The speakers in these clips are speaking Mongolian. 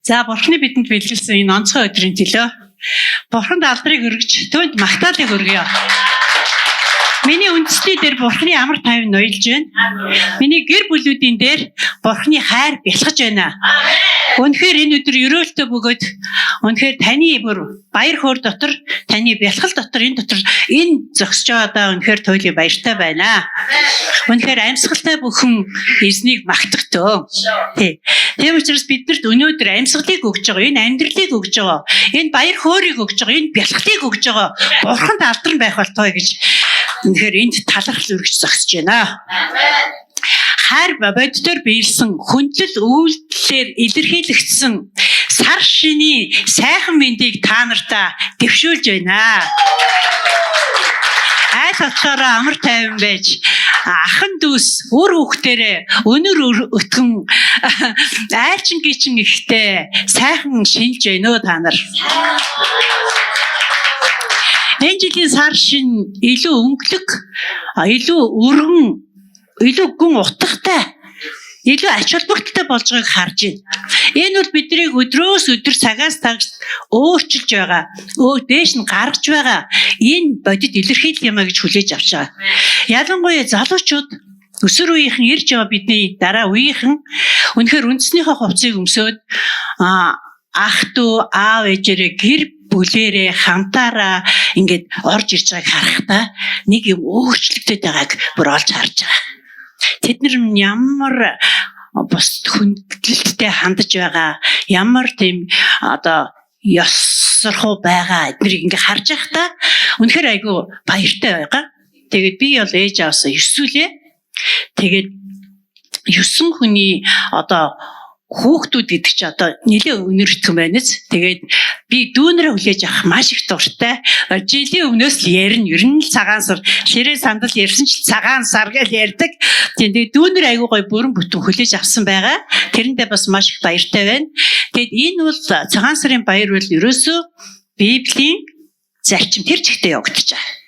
За Бурхны бидэнд бэлгэлсэн энэ онцгой өдрийн төлөө Бурханд алдрыг өргөж, түүнд магтаалыг өргөе. Миний үндэсний дээр Бурхны амар тайван ноёлж байна. Миний гэр бүлүүдийн дээр Бурхны хайр бялхаж байна. Үнэхээр энэ өдөр ерөөлтөө бөгөөд үнэхээр таны бүр баяр хөөр дотор, таны бялхал дотор, энэ дотор энэ зогсож байгаадаа үнэхээр туйлын баяртай байна. Үнэхээр амьсгалтай бүхэн эзнийг магтах төө. Тий. Тийм учраас биднэрт өнөөдөр амьсгалыг өгж байгаа, энэ амьдралыг өгж байгаа, энэ баяр хөөрийг өгж байгаа, энэ бялхлыг өгж байгаа Бурханд алдарн байх болтугай гэж үнэхээр энд талархал өргөж зогсож байна. Хайр боддоор биелсэн хүндлэл үйлдэлээр илэрхийлэгдсэн сар шинийн сайхан мэндийг та нартаа дэвшүүлж байна. Айл очихороо амар тайван байж, ахан дүүс үр хүүхдэрээ өнөр өтгөн айлчин гичин ихтэй сайхан шинж байна өө та нар. Энэ жилийн сар шин илүү өнгөлөг, илүү өргөн, илүү гүн утгатай, илүү ач холбогдолтой болж байгааг харж байна. Энэ бол биднийг өдрөөс өдөр, цагаас цагт өөрчилж байгаа, өө дээш нь гаргаж байгаа энэ бодит илэрхийлэл юм а гэж хүлээж авч байгаа. Ялангуяа залуучууд, өсвөр үеийнхэн, ирж байгаа бидний дараа үеийнхэн үнэхээр үндснийхээ хувцсыг өмсөөд, ах дүү аав ээжээрээ гэр бүлээрээ хамтаараа ингээд орж ирж байгааг харахдаа нэг юм өөрчлөгдөд байгааг бүр олж харж байгаа. Тэд нар ямар бус хүндлэлттэй хандаж байгаа, ямар тийм одоо ёсорхуу байгаа эднэрийг ингээ харж байхдаа үнэхээр айгүй баяртай байгаа. Тэгээд би бол ээж аваасаа ёсүүлээ. Тэгээд 9 хүний одоо хүүхдүүд гэдэг чи одоо нэлээд өнөртгөн байна биз. Тэгээд би дүүнэрээ хүлээж авах маш их дуртай. Жилийн өмнөөс л ярина. Ер нь л цагаан сар ширээ сандал ярьсан ч цагаан сар гэж ярьдаг. Тийм, тэгээд дүүнэр айгүй гоё бүрэн бүтэн хүлээж авсан байгаа. Тэрэндээ бас маш их баяртай байна. Тэгээд энэ бол цагаан сарын баяр бол ерөөсөө Библийн зарчим тэр чигтээ явагдаж байгаа.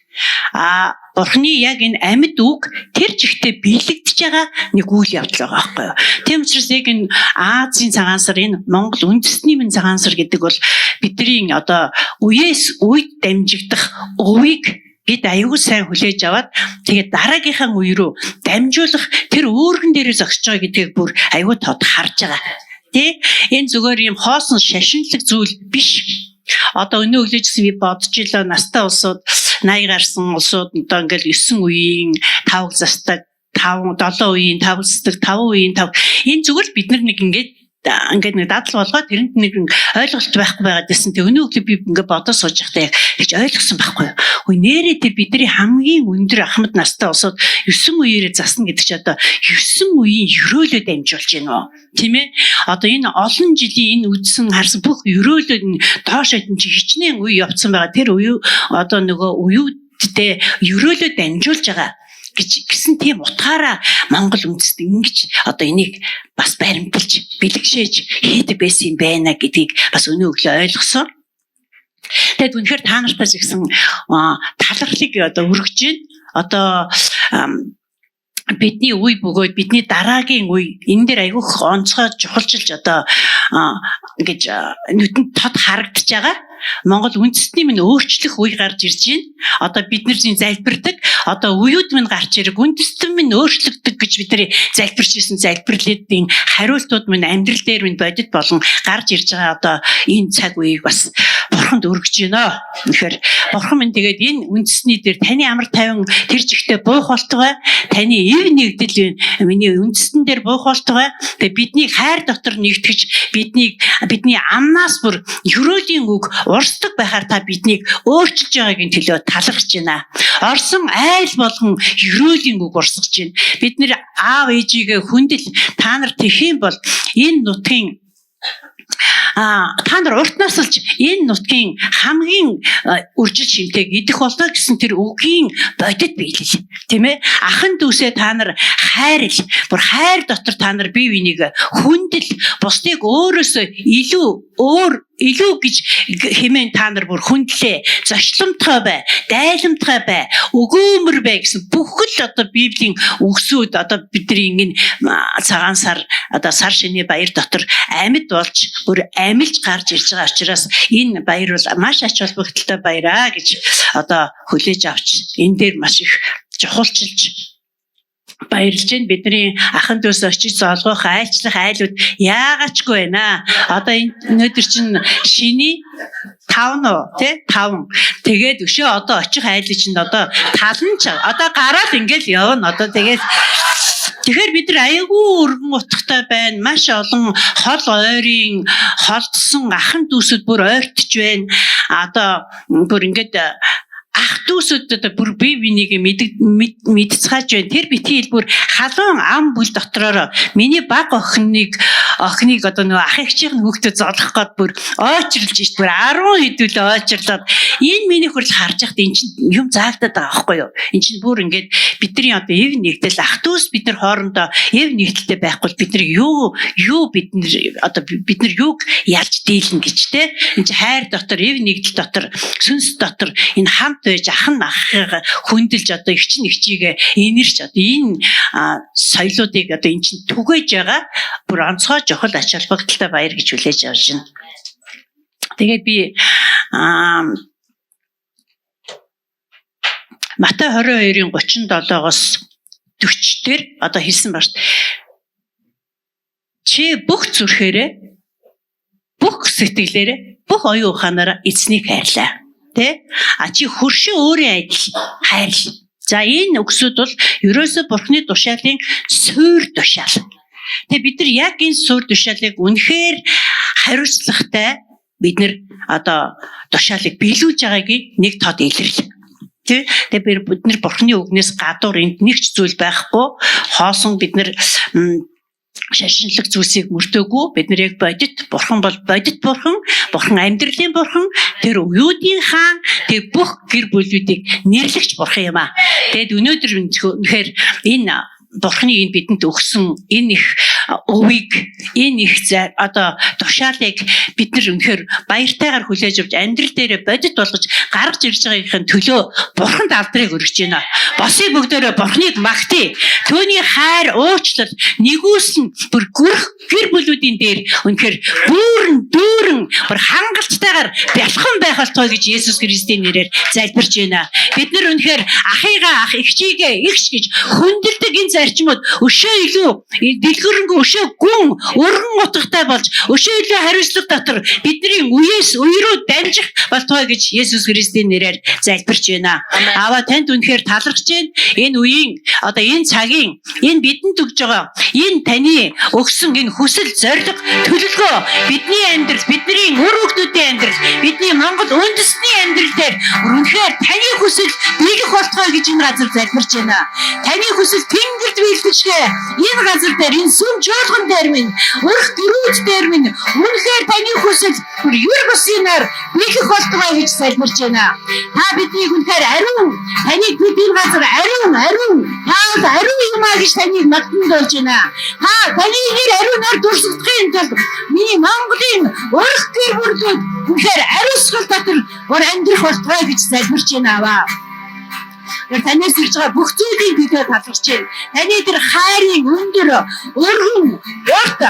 А Бурхны яг энэ амьд үг тэр чигтээ биелэгдэж байгаа нэг үйл явдал байгаа байхгүй юу. Тийм учраас яг энэ Азийн цагаан сар, энэ Монгол үндэстний минь цагаан сар гэдэг бол бидний одоо үеэс үед дамжигдах өвийг бид аюул сайн хүлээж аваад, тэгээд дараагийнхаа үе рүү дамжуулах тэр үүргэн дээрээ зогсож байгаа гэдгийг бүр аюул тод харж байгаа. Тэ? Энэ зүгээр юм хоосон шашинлаг зүйл биш. Одоо өнөө өглөөжсэн би бодож илаа, настай улсууд, 80 гарсан улсууд одоо ингээл 9 үеийн тавг застаг, 5 7 үеийн тавг застаг, 5 үеийн тавг, энэ зүгээр л бид нар нэг ингээд нэг дадал болгоод тэрэнд нэг ойлголт байхгүй байгаад байсан. Тэг өнөө өглөө би ингээд бодоо сууж байхдаа яг тэгж ойлгосон байхгүй юу. Үй, нэрээ тэр бидний хамгийн өндөр ахмад настай улсууд 9 үеэрээ засна гэдэг чи одоо 9 үеийн ерөөлөө дамжуулж байна уу? Тийм ээ? Одоо энэ олон жилийн энэ үдсэн харсан бүх ерөөлөө нь доош хайтан чи хичнээн үе явцсан байгаа. Тэр үе одоо нөгөө үеүүдтэй ерөөлөө дамжуулж байгаа гэж гэсэн тийм утгаараа Монгол үндэст ингэж одоо энийг бас баримталж, бэлэгшээж хийдэг байсан юм байна гэдгийг бас өнөө өглөө ойлгосон. Тэгээд үнэхээр та нартай ч гэсэн талархлыг одоо өргөж байна. Одоо бидний үе бөгөөд бидний дараагийн үе энэ дээр айгүйх онцгой чухалчилж одоо ингэж нүдэнд тод харагдаж байгаа. Монгол үндэстний минь өөрчлөх үе гарч ирж байна. Одоо бид нар зин залбирдаг. Одоо үеүд минь гарч ирэг, үндэстэн минь өөрчлөгдөг гэж бид нар залбирч ирсэн залбирлуудын хариултууд минь амьдрал дээр минь бодит болон гарч ирж байгаа одоо энэ цаг үеийг бас бурханд өргөж байна. Тэгэхээр бурхан минь, тэгээд энэ үндэсний дээр таны амар тайван тэр чигтээ буух болтугай, таны ив нэгдэл миний үндэстэн дээр буух болтугай. Тэгээд бидний хайр дотор нэгтгэж, биднийг бидний амнаас бүр ерөөлийн үг урсдаг байхаар та биднийг өөрчилж байгаагийн төлөө талархаж байна. Орсон айл болгон ерөөлийн үг урсгаж байна. Бид нэр аав ээжигээ хүндэл, та нар тэгэх юм бол энэ нутгийн та нар уртнаас л энэ нутгийн хамгийн үржил шимтэйг идэх болно гэсэн тэр үгийн бодит биелэл, тийм ээ? Ахан дүүсээ та нар хайрл, бүр хайр дотор та нар бие биенийг хүндэл, бусдыг өөрөөсөө илүү өөр илүү гэж хэмээн та нар бүр хүндлээ. Зочломтгой бай, дайламтгай бай, өгөөмөр бай гэсэн бүхэл одоо Библийн үгсүүд одоо бидний энэ цагаан сар одоо сар шинийн баяр дотор амьд болж бүр амилж гарч ирж байгаа учраас энэ баяр бол маш ач холбогдолтой баяраа гэж одоо хүлээж авч энэ дээр маш их чухалчилж баярлж байна. Бидний ахын дүүс очиж золгох, айлчлах айлууд яагаачгүй байна. Одоо энэ өнөөдөр чинь шиний 5 нуу тий 5. Тэгээд өшөө одоо очих айлын чинь одоо тал нь ч одоо гараад ингээл явна. Одоо тэгээд тэгэхээр бид нар аягүй өргөн утгатай байна. Маш олон хол ойрын холдсон ахын дүүсүүд бүр ойртож байна. Одоо бүр ингээд ах дүүсүүд одоо бүр бие биенийг мэдцгааж байна. Тэр битгий бүр халуун ам бүл дотроороо миний баг охиныг одоо нөгөө ах эгчийн хүүхдэд золох гээд бүр ойчрлж ишт бүр 10 хэдүүлээ ойчрлоод энэ миний хүрэл харж яхад эн чинь юм заагдаад байгаа байхгүй юу? Эн чинь бүр ингээд бидний одоо эв нэгдэл ах дүүс бид нар хоорондоо эв нэгдэлтэй байхгүй бид нар юу бид нар одоо бид нар юуг ялж дийлнэ гэж те. Энд чинь хайр дотор, эв нэгдэл дотор, сүнс дотор энэ хамт байж ах нь ахыгаа хүндэлж одоо эгч нь эгчийгээ инэрч одоо энэ соёлоодыг одоо эн чинь түгээж байгаа бүр онцгой чухал ач холбогдолтой баяр гэж хүлээж авч байна. Тэгээд би Матай 22-ын 37-оос 40 дээр одоо хэлсэн ба шүү дээ. Чи бүх зүрхээрээ, бүх сэтгэлээрээ, бүх оюун ухаанаараа эзнийг хайрлаа. Тэ? А чи хөршөө өөрийн адил хайрл. За энэ үгсүүд бол ерөөсөө Бурхны тушаалын суур тушаал. Тэгээ бид нар яг энэ суур тушаалыг үнэхээр хариуцлагатай бид нар одоо тушаалыг биелүүлж байгаагийн нэг тод илрэл. Тэ? Тэгээ бид нар Бурхны үгнээс гадуур энд нэг ч зүйл байхгүй. Хоосон бид нар шашинлаг зүйлсийг мөрдөөгүй. Бид нар яг бодит бурхан бол бодит бурхан, бурхан амьдралын бурхан, тэр уюудын хаан, тэр бүх гэр бүлүүдийг нэрлэгч бурхан юм аа. Тэгэд өнөөдөр үнэхээр энэ бурханы энэ бидэнд өгсөн энэ их өвийг, энэ их одоо тушаалыг бид нар үнэхээр баяртайгаар хүлээж авч амьдрал дээрээ бодит болгож гаргаж ирж байгаагийн төлөө бурханд алдрыг өргөж байна. Босыг бүгдээрээ бурханыг магтъя. Түүний хайр, уучлал, нэгүүлсэн бүр гүрх гэр бүлүүдийн дээр үнэхээр бүрэн дүүрэн бүр хангалтайгаар бялхан байх болтугай гэж Есүс Христийн нэрээр залбирч байна. Бид нар үнэхээр ахыгаа ах, эгчийгээ эгч гэж хүндэлдэг энэ зарчмууд өшөө илүү дэлгэрэнгүй, өшөө гүн өргөн утгатай болж өшөө илүү хариуцлага дотор бидний үеэс үе рүү дамжих болтугай гэж Есүс Христийн нэрээр залбирч байна. Аваа танд үнэхээр талархаж байна. Энэ үеийн одоо энэ цагийн энэ бидэнд өгж байгаа энэ таны өгсөн энэ хүсэл зориг төлөвлөгөө бидний амьдрал, бидний үр хүүхдүүдийн амьдрал, бидний Монгол үндэсний амьдрал дээр үнэхээр таны хүсэл биелэх болтугай гэж энэ газар залбирч байна. Таны хүсэл тэнгэрд биелдэшгэ энэ газар дээр, энэ сүм чуулган дээр минь, өрх гэрүүд дээр минь үнэхээр таны хүсэл бүр ер буснаар биелэх болтугай гэж залбирч байна. Та биднийг үнэхээр ариун, таныг бид энэ газар ариун, ариун, та бол ариун юм а гэж таныг магтан болж байна. Та таны нэр ариунаар дүрсгдэхин тулд миний Монголын өрх гэр бүлүүд үнэхээр ариусгал дотор бүр амьдрах болтугай гэж залбирч байна аваа. Тэр танаас ирж байгаа бүх зүйлийг бид талархаж байна. Таны тэр хайрын өндөр, өргөн, урт,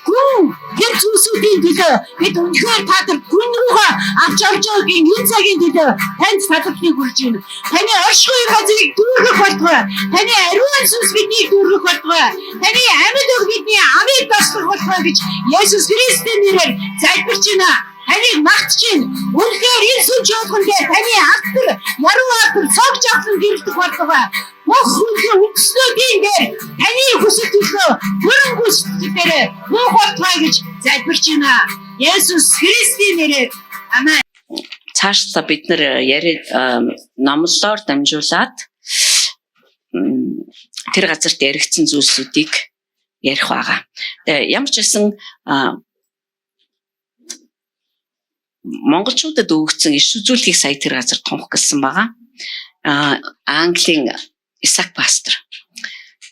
гүн тэр зүйлсүүдийн төлөө бид үнэхээр та тэр гүн рүүгээ авч орж байгаагийн энэ цагийн төлөө танд талархлыг хүргэж байна. Таны оршихуй газрыг дүүргэх болтугай. Таны ариун сүнс биднийг дүүргэх болтугай. Таны амьд үг бидний амийг тослох болтугай гэж Есүс Христийн нэрээр залбирч байна. Таныг магтаж байна. Үнэхээр энэ сүм чуулган дээр таны алдар, яруу алдар цог жавхлан гэрэлтэх болтугай. Бүх хүнтэй үндэснүүдийн дээр таны хүсэл төлөө бүрэн гүйцэтгэл дээр буух болтугай гэж залбирч байна. Есүс Христийн нэрээр амен. Цаашлаа бид нар яриад номлолоор дамжуулаад тэр газарт яригдсан зүйлсүүдийг ярих байгаа. Тэгээ ямар ч байсан монголчуудад өгөгдсөн иш үзүүлэлтийг сая тэр газар тунх гэлсэн байгаа. Английн Исаак пастор.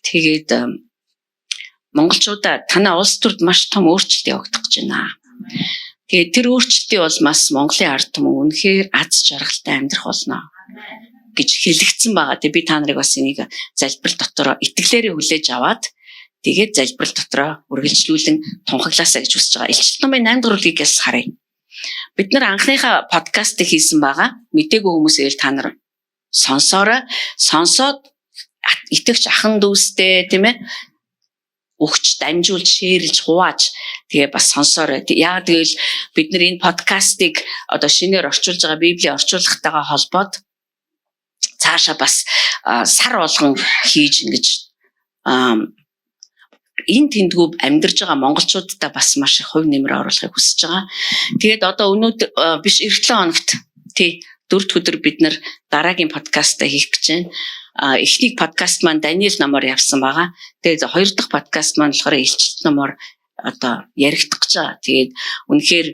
Тэгээд монголчуудаа танай улс төрд маш том өөрчлөлт явагдах гэж байна. Тэгээд тэр өөрчлөлтийн улмаас Монголын ард түмэн үнэхээр аз жаргалтай амьдрах болно гэж хэлэгдсэн байгаа. Тэгээд би та нарыг бас энийг залбирал дотор итгэлээрээ хүлээж аваад тэгээд залбирал дотроо үргэлжлүүлэн тунхаглаасаа гэж хүсэж байгаа. Илчлэлт номын 8 дугаар бүлгийг бас харъя. Бид нар анхныхаа подкастыг хийсэн байгаа. Мдээгүй хүмүүс ивэл та нар сонсоорой. Сонсоод итгэгч ахан дүүстэй, тийм ээ, өгч, дамжуулж, share лж, хувааж тэгээ бас сонсоорой. Яагаад гэвэл бид нар энэ подкастыг одоо шинээр орчуулж байгаа Библийн орчуулгатайгаа холбоод цаашаа бас сар болгон хийж ингэж энэ тэндгүү амьдарж байгаа монголчуудтай бас маш их хувь нэмэр оруулахыг хүсэж байгаа. Тэгээд одоо өнөөдөр биш, эх 7 хоногт, тий, дөрөв өдөр бид нар дараагийн подкастаа хийх гэж байна. Эхний подкаст маань Даниэл номоор явсан байгаа. Тэгээд хоёр дахь подкаст маань болохоор Илчлэлт номоор одоо яригдах гэж байгаа. Тэгээд үнэхээр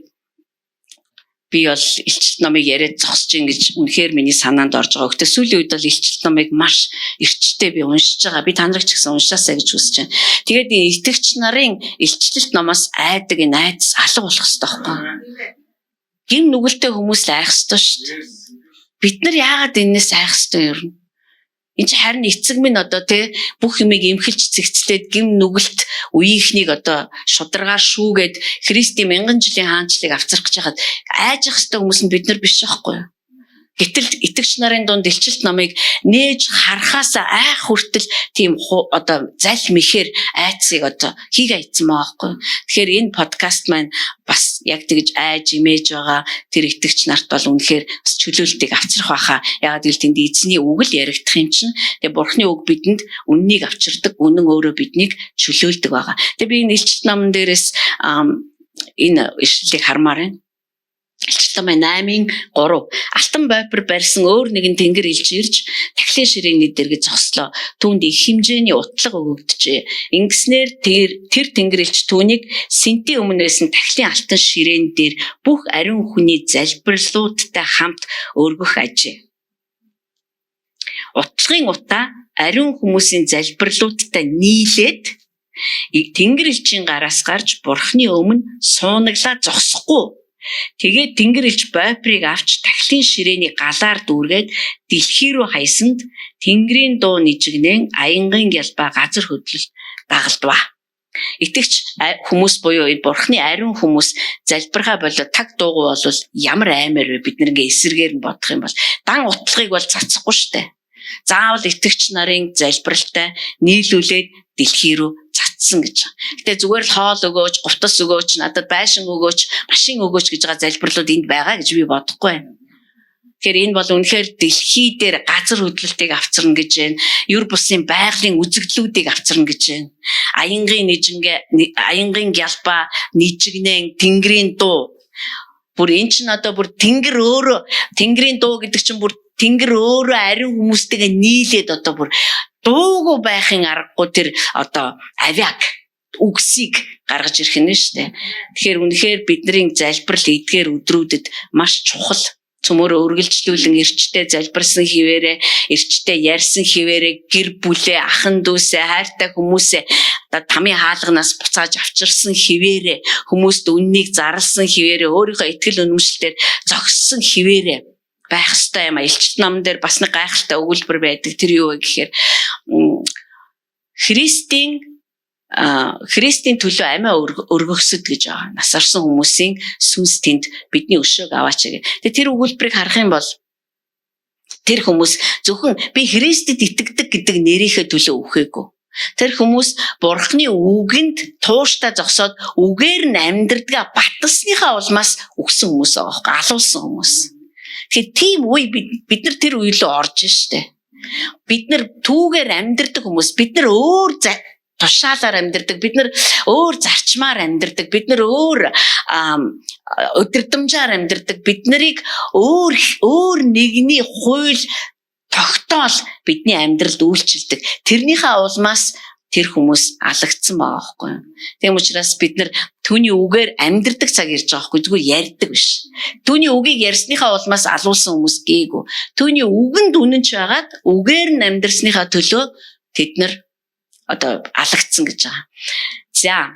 би бол Илчлэлт номыг яриад зогсож ин гэж үнэхээр миний санаанд орж байгаа. Гэхдээ сүүлийн үед бол Илчлэлт номыг маш эрчтэй би уншиж байгаа. Би та нарыг ч гэсэн уншаасай гэж хүсэж байна. Тэгээд энэ итгэгч нарын Илчлэлт номоос айдаг энэ айдас алга болох хэрэгтэй байхгүй юу? Гэм нүгэлтэй хүмүүс л айх хэрэгтэй шүү дээ. Бид нар яагаад энэс айх хэрэгтэй юм? Энд чи харин эцэг минь одоо тий бүх юмыг эмхэлж цэгцлээд гэм нүгэлт үеийнхнийг одоо шударгаар шүүгээд Христийн мянган жилийн хаанчлыг авчрах гэж хахад айж явах хэрэгтэй хүмүүс нь бид нар биш байхгүй юу? Гэтэл итгэгч нарын дунд Илчлэлт номыг нээж харахаас айх хүртэл тийм одоо зал мэхээр айцыг одоо хийгээ айцсан байгаа байхгүй юу? Тэгэхээр энэ подкаст маань бас яг тэгж айж имэж байгаа тэр итгэгч нарт бол үнэхээр бас чөлөөлтийг авчрах байхаа. Яагаад гэвэл тэнд эзний үг л яригдах юм чинь. Тэгээ Бурхны үг бидэнд үннийг авчирдаг, үнэн өөрөө биднийг чөлөөлдөг байгаа. Тэгээ би энэ Илчлэлт номон дээрээс энэ ишлэлийг хармаар байна. Илчлэлт номын 8-ын 3. Алтан бойпор барьсан өөр нэгэн тэнгэр элч ирж тахилын ширээний дэргэд зогслоо. Түүнд их хэмжээний утлага өгөгдөжээ. Ингэснээр тэр тэнгэр элч түүнийг сэнтийн өмнө байсан тахилын алтан ширээн дээр бүх ариун хүний залбирлуудтай хамт өргөх ажээ. Утлагын утаа ариун хүмүүсийн залбирлуудтай нийлээд тэнгэр элчийн гараас гарч Бурхны өмнө суунаглаа зогсохгүй. Тэгээд тэнгэр элч бойпрыг авч тахилын ширээний галаар дүүргээд дэлхий рүү хаясанд тэнгэрийн дуу нижигнэн аянгийн гялбаа газар хөдлөл дагалдваа. Итгэгч хүмүүс буюу энэ Бурхны ариун хүмүүс залбирхаа болоо таг дуугүй бол ямар аймаар вэ? Бид нар ингээ эсэргээр нь бодох юм бол дан утлагыг бол цацахгүй штэ. Заавал итгэгч нарын залбиралтай нийлүүлээд дэлхий рүү цацсан гэж. Гэтэ зүгээр л хоол өгөөч, гутас өгөөч, надад байшин өгөөч, машин өгөөч гэж байгаа залбирлууд энд байгаа гэж би бодохгүй байна. Тэгэхээр энэ бол үнэхээр дэлхий дээр газар хөдлөлтийг авчирна гэж байна. Ер бусын байгалийн үзэгдлүүдийг авчирна гэж байна. Аянгийн нижингээ, аянгийн гялбаа, нижигнэн, тэнгэрийн дуу. Бүр эн чинь одоо бүр тэнгэр өөрөө, тэнгэрийн дуу гэдэг чинь бүр тэнгэр өөрөө ариун хүмүүстэйгээ нийлээд одоо бүр дуугүй байхын аргагүй тэр одоо авиаг үгсийг гаргаж ирэх нь шүү дээ. Тэгэхээр үнэхээр бидний залбирал эдгээр өдрүүдэд маш чухал. Цөмөрөө үргэлжлүүлэн эрчтэй залбирсан хിവэрэ, эрчтэй ярьсан хിവэрэ гэр бүлээ, ахан дүүсээ, хайртай хүмүүсээ одоо тамийн хаалганаас буцааж авчирсан хിവэрэ, хүмүүст үннийг зарласан хിവэрэ, өөрийнхөө итгэл үнэмшлээр зогссон хിവэрэ байх ёстой юм а. Илчлэлт номон дээр бас нэг гайхалтай өгүүлбэр байдаг. Тэр юу вэ гэхээр Христийн төлөө амиа өргөхсөд гэж байгаа. Нас орсон хүмүүсийн сүнс тэнд бидний өшөөг аваач гэх. Тэгээ тэр өгүүлбэрийг харах юм бол тэр хүмүүс зөвхөн би Христэд итгэдэг гэдэг нэрийнхээ төлөө үхээгүй. Тэр хүмүүс Бурхны үгэнд тууштай зогсоод үгээр нь амьдрдгаа баталсныхаа улмаас үхсэн хүмүүс байгаа байхгүй, алуулсан хүмүүс. Тэгэхээр тийм үе бид нар тэр үе рүү орж штэ. Бид нар түүгээр амьдрдаг хүмүүс, бид нар өөр тушаалаар амьдрдаг, бид нар өөр зарчмаар амьдрдаг, бид нар өөр удирдамжаар амьдрдаг, бид нарыг өөр өөр нэгний хууль тогтоол бидний амьдралд үйлчилдэг. Тэрнийхээ улмаас тэр хүмүүс алагдсан байгаа байхгүй юу. Тийм учраас бид нар түүний үгээр амьдрдаг цаг ирж байгаа байхгүй, зүгээр ярьдаг биш. Түүний үгийг ярьсныхаа улмаас алуулсан хүмүүс гээгүй. Түүний үгэнд үнэнч байгаад үгээр нь амьдрсныхаа төлөө тэд нар одоо алагдсан гэж байгаа. За,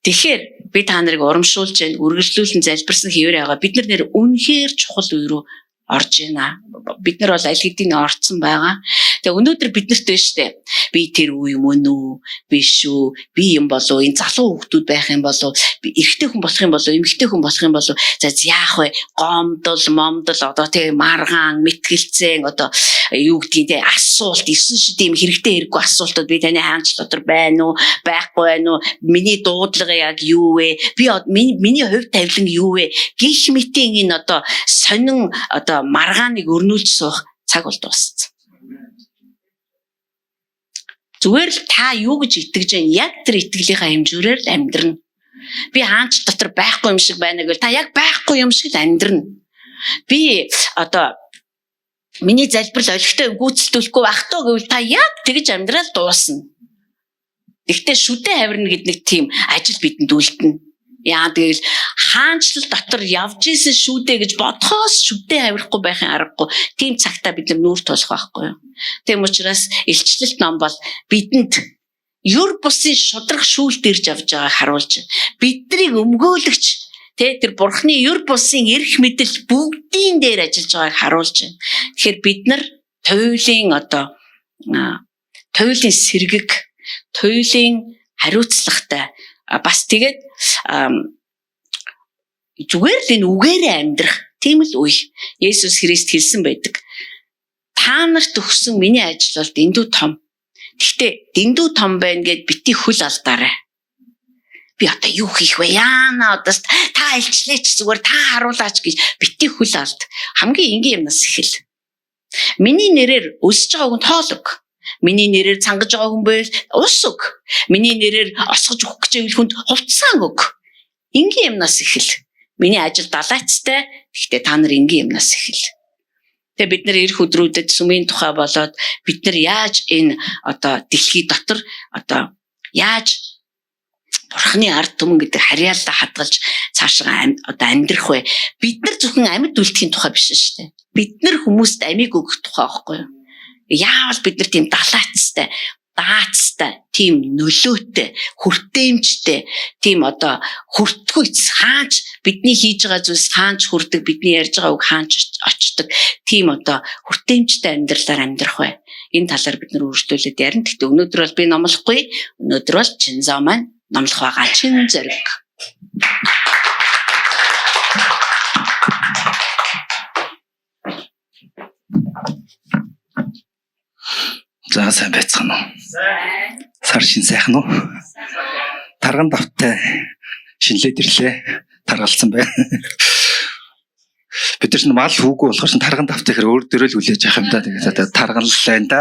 тэгэхээр Би та нарыг урамшуулж байна, үргэлжлүүлэн залбирсан хэвээр байгаа. Бид нар нэр үнэхээр чухал үе рүү орж байна. Бид нар бол аль хэдийн орцсон байгаа. Тэгээ өнөөдөр бид нарт байна штэ. Би тэр үе мөн үү? Биш үү? Би юм болов? Энэ залуу хүүхдүүд байх юм болов? Би эрэгтэй хүн болох юм болов? Эмэгтэй хүн болох юм болов? За яах вэ? Гомдол, момдол одоо тэгээ маргаан, мэтгэлцэн одоо юу гэдгийг те асуулт 9 шид ийм хэрэгтэй хэрэггүй асуултууд би таны хаанч дотор байна уу? Байхгүй байна уу? Миний дуудлага яг юу вэ? Би миний хувь тавилан юу вэ? Гэх мэтийн энэ одоо сонин одоо маргааныг өрнүүлж суух цаг бол дууссан. Зүгээр л та юу гэж итгэж байна? Яг тэр итгэлийнхаа хэмжүүрээр л амьдрна. Би хаанч дотор байхгүй юм шиг байна гэвэл та яг байхгүй юм шиг л амьдрна. Би одоо миний залбирал олигтой гүйцэлдүүлэхгүй байх тоо гэвэл та яг тэгж амьдрал дуусна. Гэхдээ шүдэ хавирна гэдэг нэг тийм ажил бидэнд үлдэнэ. Яа тэгэл хаанчлал дотор явж исэн шүүдэ гэж бодхоос шүдэ авирихгүй байхын аргагүй. Тийм цагтаа бид нар нүүр тулах байхгүй юу. Тийм учраас илчлэлт ном бол бидэнд юр бусын шудраг шүүлт ирж авж байгааг харуулж байна. Биднийг өмгөөлөгч тэ тэр бурхны юр бусын эрх мэдэл бүгдийн дээр ажиллаж байгааг харуулж байна. Тэгэхээр бид нар туйлын одоо туйлын сэргэг, туйлын хариуцлагатай бас тэгээд зүгээр л энэ үгээрээ амьдрах тийм л үе. Есүс Христ хэлсэн байдаг. Та нарт өгсөн миний ажил бол дэндүү том. Гэхдээ дэндүү том байна гэд бити хөл алдаарай. Би одоо юу хийх вэ? Яана одоо та илчлээч зүгээр та харуулаач гэж бити хөл алд. Хамгийн энгийн юмнаас эхэл. Миний нэрээр өсөж байгаа хүнд хоол өг. Миний нэрээр цангаж байгаа хүн байвал ус өг. Миний нэрээр осгож өгөх гэж байвал хүнд хувцаан өг. Энгийн юмнаас эхэл. Миний ажил далайцтай. Гэхдээ та нар энгийн юмнаас эхэл. Тэгээ бид нар ирэх өдрүүдэд сүмийн тухай болоод бид нар яаж энэ одоо дэлхий дотор одоо яаж Бурхны ард түмэн гэдэг харьяалаа хадгалж цаашаа одоо амьдрах вэ? Бид нар зөвхөн амьд үлдэхийн тухай биш шүү дээ. Бид нар хүмүүст амийг өгөх тухай байхгүй юу? Яавал бид нар тийм далайцтай, даацтай, тийм нөлөөтэй, хүртээмжтэй, тийм одоо хүртгүйц хаанч бидний хийж байгаа зүйлс хаанч хүрдэг, бидний ярьж байгаа үг хаанч очдог, тийм одоо хүртээмжтэй амьдралаар амьдрах бай. Энэ талаар бид нар үргэлжлүүлээд ярина. Гэхдээ өнөөдөр бол би номлохгүй. Өнөөдөр бол Чинзоо маань номлох байгаа. Чин зориг. За сайн байцгаана уу? Сар шин сайхан уу? Тарган давтай шинэлээд ирлээ. Таргалцсан байна. Бид нар чинь мал хүүгүй болохоор чинь тарган давтай гэхээр өөр дөрөөл хүлээж авах юм да. Тэгээд одоо тарган л байна да.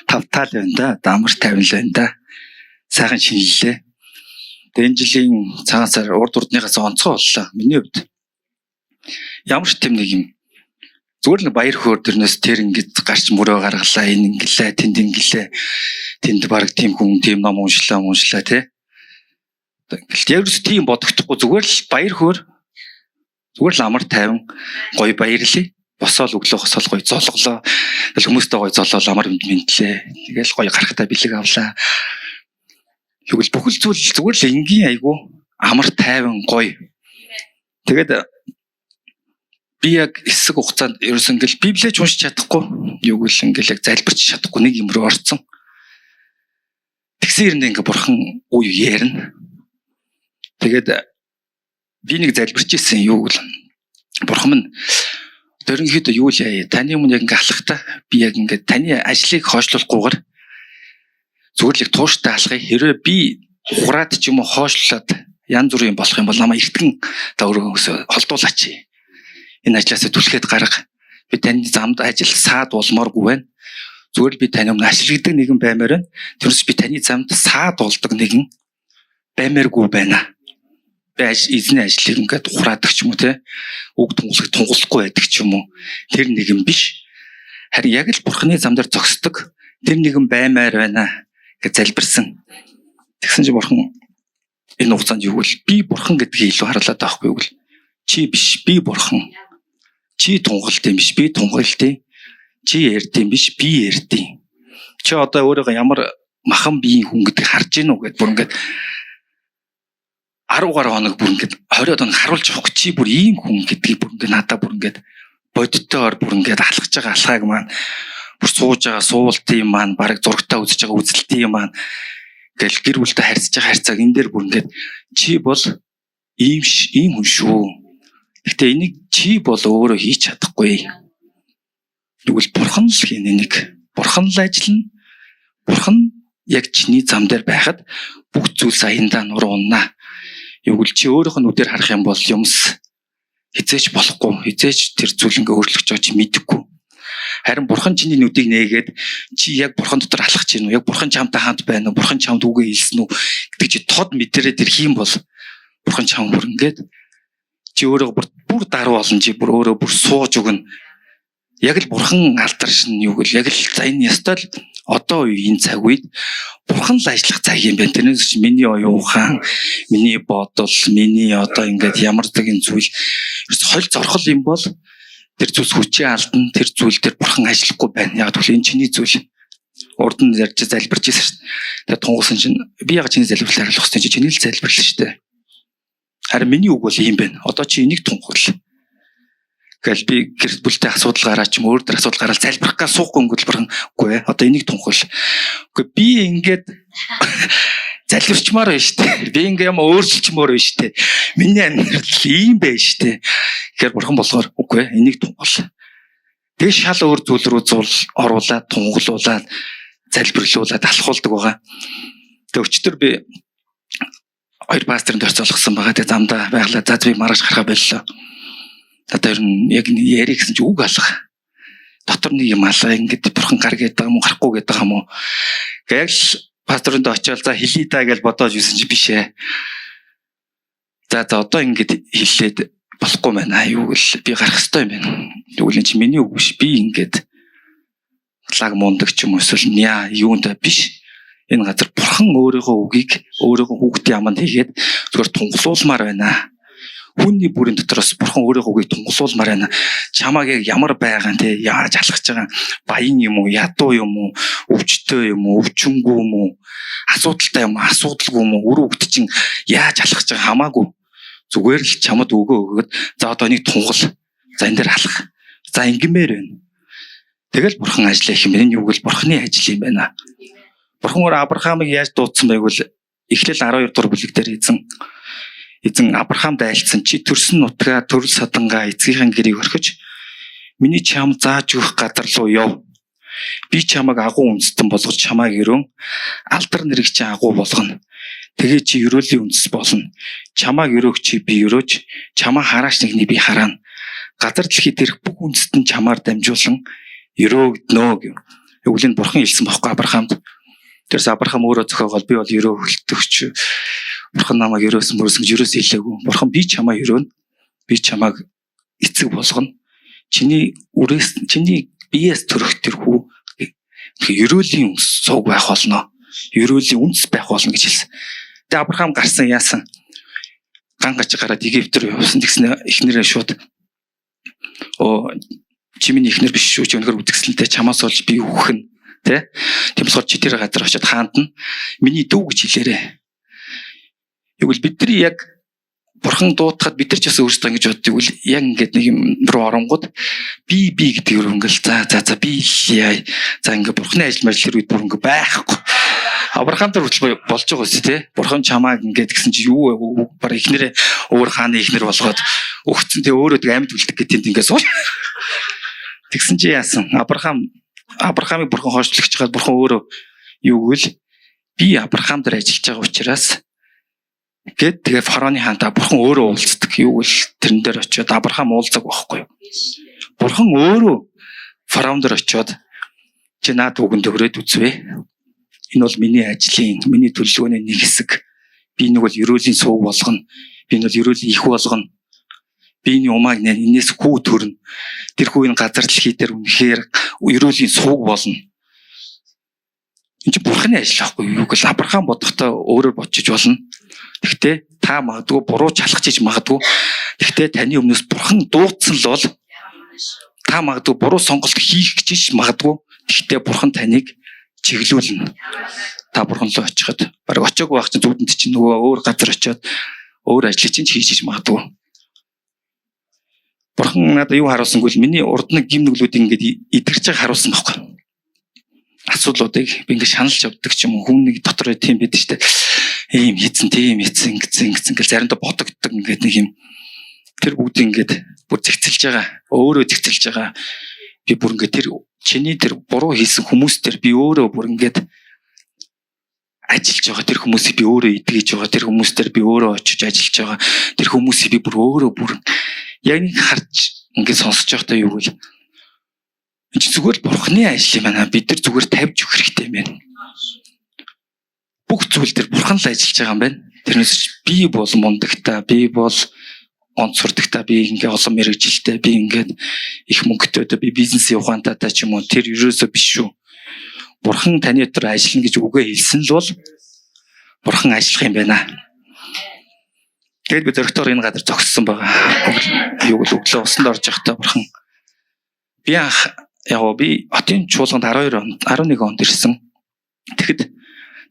Тавтаал байна да. Амар тайван л байна да. Сайхан шинэллээ. Тэгээд энэ жилийн цагаан сар урд урдныхаас онцгой боллоо. Миний хувьд ямар ч тийм нэг юм зүгээр л баяр хөөр дөрнөөс тэр ингэж гарч мөрөө гаргалаа, энэ ингэлээ, тэнд ингэлээ. Тэнд баг тийм хүн, тийм ном уншлаа тий. Ингээл яг л тийм бодогдохгүй зүгээр л баяр хөөр зүгээр л амар тайван гоё баярлаа. Босоол өглөө хосоол гоё золголоо. Тэгэл хүмүүстэй гоё золоол амар юмд мэдлээ. Тэгэл гоё гарахтаа бэлэг авлаа. Тэгвэл бүхэл зүйл зүгээр л энгийн айгу амар тайван гоё. Тэгээд би яг хэсэг хугацаанд ерөөс ингээл библиэч уншиж чадахгүй юу гэл ингээл яг залбирч чадахгүй нэг юм руу орцсон. Тэгсэн хэрнээ ингээ бурхан үе ярина. Тэгээд би нэг залбирч ирсэн юу гэл бурхан минь дөрөнхийдөө юу л яа таны өмнө яг ингээ алхахдаа би яг ингээ таны ажлыг хойшлуулахгүйгээр зүгээр л их тууштай алхая. Хэрвээ би ухраад ч юм уу хойшлоод янз бүрийн болох юм бол намайг эртгэн та өөрөө холдуулаач. Энэ ажлаасаа түлхээд гарга. Би таны замд ажил саад болмооргүй байна. Зүгээр л би таны өмнө ашигладаг нэгэн баймаар байна. Тэрс би таны замд саад болдог нэгэн баймааргүй байна. Би эзний ажлыг ингээд ухраадаг ч юм уу те. Үг тунгалаг тунгалахгүй байдаг ч юм уу. Тэр нэгэн биш. Харин яг л бурхны зам дээр зогсдог. Тэр нэгэн баймаар байна гэж залбирсан. Тэгсэн чинь бурхан энэ хугацаанд юу вэ? Би бурхан гэдгийг илүү харлаад байхгүй юу гэл. Чи биш, би бурхан. Чи тунгалт юм биш, би тунгалт. Чи ярьд юм биш, би ярьд. Чи одоо өөрийгөө ямар махан биеийн хүн гэдгийг харж гин үү гэд бүр ингээд 10 гаруй хоног бүр ингээд 20 хоног харуулж явахгүй чи бүр ийм хүн гэдгийг бүр ингээд надаа бүр ингээд бодитоор бүр ингээд алхаж байгаа алхааг маань бүр сууж байгаа суултын маань бараг зурагтаа үзэж байгаа үзэлтийн маань гэл гэр бүлтэй харьцаж байгаа харьцааг энэ дээр бүр ингээд чи бол ийм хүн шүү. Гэхдээ энийг чи бол өөрөө хийж чадахгүй. Тэгвэл бурхан л хийнэ энийг. Бурхан л ажиллана. Бурхан яг чиний зам дээр байхад бүх зүйлс аяндаа нуруу уннаа. Юу гэвэл чи өөрийнх нь нүдээр харах юм бол юмс хизээч болохгүй, хизээч тэр зүйл ингээ өөрчлөгдөж байгаа чи мэдэхгүй. Харин бурхан чиний нүдийг нээгээд чи яг бурхан дотор алхаж гин үү? Яг бурхан чамтай хамт байна уу? Бурхан чамд үгээ хэлсэн үү гэдэг чи тод мэдэрээд ирэх юм бол бурхан чам бүр ингээд чи өөрөө бүр даруй болно, чи бүр өөрөө бүр сууж өгнө. Яг л бурхан алдаршин юу гэл яг л за энэ ёстой л одоо энэ цаг үед бурхан л ажиллах цаг юм байна. Тэрнээс чи миний оюун ухаан, миний бодол, миний одоо ингээд ямар нэгэн зүйл ерөөс хол зорхол юм бол тэр зүйлс хүчээ алдна, тэр зүйл дээр бурхан ажиллахгүй байна. Яг гэвэл энэ чиний зүйл. Урд нь ярьж залбирч ирсэн шүү дээ. Тэгээ тунгуулсан чинь би яг чиний залбирлаар хариулах хэрэгтэй чи чиний л залбирлаа шүү дээ. Харин миний үг бол ийм байна. Одоо чи энийг тунгуул. Гэл би гэр бүлтэй асуудал гараа ч юм өөр дөр асуудал гараал залбирах га суухгүй өнгөл бурхан үгүй ээ. Одоо энийг тунхал. Үгүй би ингээд залбирчмаар байна шүү дээ. Би ингээ юм өөрчилчмөр байна шүү дээ. Миний амьдрал ийм байна шүү дээ. Тэгэхээр бурхан болохоор үгүй ээ энийг тунхал. Тэгээ шал өөр зүйл рүү зул оруулаад тунхлуулаад залбирлуулад алхуулдаг байгаа. Тэгээ өчтөр би хоёр пасторын тойрцоолгосон байгаа. Тэгээ замдаа байглаа. За би маргааш гарахаа боллоо. Одоо ер нь яг ярих гэсэн чи үг алга. Дотор нэг юм алга ингээд бурхан гар гэдэг юм уу гарахгүй гэдэг юм уу. Гэл пасторынд очиод за хэлье да гэж бодоож юусэн чи биш ээ. За одоо ингээд хэллээд болохгүй байна. Юу гэл би гарах ёстой юм байна. Тэгвэл энэ чи миний үг биш. Би ингээд лаг мундаг ч юм уу эсвэл няа юунда биш. Энэ газар бурхан өөрийнхөө үгийг өөрийнхөө хүүхдийн аманд хийгээд зүгээр тунхлуулмаар байна. Хүний бүрийн дотроос бурхан өөрийнхөө үгийг тунхлуулмаар байна. Чамааг яг ямар байгаа те яаж алхаж байгаа баян юм уу, ядуу юм уу, өвчтөй юм уу, өвчнгүй юм уу, асуудалтай юм уу, асуудалгүй юм уу, үр хөвгт чинь яаж алхаж байгаа хамаагүй. Зүгээр л чамд өгөө өгөөд за одоо энийг тунхал. За энэ дээр алхах. За ингэмээр байна. Тэгэл бурхан ажиллах юм байна. Энэ юу гэвэл бурханы ажил юм байна. Бурхан өөр Авраамыг яаж дуудсан байг бол Эхлэл 12 дугаар бүлэг дээр эзэн Авраамд айлцсан чи төрсөн нутгаа төрөл садангаа эцгийнхэн гэрийг орхиж миний чам зааж өгөх газар руу яв. Би чамайг агуу үндэстэн болгож чамайг өрөөн алдар нэрийг чи агуу болгоно. Тэгээ чи ерөөлийн үндэс болно. Чамайг өрөөх чи би өрөөж чамаа хараач нэгний би хараана. Газар дэлхий дээрх бүх үндэстэн чамаар дамжуулан өрөөгднө гэв. Тэгвэл энэ бурхан хэлсэн байхгүй Авраамд. Тэрс Авраам өөрөө зохиогоол би бол өрөөлтөгч. Бурхан намайг өрөөсөн мөрөөсөн гэж ерөөс хэлээгүй. Бурхан би чамаа өрөөнө. Би чамайг эцэг болгоно. Чиний үрээс чиний биеэс төрөх тэр хүү ерөөлийн сууг байх болно. Ерөөлийн үндэс байх болно гэж хэлсэн. Тэгээ Авраам гарсан яасан? Ган гаж гараад Египт рүү явсан. Тэгснэ эхнэрээ шууд чи миний эхнэр биш шүү. Чи өнөхөр үзэсгэлэнтэй чамаас болж би үхэн. Тэ? Тийм болохоор чи тэр газар очиод хаанд нь миний дүү гэж хэлээрэй. Юу гэвэл бидний яг бурхан дуутахад бид нар ч бас өөрсдөө ингэж боддог. Үл яг ингээд нэг юм руу оронгууд би гэдэг юм ингээл за би яа. За ингээд бурханы ажил мажил тэр үед бүр ингээд байхгүй. Авраам дээр хүртэл болж байгаа үст те. Бурхан чамааг ингээд гэсэн чи юу баг эхнэрээ өөр хааны эхнэр болгоод өгцөн те өөрөө тэг амьд үлдэх гэдэг ингээд сууж. Тэгсэн чи яасан? Авраамыг бурхан хойшлогч чад бурхан өөрөө юу гэвэл би Авраам дээр ажиллаж байгаа учраас гэд тэгээ фараоны хаантаа бурхан өөрөө уулздаг. Юу гэвэл тэрэн дээр очиод Авраам уулзаг байхгүй юу? Бурхан өөрөө фараон дээр очиод чи наад үгэнд өрөөд үзвэ. Энэ бол миний ажлын, миний төлөвлөгөөний нэг хэсэг. Би нэг бол ерөөлийн сууг болгоно. Би энэ бол ерөөлийн их болгоно. Би энэ умааг энэс хүү төрнө. Тэр хүү энэ газар дэлхий дээр үнэхээр ерөөлийн сууг болно. Энэ чинь бурханы ажил байхгүй юу гэвэл Авраам бодохдоо өөрөөр бодчих болно. Гэхдээ та магадгүй буруу чалах чиж магадгүй. Гэхдээ таны өмнөөс бурхан дуудсан л бол та магадгүй буруу сонголт хийх гэж магадгүй. Гэхдээ бурхан таныг чиглүүлнэ. Та бурхан руу очиход бараг очоогүй байх чинь зүудэнд чинь нөгөө өөр газар очиод Өөр ажлыг чинь хийж хийж магадгүй. Бурхан надад юу харуулсангүй л миний урд нэг гим нүглүүдийг ингээд идэрч байгаа харуулсан байхгүй. Асуудлуудыг би ингээд шаналж явдаг ч юм уу, хүн нэг дотор тийм байдаг штэ. Ийм хийцэн, тийм хийцэн, ингэсэн, ингэсэн гэл заримдаа бодогддог ингээд нэг юм. Тэр бүгдийг ингээд бүр зэгцэлж байгаа. Өөрөө зэгцэлж байгаа. Би бүр ингээд тэр чиний тэр буруу хийсэн хүмүүс төр би өөрөө бүр ингээд ажиллаж байгаа, тэр хүмүүсийг би өөрөө эдгэж байгаа, тэр хүмүүс төр би өөрөө очиж ажиллаж байгаа, тэр хүмүүсийг би бүр өөрөө бүр яг нэг харж ингээд сонсож байхдаа юу гэвэл энэ чинь зүгээр л бурхны ажил юм байна. Бид нар зүгээр тавьж өгөх хэрэгтэй юм байна. Бүх зүйл дээр бурхан л ажиллаж байгаа юм байна. Тэрнээс би бол мундагтай, би бол онцордогтой, би ингээ олон мэрэгжилтэй, би ингээд их мөнгөтэй, би бизнесийн ухаантай ч юм уу, тэр ерөөсөө биш шүү. Бурхан таны дотор ажиллана гэж үгээ хэлсэн л бол бурхан ажиллах юм байна. Тэгээд би зөрөгтөөр энэ газар зогссон байгаа. Юу л өглөө усанд орж явахдаа бурхан би анх яг би хотын чуулганд 12 онд 11 онд ирсэн. Тэгэхэд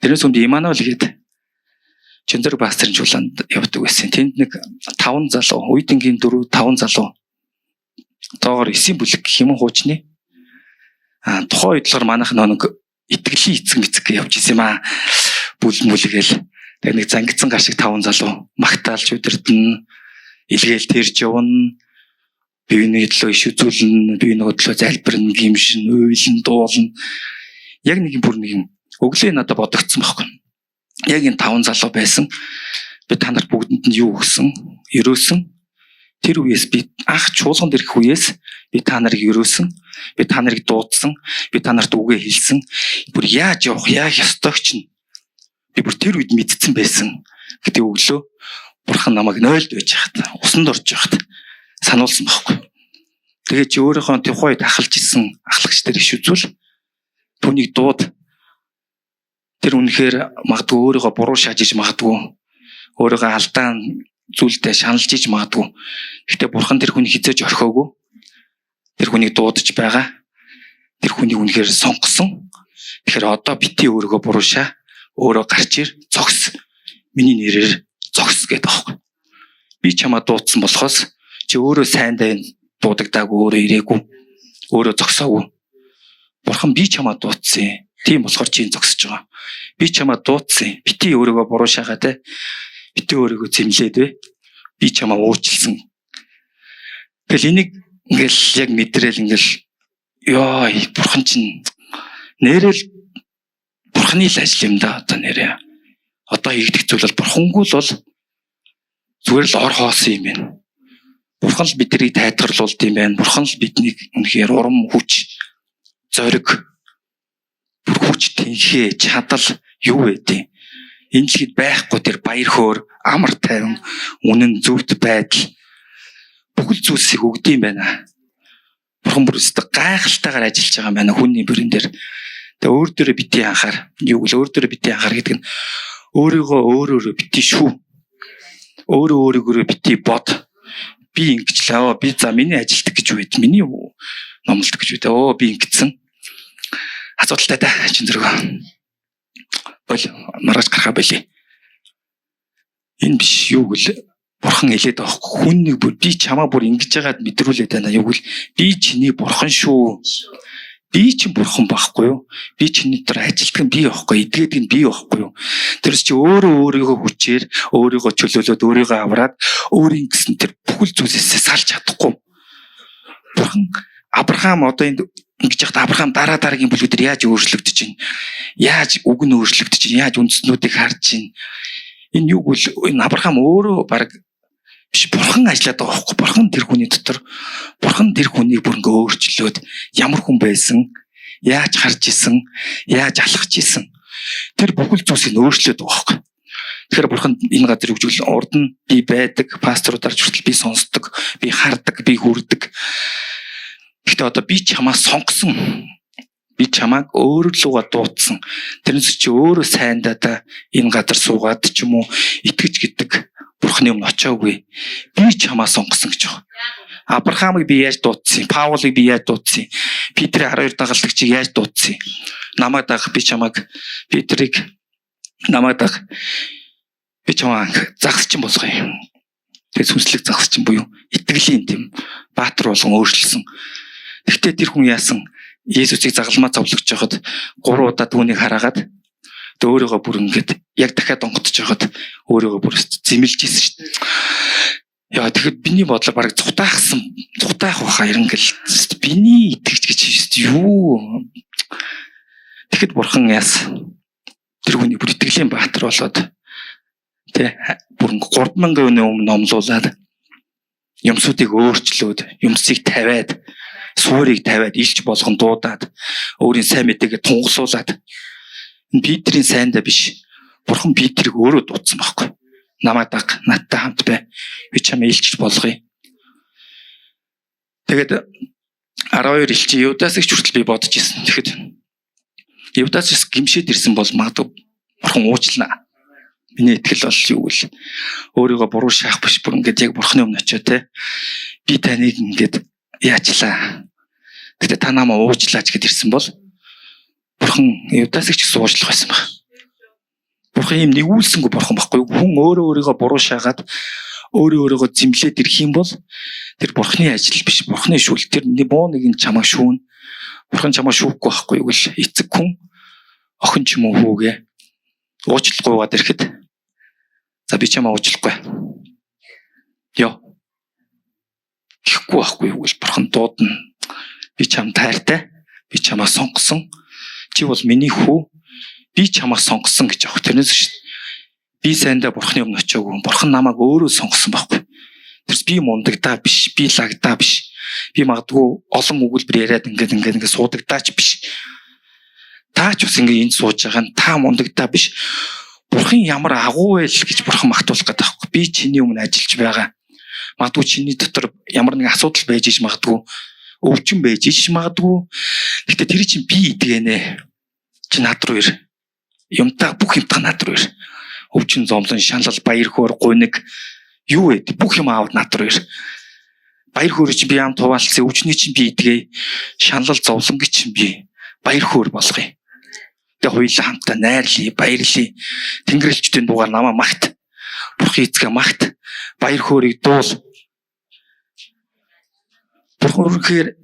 тэрнээс өмнө Имануэль гээд Чөндөр пасторын чуулганд явдаг байсан. Тэнд нэг 5 залуу, үеийнгийн 4 5 залуу доогоор 9 бүлэг гэх юм хуучны. А тухайн үед болохоор манайх нэг итгэлийн эцэг мэцэг гэж явж исэн юм аа. Бүл мүлгээл. Тэгээ нэг зангидсан гар шиг 5 залуу магтаалж удирдна, илгээл тэрж явна, биений төлөө иш үзүүлнэ, бие нөгөө төлөө залбирна, гимшин, уйлан, дуулна. Яг нэг юм бүр нэг юм өглөө надад бодогдсон байхгүй. Яг энэ 5 залуу байсан. Би та нарт бүгдэнд нь юу өгсөн? Ерөөсөн. Тэр үеэс би анх чуулганд ирэх үеэс би та нарыг ерөөсөн, би та нарыг дуудсан, би та нарт үгээ хэлсэн. Бүр яаж явах, яах ёстойг чинь би бүр тэр үед мэдсэн байсан. Гэтэ өглөө бурхан намайг 0-д байж хат, усанд орж байхад сануулсан байхгүй. Тэгээ чи өөрийнхөө тухайн үед ахалж исэн ахлагч дээр иш үзвэл түүнийг дууд. Тэр үнэхээр магадгүй өөрийгөө буруу шааж иж магадгүй. Өөрийгөө алдаан зүйлдээ шаналж иж магадгүй. Гэхдээ бурхан тэр хүнийг хизээж орхиогүй. Тэр хүнийг дуудаж байгаа. Тэр хүнийг үнэхээр сонгосон. Тэгэхээр одоо бити өөрийгөө буруу шаа. Өөрөө гарч ир, зогс. Миний нэрээр зогс гэдэг аахгүй. Би чамаа дуудсан болохоос чи өөрөө сайн дайн дуудагдаагүй, өөрөө ирээгүй, өөрөө зогсоогүй. Бурхан би чамаа дуудсан. Тийм болохоор чи зогсож байгаа. Би чамаа дуудсан. Бити өөрийгөө буруу шаагаа те. Бити өөрийгөө зэмлээд бэ. Би чамаа уучлсан. Тэгэл энийг ингээл яг мэдрээл ингээл ёо бурхан чинь нэрэл бурханы л ажил юм да одоо нэрээ. Одоо хийгдэх зүйл бол бурхангүй л бол зүгээр л ор хоосон юм байна. Бурхан л биднийг тайтгарлуулд юм байна. Бурхан л биднийг үнэхээр урам хүч, зориг, бүр хүч тэнхээ, чадал юу вэ? Энэ дэлхийд байхгүй тэр баяр хөөр, амар тайван, үнэн зөвхт байдал бүхэл зүйлсийг өгд юм байна. Бурхан бүр өстө гайхалтайгаар ажиллаж байгаа юм байна хүний бүрэн дээр. Тэгээ өөр дөрөө бити анхаар. Юу гэвэл өөр дөрөө бити анхаар гэдэг нь өөрийгөө өөрөөрөө бити шүү. Өөрөө өөрийгөө бити бод. Би ингэж л аа би за миний ажилтг гэж байд. Миний номлолт гэж байд. Өө би ингэсэн. Асуудалтай та чин зэрэг. Бол маргааш гарахаа болий. Энэ биш юу гэвэл бурхан хэлээд байгаа хгүй. Хүн нэг бүр би чамаа бүр ингэж яагаад мэдрүүлээд байна. Юу гэвэл би чиний бурхан шүү. Би чинь бурхан байхгүй юу? Би чиний дотор ажилтг нь би байхгүй, эдгээдэг нь би байхгүй юу? Тэрс чи өөрөө өөрийгөө хүчээр, өөрийгөө чөлөөлөөд, өөрийгөө авраад, өөрийн гэсэн тэр бүхэл зүйлээсээ салж чадахгүй. Бурхан Авраам одоо энд ингэж яхад Авраам дараа дараагийн бүлгүүдээр яаж өөрчлөгдөж байна? Яаж үг нь өөрчлөгдөж байна? Яаж үндснүүдийг харж байна? Энэ юу гэвэл энэ Авраам өөрөө баг биш бурхан ажиллаад байгаа байхгүй. Бурхан тэр хүний дотор, бурхан тэр хүнийг бүр ингээ өөрчлөөд ямар хүн байсан, яаж харж исэн, яаж алхаж исэн тэр бүхэл зүйлсийг өөрчлөөд байгаа байхгүй. Тэгэхээр бурхан энэ газар өгч урд нь би байдаг, пасторудаар хүртэл би сонсдог, би хардаг, би хүрдэг. Гэхдээ одоо би чамаа сонгосон. Би чамааг өөр лугаа дуудсан. Тэрнээс чи өөрөө сайндаа энэ газар суугаад ч юм уу итгэж гэдэг бурхны өмнө очиагүй. Би чамаа сонгосон гэж байна. Авраамыг би яаж дуудсан? Паулыг би яаж дуудсан? Петрийн 12 дагалдагчийг яаж дуудсан? Намайг дагах би чамааг Петрийг намайг дагах. Би чамаа загасчин болгоё. Тэгээ сүнслэг загасчин буюу итгэлийн тийм баатар болгон өөрчилсөн. Гэхдээ тэр хүн яасан? Есүсийг загалмаа зовлогч байхад 3 удаа түүнийг хараагаад тэгээ өөрийгөө бүр ингээд яг дахиад онготож байхад өөрийгөө бүр зэмлэж исэн шүү дээ. Яа, тэгэхэд биний бодлоор бараг цутаахсан, цутаах баха ирнгэл биний итгэж гэж юу. Тэгэхэд бурхан яасан? Тэр хүний бүр итгэлийн баатар болоод тэ бүр 3000 хүний өмнө номлуулад юмсуудыг өөрчлөөд, юмсыг тавиад, суурийг тавиад, илч болгон дуудаад, өөрийн сайн мэдээгээ тунгалуулад. Энэ Петрийн сайндаа биш. Бурхан Петрийг өөрөө дуудсан байхгүй. Намайг даг, надтай хамт бай. Би чамайг илч болгоё. Тэгээд 12 элчин Юдасыг ч хүртэл би бодож ирсэн. Тэгэхэд Юдас гимшээд ирсэн бол магадгүй бурхан уучлаа. Миний итгэл бол юу вэ? Өөрийгөө буруу шаах биш, бүр ингээд яг бурханы өмнө очиод те. Би таныг ингээд яачлаа. Гэтэ та намайг уучлаач гэд ирсэн бол бурхан Юдасыг ч гэсэн уучлах байсан баг. Бурхан ийм нэгүүлсэнгүй бурхан байхгүй. Хүн өөрөө өөрийгөө буруу шаагаад өөрөө өөрийгөө зэмлээд ирэх юм бол тэр бурханы ажил биш, бурханы шүүл. Тэр буу нэг нь чамайг шүүн. Бурхан чамайг шүүхгүй байхгүй юу гэл эцэг хүн охин ч юм уу хүүгээ уучлахгүйгээд ирэхэд за би чамайг уучлахгүй. Йоо. Гэхгүй байхгүй юу гэл бурхан дуудана. Би чам тайртай. Би чамайг сонгосон. Чи бол миний хүү. Би чамайг сонгосон гэж аах. Тэрнээс шүү дээ. Би сайндаа бурханы өмнө очиагүй. Бурхан намайг өөрөө сонгосон байхгүй. Тэрс би мундагдаа биш, би лагдаа биш. Би магадгүй олон өгүүлбэр яриад ингээд ингээд ингээд суудагдаач биш. Та ч бас ингээд энд сууж байгаа нь та мундагдаа биш. Бурхан ямар агуу вэ гэж бурхан магтуулах гэдэг байхгүй. Би чиний өмнө ажиллаж байгаа. Магадгүй чиний дотор ямар нэгэн асуудал байж ич магадгүй. Өвчин байж ич магадгүй. Гэхдээ тэр чинь би идгэнэ. Чи над руу ир. Юмтаа бүх юмтаа над руу ир. Өвчин, зомлон, шаналл, баяр хөөр, гуниг юу вэ? Бүх юм аавд над руу ир. Баяр хөөрөө чинь би ям туваалцсан, өвчний чинь би идгээ. Шаналл, зовлонг чинь би баяр хөөр болгоё. Тэгээ хоёулаа хамтдаа найрлая, баярлая. Тэнгэрлэгчдийн дугаар намаа магт. Бурхан эзгээ магт. Баяр хөөрийг дуул. Бурхан үнэхээр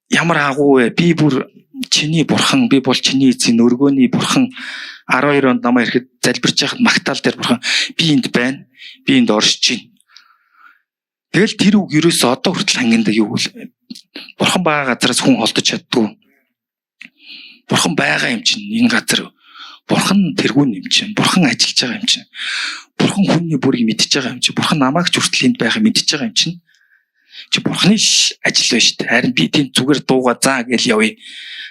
ямар агуу вэ? Би бүр чиний бурхан, би бол чиний эзэн, өргөөний бурхан. 12 онд намайг ирэхэд залбирч байхад магтаал дээр бурхан би энд байна. Би энд оршиж байна. Тэгэл тэр үг ерөөсөө одоо хүртэл хангинда юу вэ? Бурхан байгаа газараас хүн холдож чаддгүй. Бурхан байгаа юм чинь энэ газар. Бурхан тэргүүн юм чинь. Бурхан ажиллаж байгаа юм чинь. Бурхан хүний бүрийг мэдж байгаа юм чинь. Бурхан намайг ч хүртэл энд байхыг мэдж байгаа юм чинь. Чи бурханы ажил байна шүү дээ. Харин би тийм зүгээр дууга заа гэж явъя.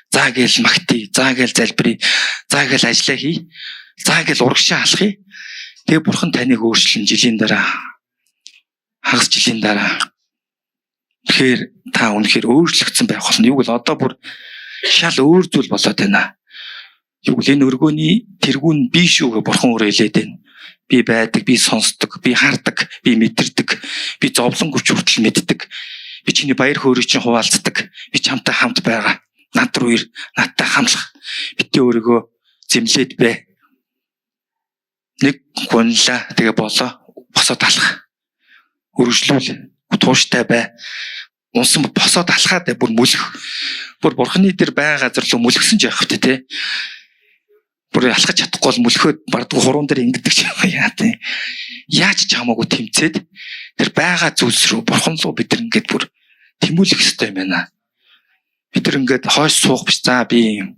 За гээл магтъя, за гээл залбирая, за гээл ажиллаа хий, за гээл урагшаа алхая. Тэгээ бурхан таныг өөрчлөн жилийн дараа, хагас жилийн дараа. Тэгэхээр та үнэхээр өөрчлөгдсөн байх болно. Юу гэвэл одоо бүр шал өөр зүйл болоод байна. Юу гэвэл энэ өргөөний тэргүүн би шүү гэж бурхан өөрөө хэлээд байна. Би байдаг, би сонсдог, би хардаг, би мэдэрдэг, би зовлон гүч хүртэл мэддэг. Би чиний баяр хөөрийг чинь хуваалцдаг. Би чамтай хамт байгаа. Над руу ир, надтай хамлах. Битгий өөрийгөө зэмлээд бай. Нэг гунлаа, тэгээ болоо. Босоод алах. Өргөжлүүл, тууштай бай. Унсан босоод алхаад бай, бүр мөлөх. Бүр бурхны дээр байгаа газар руу мөлгсөн ч явах вэ те. Бүр алхаж чадахгүй бол мөлхөөд бардгүй хуруун дээр ингэдэг ч юм яа те. Яаж ч хамаагүй тэмцээд тэр байгаа зүйлс рүү бурхан руу бид нар ингээд бүр тэмүүлэх ёстой юм байна. Бид нар ингээд хойш суух биш. За би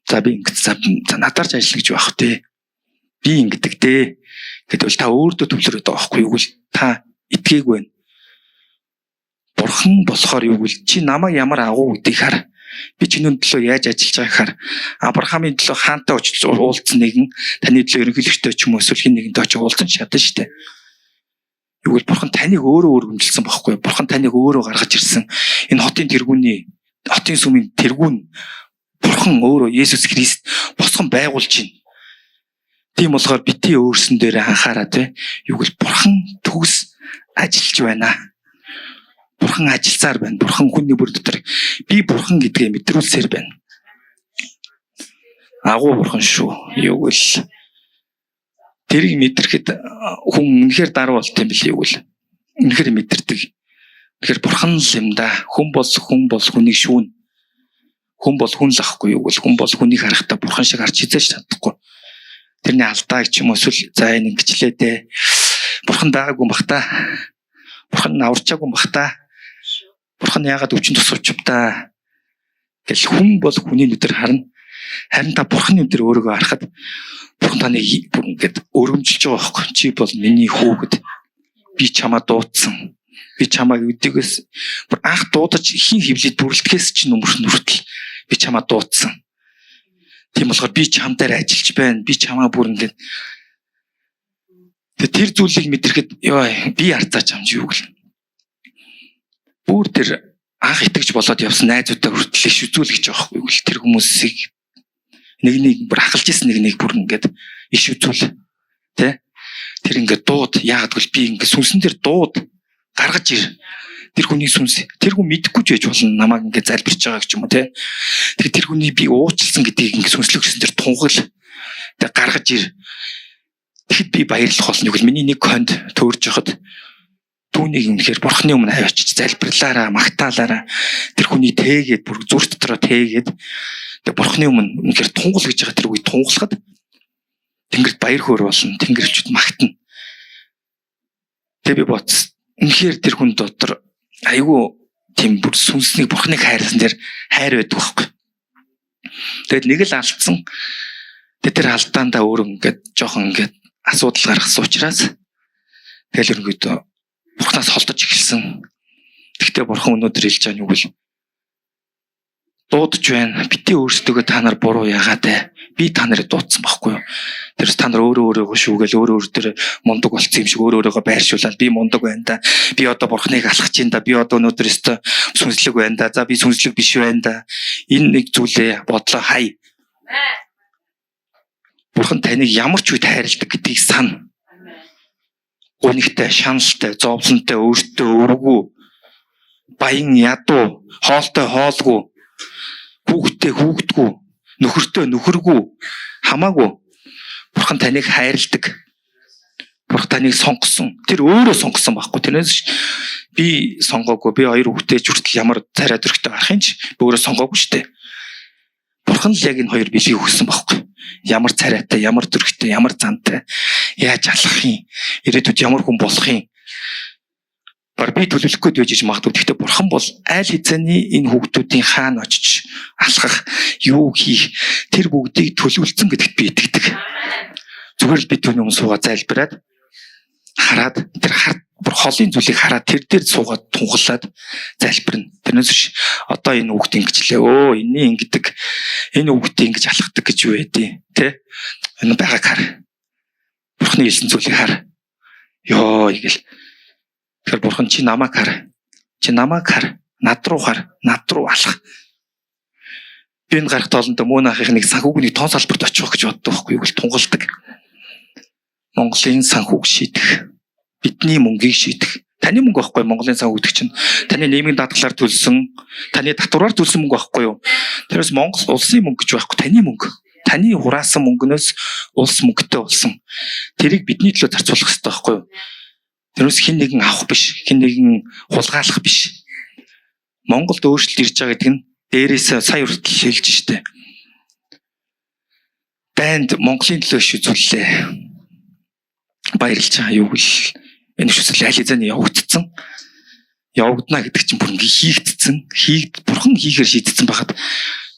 ингээд за надаар ч ажиллана гэж байх те. Би ингэдэг дээ. Гэдвэл та өөртөө төвлөрөөд байгаа байхгүй юу? Та итгээгүй байна. Бурхан болохоор юу гэвэл чи намайг ямар агуу гэдгийг хар. Би чиний төлөө яаж ажиллаж байгааг хар. Авраамийн төлөө хаантай очиж уулзсан нэгэн таны төлөө ерөнхийлөгчтэй ч юм уу эсвэл хэн нэгэнтэй очиж уулзсан чадна шүү дээ. Юу гэвэл бурхан таныг өөрөө өргөмжилсөн байхгүй юу? Бурхан таныг өөрөө гаргаж ирсэн. Энэ хотын тэргүүний, хотын сүмийн тэргүүн бурхан өөрөө Есүс Христ босгон байгуулж байна. Тийм болохоор бити өөрсөн дээр анхаараа тий. Юу гэвэл бурхан төгс ажиллаж байна. Бурхан ажилласаар байна. Бурхан хүний бүр дотор би бурхан гэдгээ мэдрүүлсээр байна. Агуу бурхан шүү. Юу гэвэл Тэрийг мэдрэхэд хүн үнэхээр даруй болт юм билий юу л. Үнэхээр мэдэрдэг. Үнэхээр бурхан л юм да. Хүн бол хүнийг шүүн. Хүн бол хүн л ахгүй юу л. Хүн бол хүнийг харахтаа бурхан шиг харж хизээж чадахгүй. Тэрний алдааг ч юм уу эсвэл за энэ ингэчлээ дээ. Бурхан байгаагүй юм бах та. Бурхан аварчаагүй юм бах та. Бурхан яагаад өвчин тусвч та гэл хүн бол хүний нүдээр харна. Харин та бурханы нүдээр өөрийгөө харахад бурхан таныг бүр ингээд өргөмжилж байгаа байхгүй. Чи бол миний хүүхэд. Би чамаа дуудсан. Би чамааг өдөгөөс бүр анх дуудаж хин хөвлөд бүрэлдэхээс чинь өмнө хүртэл би чамаа дуудсан. Тийм болохоор би чам дээр ажиллаж байна. Би чамаа бүр ингээд тэр зүйлийг мэдрэхэд ёо би арцаач амж юу гэл. Бүр тэр анх итгэж болоод явсан найзуудаа хүртэл иш үзүүл гэж байгаа байхгүй юу? Тэр хүмүүсийг нэг нэг бүр ахалж исэн нэг нэг бүр ингээд иш үзүүл тэ? Тэр ингээд дууд яагаад гэвэл би ингээд сүнсэн дээр дууд гаргаж ир. Тэр хүний сүнс тэр хүн мэдэхгүй ч байж болно намайг ингээд залбирч байгаа ч юм уу тэ? Тэр тэр хүний би уучлсан гэдгийг ингээд сүнслэг сүнсэн дээр тунхал тэг гаргаж ир. Тэгэхэд би баярлах болно гэвэл миний нэг хонд төөрж байхад түүнийг үнэхээр бурхны өмнө авчиж залбирлаараа магтаалаараа тэр хүний тээгээд бүр зүрх дотроо тээгээд тэг бурхны өмнө үнэхээр тунгал гэж байгаа тэр үе тунгалахад тэнгэрт баяр хөөр болно, тэнгэрчүүд магтана. Тэг би бодсон. Үнэхээр тэр хүн дотор айгүй тийм бүр сүнснийг бурхныг хайрласан тэр хайр байдаг байхгүй. Тэгэд нэг л алдсан. Тэг тэр алдаандаа өөр ингээд жоохон ингээд асуудал гаргасан учраас тэгэл ерөнхийдөө бурхнаас холдож эхэлсэн. Тэгтээ бурхан өнөөдөр хэлж байгаа нь юу вэ? Дуудаж байна. Бити өөрсдөө та нар буруу яагаад вэ? Би та нарыг дуудсан байхгүй юу? Тэрс та нар өөрөө өөрийгөө шүүгээл өөрөө өөр дээр мундаг болцсон юм шиг өөрөө өөрийгөө байршуулаад би мундаг байна да. Би одоо бурхныг алхаж чинь да. Би одоо өнөөдөр өстө сүнслэг байна да. За би сүнслэг биш байна да. Энэ нэг зүйлээ бодлоо хай. Бурхан таныг ямар ч үед хайрладаг гэдгийг сан. Гунигтай, шаналтай, зовлонтой, өөртөө өргүү, баян ядуу, хоолтой хоолгүй, хүүхдтэй хүүхдгүй, нөхөртөө нөхөргүй, хамаагүй. Бурхан таныг хайрладаг. Бурхан таныг сонгосон. Тэр өөрөө сонгосон байхгүй. Тэрнээс би сонгоогүй. Би хоёр хүүхдээ ч хүртэл ямар царай төрхтэй гарах юм ч би өөрөө сонгоогүй шүү дээ. Бурхан л яг энэ хоёр бэлгийг өгсөн байхгүй. Ямар царайтай, ямар төрхтэй, ямар зантай, яаж алах юм, ирээдүйд ямар хүн болох юм. Бар би төлөвлөх гээд байж магадгүй. Гэхдээ бурхан бол айл хэзээний энэ хүүхдүүдийн хаана очиж алхах, юу хийх тэр бүгдийг төлөвлөсөн гэдэгт би итгэдэг. Зүгээр л би түүний өмнө суугаад залбираад хараад тэр хар бүр холын зүйлийг хараад тэр дээр суугаад тунгалаад залбирна. Тэрнээс биш одоо энэ хүүхд ингэжлээ. Өө энэний ингэдэг, энэ хүүхдээ ингэж алхдаг гэж юу байдیں۔ Тэ? Энэ байгааг хар. Бурхны хэлсэн зүйлийг хар. Йоо ингээл. Тэгэхээр бурхан чи намайг хар. Чи намайг хар. Над руу хар. Над руу алах. Би энэ гарах тоолондоо мөн ахын нэг санхүүг нэг тоон салбарт очих гэж боддог байхгүй юу? Тунгалдаг. Монголын санхүүг шийдэх. Бидний мөнгийг шийдэх. Таны мөнгө байхгүй Монголын санхүү гэдэг чинь таны нийгмийн даатгалаар төлсөн, таны татвараар төлсөн мөнгө байхгүй юу? Тэрээс Монгол улсын мөнгө гэж байхгүй, таны мөнгө. Таны хураасан мөнгнөөс улс мөнгөтэй болсон. Тэрийг бидний төлөө зарцуулах хэрэгтэй байхгүй юу? Тэрнээс хэн нэгэн авах биш, хэн нэгэн хулгайлах биш. Монголд өөрчлөлт ирж байгаа гэдэг нь дээрээс сая хүртэл хэлж штэ. Дайнд Монголын төлөө иш үзүүллээ. Баярлж байгаа юу гэл энэ иш үзүүлэл аль хэзээний явагдсан. Явагдана гэдэг чинь бүр ингээ хийгдсэн. Бурхан хийхээр шийдсэн байхад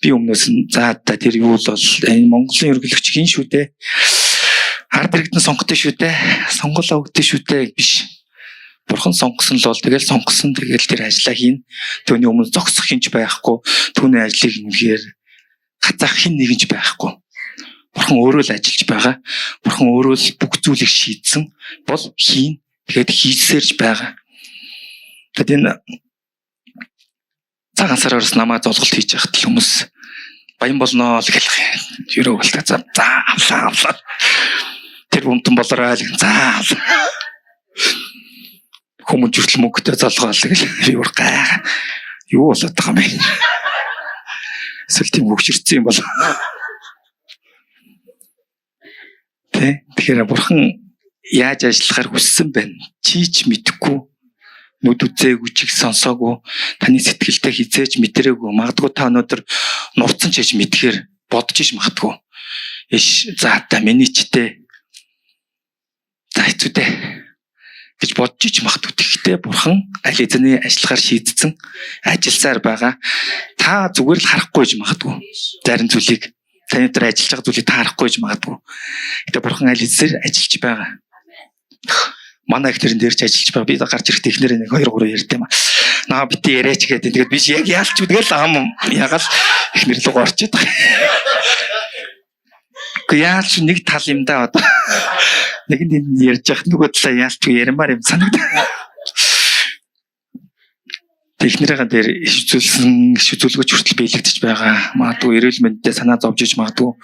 би өмнөөс нь за та тэр юу л бол энэ Монголын ерөнхийлөгч хин шүү дээ. Ард иргэдэн сонготой шүү дээ. Сонголоо өгдөө шүү дээ биш. Бурхан сонгосон л бол тэгэл сонгосон, тэгэл тэр ажлаа хийн. Түүний өмнө зогсох хинч байхгүй. Түүний ажлыг үнэхээр гацаах хин нэгэнч байхгүй. Бурхан өөрөө л ажиллаж байгаа. Бурхан өөрөө л бүх зүйлийг шийдсэн бол хийн. Тэгээд хийсээрж байгаа. Тэгэд энэ цагаан сараас намайг золголт хийж яхад л хүмүүс баян болно л гэх юм. Ерөө бол за авлаа авлаа. Тэр бумтан болорой л за авлаа. Хүмүүс хүртэл мөнгөтэй золгоол гэл би бүр гайхаа. Юу болоод байгаа юм бэ? Эсвэл тийм хөгжирцэн юм бол. Тэ? Тэгэхээр бурхан яаж ажиллахаар хүссэн байна? Чи ч мэдэхгүй, нүд үзээгүй, чиг сонсоогүй, таны сэтгэлдээ хизээж мэдрээгүй. Магадгүй та өнөөдөр нурцсан ч гэж мэдхээр бодож иш магадгүй. Иш за та миний чтэй. За хэцүү дээ гэж бодож ич магадгүй. Тэгэхдээ бурхан аль эзэний ажиллахаар шийдсэн, ажилласаар байгаа. Та зүгээр л харахгүй гэж магадгүй. Зарим зүйлийг таны дээр ажиллаж байгаа зүйлийг та харахгүй гэж магадгүй. Гэтэ бурхан аль эзээр ажиллаж байгаа. Манай эхнэрэн дээр ч ажиллаж байгаа. Би гарч ирэхдээ эхнэрээ 1 2 3 ярьд юм. Наа бити яриач гэдэг. Тэгээд би яг яалч үдгээл ам ягаал эхнэр луг орчод байгаа. Гэхдээ яалч нэг тал юм да одоо. Нэг нь энэ ярьж явах нөгөө талаа яалч яримаар юм санагдаа. Эхнэрийн дээр иш үзүүлсэн, иш үзүүлгэж хүртэл биелэгдэж байгаа. Магадгүй эрүүл мэндэд санаа зовж иж магадгүй.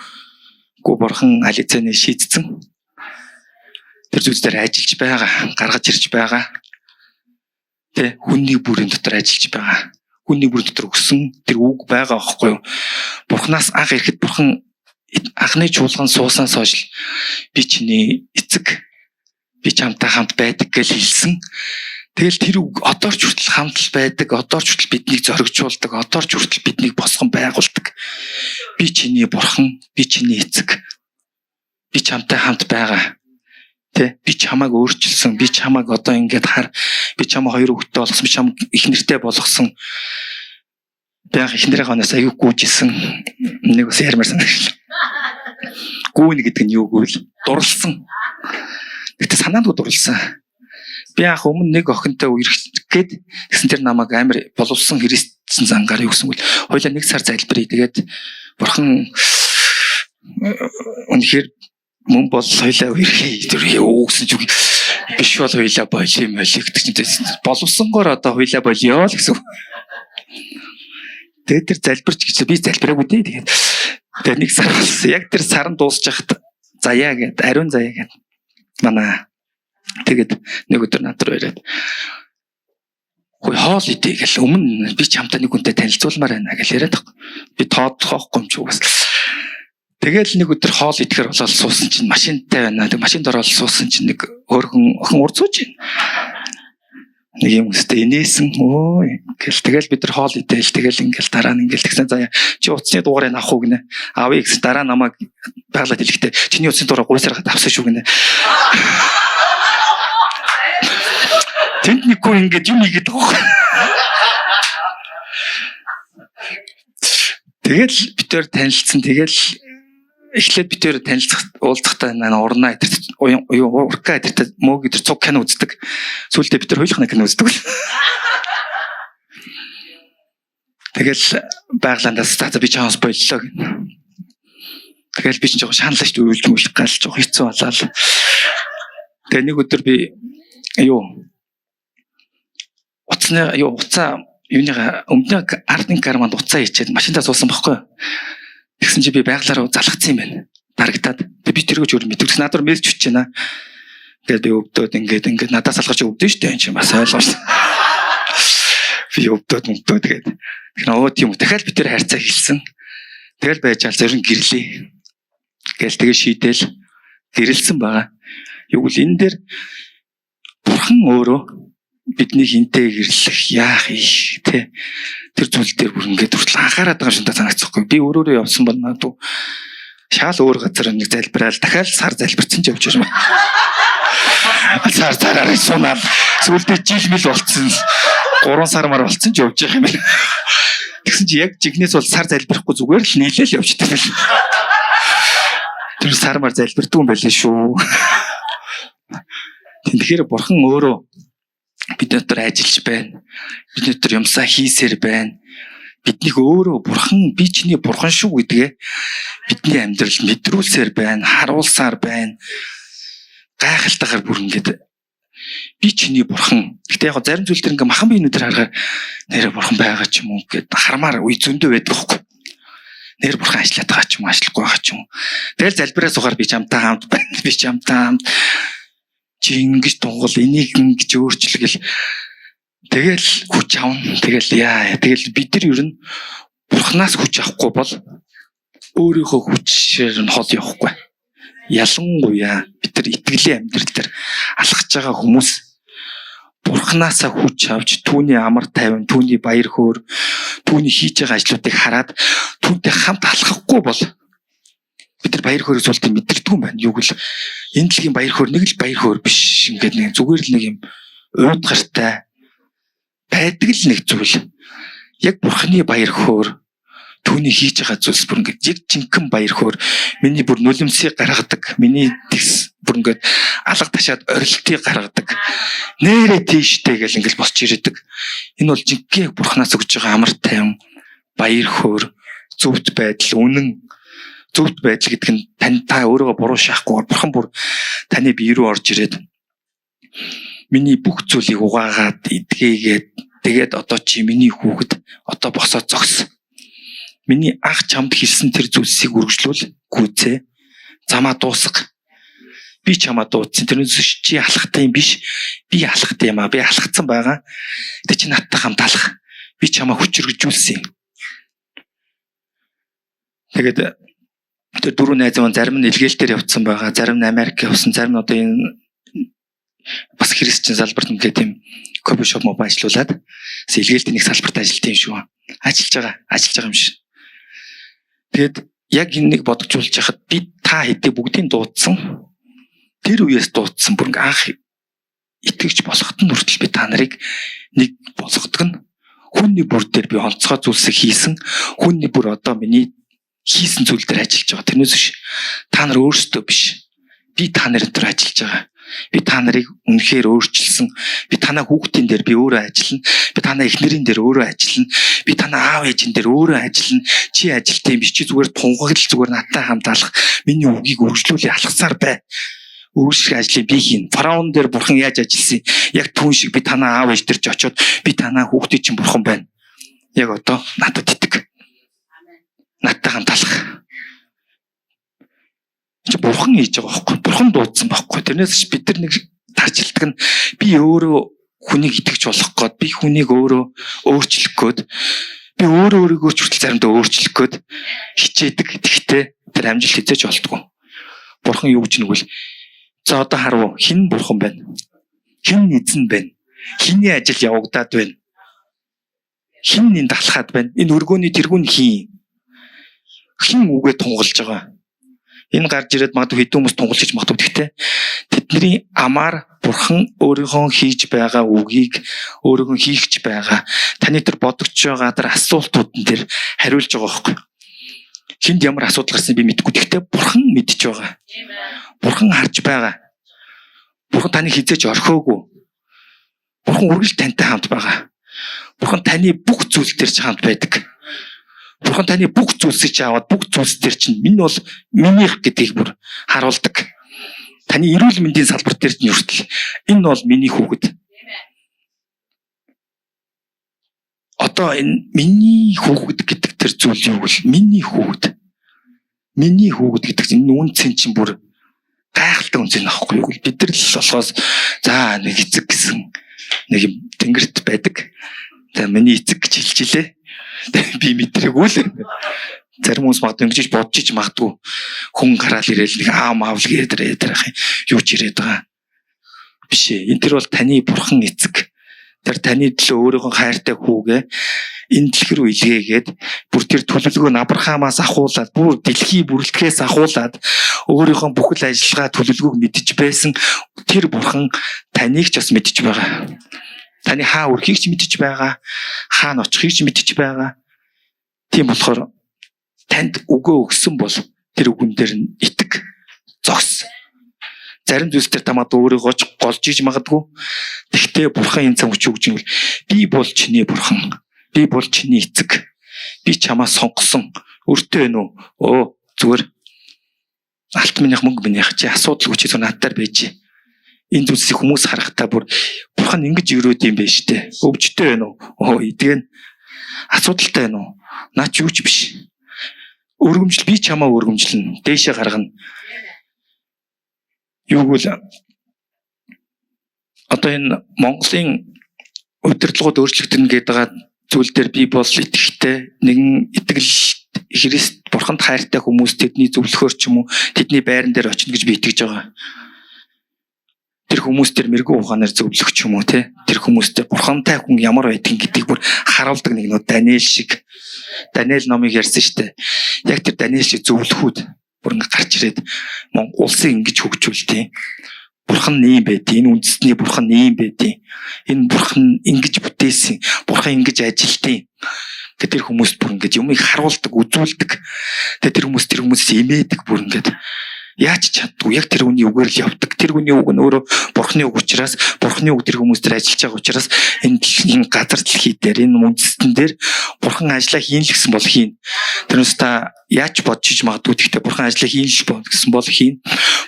Гүү бурхан аль эзэний шийдсэн. Тэр зүйлс дээр ажиллаж байгаа, гаргаж ирж байгаа. Тэ хүний бүрийн дотор ажиллаж байгаа. Хүний бүрийн дотор өсөн тэр үг байгаа аахгүй юу? Бурханаас анх ирэхэд бурхан анхны чуулган сууснаас хойш би чиний эцэг, би чамтай хамт байдаг гэж хэлсэн. Тэгэл тэр үг одоо ч хүртэл хамт л байдаг, одоо ч хүртэл биднийг зоригжуулдаг, одоо ч хүртэл биднийг босгон байгуулдаг. Би чиний бурхан, би чиний эцэг. Би чамтай хамт байгаа. Тэ би чамайг өөрчилсөн, би чамайг одоо ингээд хар, би чамайг хоёр хүүхэдтэй болгосон, би чамайг их нэртэй болгосон. Би анх эхнэрийн хоноос аягүй гүйжсэн. Нэг бас ярмаар санагчлаа. Гүйнэ гэдэг нь юу гэвэл дурлсан. Гэтэ санаандгүй дурлсан. Би анх өмнө нэг охинтой үерхэх гээд тэгсэн тэр намайг амар боловсон христсэн зангаар юу гэсэн бол хоёлаа нэг сар залбирая. Тэгээд бурхан үнэхээр мөн бол хоёлаа үерхээ. Тэр юу гэсэн ч биш бол хоёлаа болио юм болио гэдэг чинь боловсонгоор одоо хоёлаа болио л гэсэн. Тэгээд тэр залбирч гэж би залбираагүй дээ. Тэгээд тэгээд нэг сар болсон. Яг тэр сар нь дуусч хахад заяа гэд ариун заяа гэд манай тэгээд нэг өдөр над руу ирээд хөөе хоол идэ гэл өмнө би чамтай нэг хүнтэй танилцуулмаар байна гэл яриад байхгүй. Би тоодохгүй юм чи угаас. Тэгэл нэг өдөр хоол идэхэр болоод суусан чинь машинтай байна. Тэг машинд ороод суусан чинь нэг өөрхөн охин урд сууж байна. Нэг юм өстэй инээсэн. Өө гэл тэгэл бид нар хоол идээл тэгэл ингээл дараа нь ингээл тэгсэн заяа чи утасны дугаарыг авах уу гинэ. Авъя гэсэн дараа намайг байглаад хэлэхдээ чиний утасны дугаараа гуйсараад авсан шүү гинэ. Тэнд нэг хүн ингээд юм хийгээд байгаа байхгүй. Тэгэл бид хоёр танилцсан. Тэгэл эхлээд бид хоёр танилцах уулзахдаа урнаа эдэрт урка эдэрт мөөг эдэр цуг кино үздэг. Сүүлдээ бид нар хоёулах кино үздэг. Тэгэл байглаандаас за би чамаас боллоо гэнэ. Тэгэл би чинь жоохон шаналлаа шүү дээ. Уйлж муулах гал жоохон хэцүү болоод. Тэгээ нэг өдөр би юу утасны юу утсаа юуныга өмнө ардын карманд утсаа хийчихэд машиндаа суусан байхгүй. Тэгсэн чи би байглаараа залгацсан юм байна. Дарагтаад. Тэг би тэргэж өөр мэддэг. Тэгсэн надад мессеж бичиж байна. Тэгээд би өвдөөд ингээд ингээд надаас салгаж өвдөн штэ энэ чинь бас ойлгоош. Би өвдөөд өвдөөд тэгээд тэгэхээр өө тийм үү. Дахиад би тэр харьцаа хэлсэн. Тэгэл байж ал зорин гэрлээ. Гээл тэгээ шийдэл гэрэлсэн байгаа. Юу гэвэл энэ дээр бурхан өөрөө бидний хинтээ гэрлэх яах их те тэр зүйл дээр бүр ингээд хүртэл анхаарат байгаа юм шиг санагдчихгүй. Би өөрөөрөө явсан бол магадгүй шал өөр газар нэг залбираал дахиад сар залбирсан ч явж байгаа юм. Сар сараар сунаал сүүлдээ жил мэл болцсон. 3 сар мар болцсон ч явж байгаа юм байна. Тэгсэн чи яг жигнэс бол сар залбирахгүй зүгээр л нийлээл явчихдаг байл. Тэр сар мар залбирдаг юм байлээ шүү. Тэгэхээр бурхан өөрөө бид нар ажиллаж байна. Бид нар юмсаа хийсээр байна. Биднийг өөрөө бурхан би чиний бурхан шүү гэдгээ бидний амьдрал мэдрүүлсээр байна, харуулсаар байна. Гайхалтайгаар бүр ингээд би чиний бурхан. Гэтэ яг зарим зүйл төр ингээ махан биенүүдээр харахаар нэрэ бурхан байгаа ч юм уу гэд хармаар үе зөндөө байдаг байхгүй. Нэр бурхан ажиллаад байгаа ч юм уу, ажиллахгүй байгаа ч юм уу. Тэгэл залбираа сухаар би чамтай хамт байна. Би чамтай хамт. Чи ингэж тунгал энийг ингэж өөрчил гэл тэгэл хүч авна. Тэгэл яа тэгэл бид нар ер нь бурханаас хүч авахгүй бол өөрийнхөө хүчээр нь хол явахгүй. Ялангуяа бид нар итгэлийн амьдрал дээр алхаж байгаа хүмүүс Бурханаасаа хүч авч түүний амар тайван, түүний баяр хөөр, түүний хийж байгаа ажлуудыг хараад түүнтэй хамт алхахгүй бол бид нар баяр хөөрөө зүйлийг мэдэрдэг юм байна. Юу гэвэл энэ дэлхийн баяр хөөр нэг л баяр хөөр биш. Ингээд нэг зүгээр л нэг юм уудгартай байдаг л нэг зүйл. Яг Бурханы баяр хөөр, түүний хийж байгаа зүйлс бүр ингээд яг жинхэнэ баяр хөөр миний бүр нулимсыг гаргадаг. Миний тэгс бүр ингээд алга ташаад орилтыг гаргадаг. Нэрээ тийштэй гэл ингээд босч ирдэг. Энэ бол жинхэнэ яг Бурханаас өгж байгаа амар тайван, баяр хөөр, зөвхт байдал, үнэн зөвхт байдал гэдэг нь тань та өөрийгөө буруу шахахгүйгээр Бурхан бүр таны бие рүү орж ирээд миний бүх зүйлийг угаагаад эдгээгээд тэгээд одоо чи миний хүүхэд, одоо босоо зогс. Миний анх чамд хэлсэн тэр зүйлсийг үргэлжлүүл, гүйцээ. Замаа дуусга. Би чамаа дуудсан. Тэрнээс чи алхахтай юм биш. Би алхахтай юм аа. Би алхацсан байгаа. Тэг чи надтай хамт алх. Би чамаа хүчрхэгжүүлсэн юм. Тэгээд тэр дөрөв найз маань зарим нь илгээлтээр явцсан байгаа. Зарим нь Америк явсан. Зарим нь одоо энэ бас христчин салбарт ингээд тийм кофе шоп моб ажиллаулаад илгээлтийн нэг салбарт ажилтсан юм шүү. Ажиллаж байгаа. Ажиллаж байгаа юм шиг. Тэгээд яг энэ нэг бодогчулж яхад би та хэдий бүгдийг дуудсан. Тэр үеэс дуудсан. Бүр ингээ анх итгэгч болоход нь хүртэл би та нарыг нэг болгодог нь хүний бүр дээр би онцгой зүйлсийг хийсэн. Хүний бүр одоо миний хийсэн зүйл дээр ажиллаж байгаа. Тэрнээс биш та нар өөрсдөө биш. Би та нарын дээр ажиллаж байгаа. Би та нарыг үнэхээр өөрчилсөн. Би танаа хүүхдийн дээр би өөрөө ажиллана. Би танаа эхнэрийн дээр өөрөө ажиллана. Би танаа аав ээжин дээр өөрөө ажиллана. Чи ажилтан юм биш. Чи зүгээр тунхаглал зүгээр надтай хамт алах. Миний үгийг үргэлжлүүлээ алхасаар бай. Өөрсгөө ажлыг би хийн. Фараон дээр бурхан яаж ажилласан? Яг түн шиг би танаа аав ээж дээр ч очиод би танаа хүүхдийн чинь бурхан байна. Яг одоо надад итэг. Надтай хамт алах. Чи бурхан хийж байгаа байхгүй. Бурхан дуудсан байхгүй. Тэрнээс бид нар нэг тарчилдаг нь би өөрөө хүнийг итгэж болох гээд, би хүнийг өөрөө өөрчлөх гээд, би өөрөө өөрийгөө ч хүртэл заримдаа өөрчлөх гээд хичээдэг. Тэгтээ тэр амжилт хизээж болдгоо. Бурхан юу гэж нэгвэл за одоо харав хэн бурхан байна? Хэн эзэн байна? Хэний ажил явагдаад байна? Хэн энд алхаад байна? Энэ өргөөний тэргүүн хин? Хэн үгээ тунгалж байгаа? Энэ гарч ирээд магадгүй хэдэн хүмүүс тунгалж магадгүй. Гэхдээ тэдний амаар бурхан өөрийнхөө хийж байгаа үгийг өөрийнхөө хийхж байгаа таны тэр бодогч байгаа тэр асуултууд нь тэр хариулж байгаа байхгүй. Хүнд ямар асуудал гарсныг би мэдэхгүй. Гэхдээ бурхан мэдж байгаа. Бурхан харж байгаа. Бурхан таныг хизээж орхиогүй. Бурхан үргэлж тантай хамт байгаа. Бурхан таны бүх зүйл дээр ч хамт байдаг. Бурхан таны бүх зүйлсийг чи аваад бүх зүйлс дээр чинь минь бол минийх гэдгийг бүр харуулдаг. Таны эрүүл мэндийн салбар дээр чинь хүртэл энэ бол миний хүүхэд. Одоо энэ миний хүүхэд гэдэг тэр зүйл юу вэ? Миний хүүхэд. Миний хүүхэд гэдэг чинь энэ үнцэн чинь бүр гайхалтай үнцэн аахгүй юу? Бид нар л болохоос за нэг эцэг гэсэн нэг юм тэнгэрт байдаг. За миний эцэг гэж хэлж илээ. Би мэдрээгүй л. Зарим хүмүүс магадгүй ингэж бодож ич магадгүй хүн гараал ирээл нэг аав маав л гээд ирээд байх юм. Юу ч ирээд байгаа. Биш ээ. Энэ тэр бол таны бурхан эцэг. Тэр таны төлөө өөрийнхөө хайртай хүүгээ энэ дэлхий рүү илгээгээд бүр тэр төлөвлөгөө нь Авраамаас ахуулаад бүр дэлхий бүрэлдэхээс ахуулаад өөрийнхөө бүхэл ажиллагаа төлөвлөгөөг мэдж байсан тэр бурхан таныг ч бас мэдж байгаа. Таны хаа өрхийг ч мэдж байгаа, хаана очихыг ч мэдж байгаа. Тийм болохоор танд үгөө өгсөн бол тэр үгэн дээр нь итг, зогс. Зарим зүйлс дээр та магадгүй өөрийгөө голж иж магадгүй. Тэгтээ бурхан энэ цаг үчи өгч ивэл би бол чиний бурхан. Би бол чиний эцэг. Би чамаа сонгосон. Өртөө байна уу? Өө зүгээр алт минийх мөнгө минийх чи асуудалгүй чи зөв надаар байж. Энэ зүйлсийг хүмүүс харахтаа бүр бурхан ингэж өрөөд юм байна штэ. Өвчтэй байна уу? Оо идгэн. Асуудалтай байна уу? Наа чи юу ч биш. Өргөмжл би чамаа өргөмжлөнө. Дээшээ гаргана. Юу гэвэл одоо энэ Монголын удирдлагууд өөрчлөгдөнө гэдэг байгаа зүйл дээр би бол итгэхтэй нэгэн итгэл Христ бурханд хайртай хүмүүс тэдний зөвлөхөөр ч юм уу тэдний байран дээр очино гэж би итгэж байгаа. Тэр хүмүүс тэр мэрэгүү ухаанаар зөвлөх ч юм уу те. Тэр хүмүүстэй бурхантай хүн ямар байдгийг гэдгийг бүр харуулдаг нэг нөө Даниэл шиг. Даниэл номыг ярьсан шүү дээ. Яг тэр Даниэл шиг зөвлөхүүд бүр ингэ гарч ирээд Монгол улсын ингэж хөгжүүлдэг. Бурхан ийм байдیں۔ Энэ үндэстний бурхан ийм байдیں۔ Энэ бурхан ингэж бүтээсэн. Бурхан ингэж ажилтیں۔ Тэгээ тэр хүмүүст бүр ингэж юмыг харуулдаг, үзүүлдэг. Тэгээ тэр хүмүүс тэр хүмүүсээс имээдэг бүр ингэж яаж ч чаддгүй яг тэр хүний үгээр л явдаг. Тэр хүний үг нь өөрөө бурхны үг учраас, бурхны үг тэр хүмүүс дээр ажиллаж байгаа учраас энэ дэлхийн газар дэлхий дээр, энэ үндэстэн дээр бурхан ажиллаа хийн л гэсэн бол хийн. Тэрнээс та яаж бодож иж магадгүй, гэхдээ бурхан ажиллаа хийн л гэсэн бол хийн.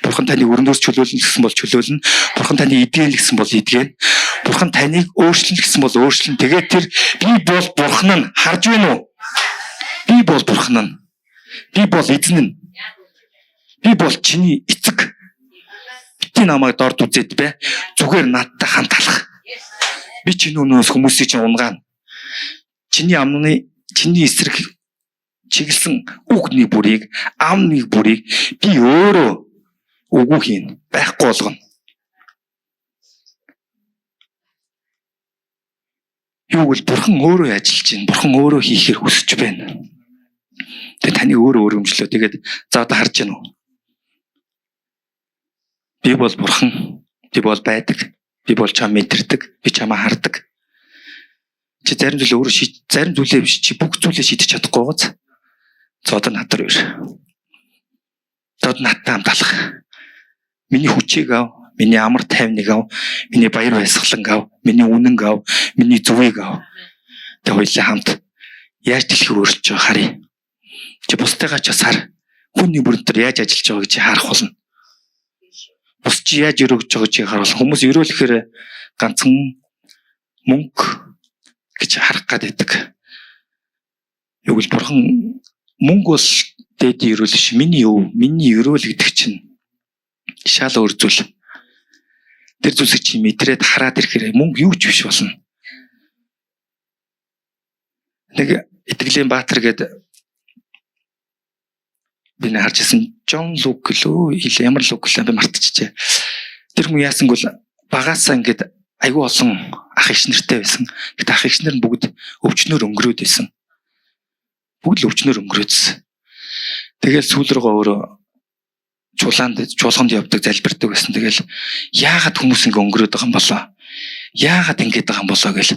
Бурхан таныг өрнөөр чөлөөлнө гэсэн бол чөлөөлнө. Бурхан таны эдгэн л гэсэн бол эдгэн. Бурхан таныг өөрчлөн гэсэн бол өөрчлөн. Тэгээд тэр би бол бурхан нь харж байна уу? Би бол бурхан нь. Би бол эзэн нь. Би бол чиний эцэг. Бити намайг дорд үзээд бай. Зүгээр надтай хамт алах. Би чиний өнөөс хүмүүсийг чинь унгаана. Чиний амны чиний эсрэг чиглэсэн үгний бүрийг, амны бүрийг би өөрөө үгүй хийн. Байхгүй болгоно. Юу гэвэл бурхан өөрөө ажиллаж байна. Бурхан өөрөө хийхээр хүсэж байна. Тэгээ таны өөрөө өргөмжлөө. Тэгээд за одоо харж байна уу? Би бол бурхан. Би бол байдаг. Би бол чам мэдэрдэг. Би чамаа хардаг. Чи зарим зүйлээ өөрөө шийд, зарим зүйлээ биш, чи бүх зүйлээ шийдэж чадахгүй гоц. За одоо над руу ир. За одоо надтай хамт алах. Миний хүчийг ав, миний амар тайвныг ав, миний баяр баясгаланг ав, миний үнэнг ав, миний зүвийг ав. Тэг хоёулаа хамт яаж дэлхийг өөрчилж байгааг харъя. Чи бусдыгаа ч бас хар. Хүний бүрэн дээр яаж ажиллаж байгааг чи харах болно. Бус чи яаж өрөөгж байгааг чи харах болно. Хүмүүс өрөөлөхээр ганцхан мөнгө гэж харах гад байдаг. Юу гэвэл бурхан мөнгө бол дээдийн өрөөл биш. Миний өв, миний өрөөл гэдэг чинь шал өөр зүйл. Тэр зүйлсийг чи мэдрээд хараад ирэхээр мөнгө юу ч биш болно. Нэг итгэлийн баатар гэдэг би нэг харж ирсэн Джон Лук лөө ил ямар Лук лээ би мартчихжээ. Тэр хүн яасан гол багаасаа ингээд айгүй олон ах эгч нартай байсан. Гэт ах эгч нар нь бүгд өвчнөр өнгөрөөд байсан. Бүгд л өвчнөр өнгөрөөдсөн. Тэгэл сүүл рүүгээ өөрөө чулаанд чуулганд явдаг, залбирдаг байсан. Тэгэл яагаад хүмүүс ингэ өнгөрөөд байгаа юм болоо? Яагаад ингэж байгаа юм болоо гэл.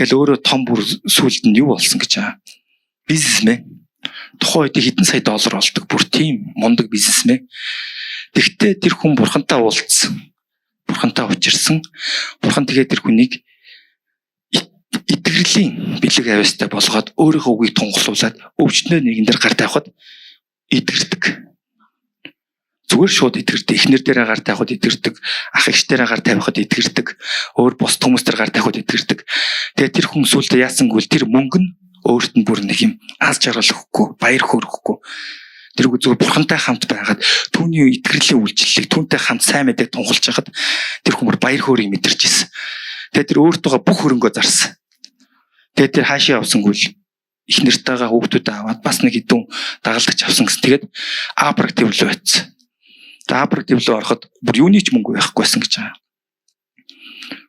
Тэгэл өөрөө том бүр сүүлд нь юу болсон гэж аа. Бизнесмен. Тухайн үед хэдэн сая доллар олдог бүр тийм мундаг бизнесмен. Тэгтээ тэр хүн бурхантай уулзсан. Бурхантай учирсан. Бурхан тэгээд тэр хүнийг итгэрлийн бэлэг авьяастай болгоод өөрийнхөө үгийг тунхаглуулад өвчнөө нэгэн дээр гар тавихад эдгэрдэг. Зүгээр шууд эдгэрдэг. Эхнэр дээрээ гар тавихад эдгэрдэг. Ах эгч дээрээ гар тавихад эдгэрдэг. Өөр бус хүмүүс дээр гар тавихад эдгэрдэг. Тэгээд тэр хүн сүултээ яасан гэвэл тэр мөнгө нь өөрт нь бүр нэг юм аз жаргал өгөхгүй, баяр хөөр өгөхгүй. Тэр үг зүгээр бурхантай хамт байгаад түүний итгэрлийн үйлчлэлийг түүнтэй хамт сайн мэдээг тунхалж хахад тэр хүн бүр баяр хөөргийг мэдэрч ирсэн. Тэгээд тэр өөртөөгөө бүх хөрөнгөө зарсан. Тэгээд тэр хаашаа явсангүй л их нэртэйгээ хүүхдүүдээ аваад бас нэг хэдэн дагалдагч авсан гэсэн. Тэгээд Абрак дэвлөө очсон. Тэгээд Абрак дэвлөө ороход бүр юуны ч мөнгө байхгүйсэн гэж байгаа.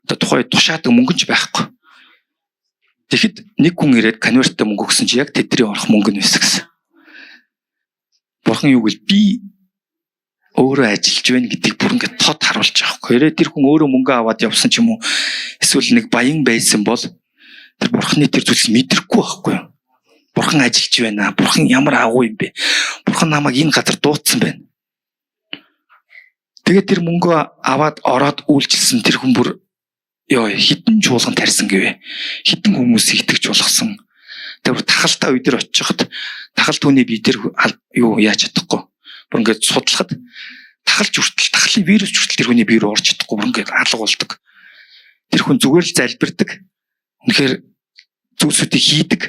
Одоо тухайн тушаадаг мөнгө ч байхгүй. Тэгэхэд нэг хүн ирээд конверттэй мөнгө өгсөн чи яг тэдний орох мөнгө нь байсан гэсэн. Бурхан юу гэвэл би өөрөө ажиллаж байна гэдгийг бүр ингээд тод харуулж байгаа байхгүй. Хэрэг тэр хүн өөрөө мөнгө аваад явсан ч юм уу эсвэл нэг баян байсан бол тэр бурханы тэр зүйлс мэдрэхгүй байхгүй юу? Бурхан ажиллаж байна. Бурхан ямар агуу юм бэ? Бурхан намайг энэ газар дуудсан байна. Тэгээд тэр мөнгөө аваад ороод үйлчилсэн тэр хүн бүр ёо хідэн чуулган тарьсан гэвэ. Хідэн хүмүүсийг итгэж болгосон. Тэр тахалтай үе дээр очиход тахал түүний бие дээр юу яаж чадахгүй. Бүр ингээд судлахад тахалч хүртэл тахлын вирус хүртэл тэр хүний бие рүү орж чадахгүй бүр ингээд алга болдог. Тэр хүн зүгээр л залбирдаг. Үнэхээр зүйлсүүдийг хийдэг.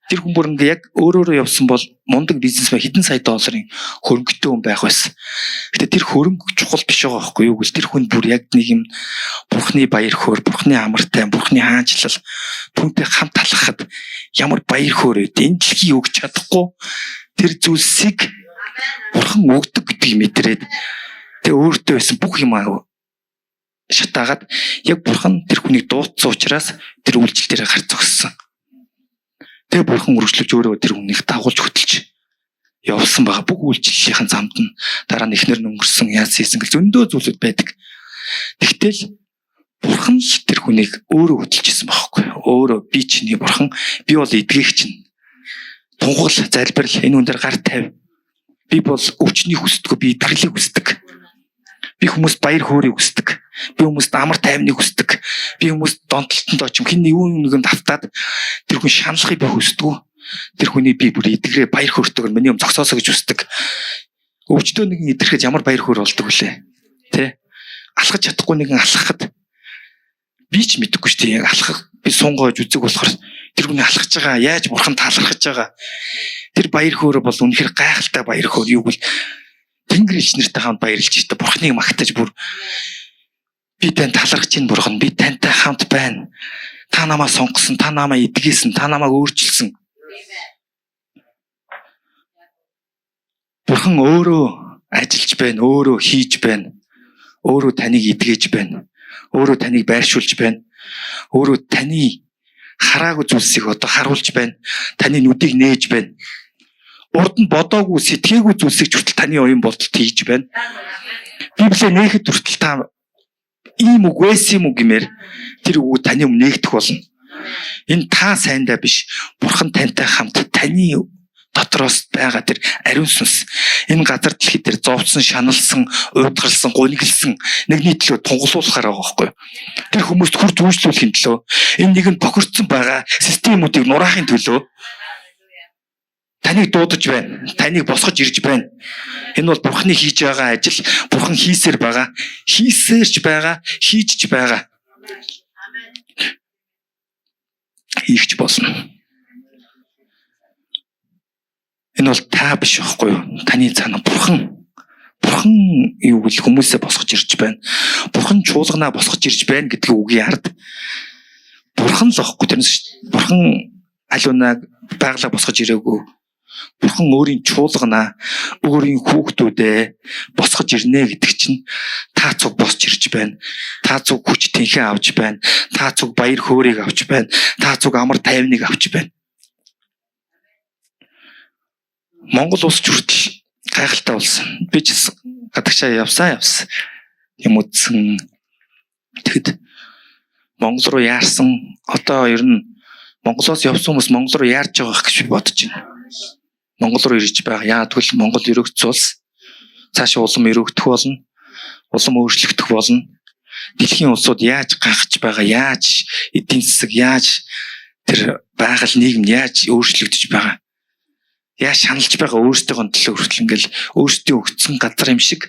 Тэр хүн бүр ингээ яг өөрөөрөө явсан бол мундаг бизнесмен хэдэн сая долларын хөрөнгөтэй хүн байх байсан. Гэтэ тэр хөрөнгө чухал биш байгаа байхгүй юу гэвэл тэр хүн бүр яг нэг юм бурхны баяр хөөр, бурхны амартай, бурхны хаанчлал түүнтэй хамт алхахад Ямар баяр хөөр вэ? Энэ дэлхий өгч чадахгүй тэр зүйлсийг Бурхан өгдөг гэдгийг мэдрээд тэг өөртөө байсан бүх юм шатаагаад яг Бурхан тэр хүнийг дуудсан учраас тэр үйлчлэл дээр гарч зогссон. Тэгээ Бурхан үргэлжлүүлж өөрөө тэр хүнийг дагуулж хөтөлж явсан байгаа. Бүх үйлчлэлийн замд нь дараа нь эхнэр нь өнгөрсөн, яас хийсэн гэл зөндөө зүйлүүд байдаг. Тэгтэл Бурхан л тэр хүнийг өөрөө хөтөлж исэн байхгүй. Өөрөө би чиний Бурхан, би бол эдгээх чинь. Тунгал залбирал энэ хүн дээр гар тавь. Би бол өвчнийг хүсдэггүй, би эдгэрлийг хүсдэг. Би хүмүүст баяр хөөргийг хүсдэг. Би хүмүүст амар тайвныг хүсдэг. Би хүмүүст донтолтонд очим хэн нэг нэгэнд автаад тэр хүн шаналхыг би хүсдэг. Тэр хүний би бүр эдгэрээ баяр хөөртэйгээр миний юм зогсоосоо гэж хүсдэг. Өвчтөө нэгэн идрэхэд ямар баяр хөөр болдог вүлээ? Тэ? Алхаж чадахгүй нэгэн алхахад би ч мэдэхгүй шүү дээ. Алхах би сунгоож үзэг болохоор тэр хүний алхаж байгаа яаж бурхан талархаж байгаа. Тэр баяр хөөр бол үнэхээр гайхалтай баяр хөөр юу гэвэл Тэнгэр элч нартай хамт баярлж штэ. Бурханыг магтаж бүр би тань талархаж чинь бурхан, би тантай хамт байна. Та намайг сонгосон, та намайг эдгээсэн, та намайг өөрчилсөн. Бурхан өөрөө ажиллаж байна, өөрөө хийж байна. Өөрөө таныг эдгэж байна. Өөрөө таныг байршуулж байна. Өөрөө таны хараагүй зүйлсийг одоо харуулж байна. Таны нүдийг нээж байна. Урд нь бодоогүй, сэтгэгээгүй зүйлсийг ч хүртэл таны оюун бодолд хийж байна. Библийг нээхэд хүртэл та ийм үг байсан юм уу гэмээр тэр үг таны өмнө нээгдэх болно. Энэ та сайндаа биш, Бурхан тантай хамт таны дотроос байгаа тэр ариун сүнс энэ газар дэлхий дээр зовсон, шаналсан, уйдгарсан, гуниглсан нэгний төлөө тунгалуулахаар байгаа байхгүй юу? Тэр хүмүүст хүр зүүжлүүлэхин төлөө энэ нэг нь тохирцсон байгаа системүүдийг нураахын төлөө таныг дуудаж байна. Таныг босгож ирж байна. Энэ бол Бурханы хийж байгаа ажил. Бурхан хийсээр байгаа. Хийсээрч байгаа, хийж ч байгаа. Хийхч болно. Энэ бол та биш байхгүй юу? Таны цаана Бурхан. Бурхан юу гэвэл хүмүүсээ босгож ирж байна. Бурхан чуулганаа босгож ирж байна гэдэг үгийн ард Бурхан л байхгүй. Тэрнээс Бурхан алиунаа байгалаа босгож ирээгүй. Бурхан өөрийн чуулганаа, өөрийн хүүхдүүдээ босгож ирнэ гэдэг чинь та цуг босч ирж байна. Та цуг хүч тэнхээ авч байна. Та цуг баяр хөөргийг авч байна. Та цуг амар тайвныг авч байна. Монгол улс ч хүртэл гайхалтай болсон. Би ч гадагшаа явсан. Юм үзсэн. Тэгэхэд Монгол руу яарсан. Одоо ер нь Монголоос явсан хүмүүс Монгол руу яарч байгаа гэж би бодож байна. Монгол руу ирж байгаа. Яагаад гэвэл Монгол өрөгдсөн улс. Цаашаа улам өрөгдөх болно. Улам өөрчлөгдөх болно. Дэлхийн улсууд яаж гайхаж байгаа, яаж эдийн засаг, яаж тэр байгаль нийгэм яаж өөрчлөгдөж байгаа. Яаж шаналж байгаа өөрсдийнхөө төлөө хүртэл ингээл өөрсдийн өгцөн газар юм шиг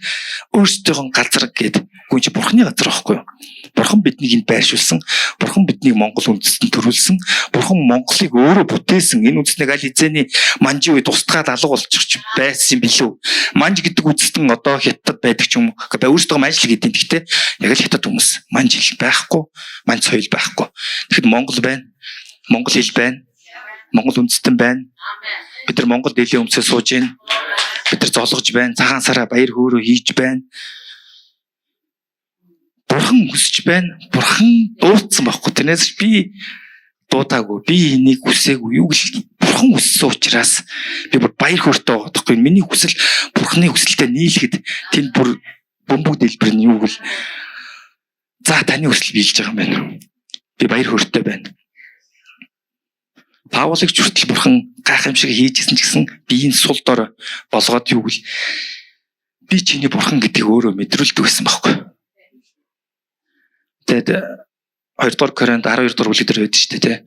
өөрсдийнхөө газар гээд гүн чи бурхны газар байхгүй юу? Бурхан биднийг энд байршуулсан. Бурхан биднийг Монгол үндэстэнд төрүүлсэн. Бурхан Монголыг өөрөө бүтээсэн. Энэ үндэснийг аль хэзээний манжийн үед устгаад алга болчих байсан юм билүү? Манж гэдэг үндэстэн одоо хятад байдаг ч юм уу. Өөрсдөө манж л гэдэг. Гэхдээ яг л хятад хүмүүс. Манж хэл байхгүй, манж соёл байхгүй. Тэгэхэд Монгол байна. Монгол хэл байна. Монгол үндэстэн байна. Бид нар Монгол дэлхийн өмсөө сууж байна. Бид нар золгож байна. Цагаан сараа баяр хөөрөө хийж байна. Бурхан хүсэж байна. Бурхан дуудсан байхгүй. Тэрнээс би дуудаагүй. Би энийг хүсээгүй. Юу гэл Бурхан хүссэн учраас би бүр баяр хөөртэй байгаа байхгүй. Миний хүсэл Бурханы хүсэлтэд нийлэхэд тэнд бүр бөмбөг дэлбэр нь юу гэл за таны хүсэл биелж байгаа юм байна. Би баяр хөөртэй байна. Паулыг ч хүртэл Бурхан гайхамшиг хийжсэн ч гэсэн биеийн сул дор болгоод юу гэл би чиний Бурхан гэдгийг өөрөө мэдрүүлдэг байсан байхгүй. Тэгээд 2 дугаар Коринт 12 дугаар бүлэг дээр байдаг шүү дээ, тэ.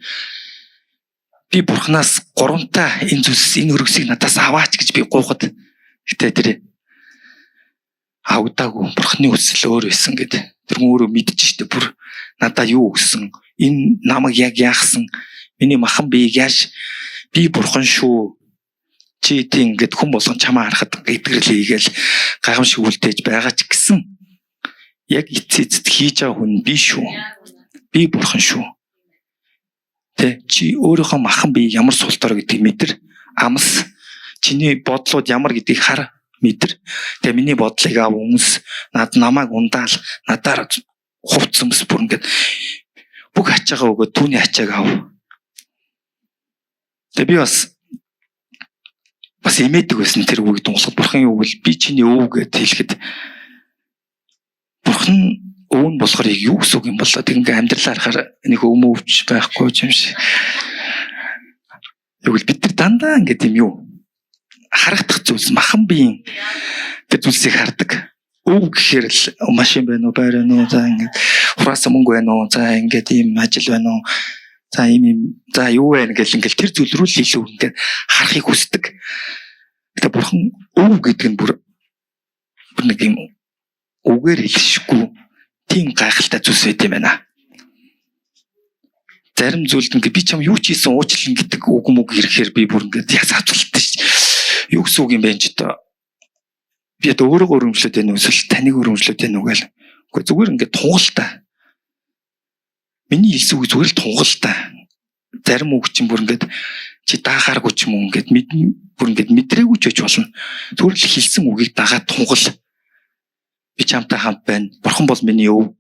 Би Бурханаас гурамтаа энэ зүйлс энэ өргөсийг надаас аваач гэж би гуйхад гэтээ тэр авдаагүй Бурханы хүсэл өөр байсан гэд. Тэр хүн өөрөө мэдэж штэ бүр надаа юу өгсөн, энэ намайг яг яахсан, миний махан биеийг яаж би бурхан шүү. Чи тийм ингээд хүн болгон чамаа харахад эдгэрэл хийгээл гайхамшиг үлдээж байгаа ч гэсэн яг эц эцэд хийж байгаа хүн би шүү. Би бурхан шүү. Тэ чи өөрийнхөө махан бие ямар сул дорой гэдгийг мэдэр. Амс чиний бодлууд ямар гэдгийг хар мэдэр. Тэгээ миний бодлыг ав өмс над намайг ундаал надаар хувц өмс бүр ингээд бүх ачаагаа өгөөд түүний ачааг ав. Тэгээ би бас эмээдэг байсан тэр үгийг дунсахад бурхан юу гэвэл би чиний өв гэд хэлэхэд бурхан өв нь болохоор яг юу гэсэн үг юм болоо тэг ингээ амьдралаа харахаар нэг өмөвч байхгүй юм шиг. Юу гэвэл бид нар дандаа ингээд юм юу харагдах зүйлс махан биеийн тэр зүйлсийг хардаг. Өв гэхээр л машин байна уу, байр байна уу, за ингээд хураасан мөнгө байна уу, за ингээд ийм ажил байна уу, за ийм ийм за юу байна гэл ингээл тэр зүйл рүү л илүү ингээд харахыг хүсдэг. Гэтэ бурхан өв гэдэг нь бүр нэг юм үгээр хэлшгүй тийм гайхалтай зүйлс байт юм байна. Зарим зүйлд ингээд би чам юу ч хийсэн уучлан гэдэг үг мөг ирэхээр би бүр ингээд яс авцалтай ш. Юу гэсэн үг юм бэ ч одоо би одоо өөрийгөө өрөмжлөд байна уу эсвэл таныг өрөмжлөд байна уу гэл. Үгүй зүгээр ингээд тунгалтай. Миний хэлсэн үг зүгээр л тунгалтай. Зарим үг чинь бүр ингээд чи даахааргүй ч юм уу ингээд бүр ингээд мэдрээгүй ч байж болно. Зүгээр л хэлсэн үгийг дагаад тунгал. Би чамтай хамт байна. Бурхан бол миний өв.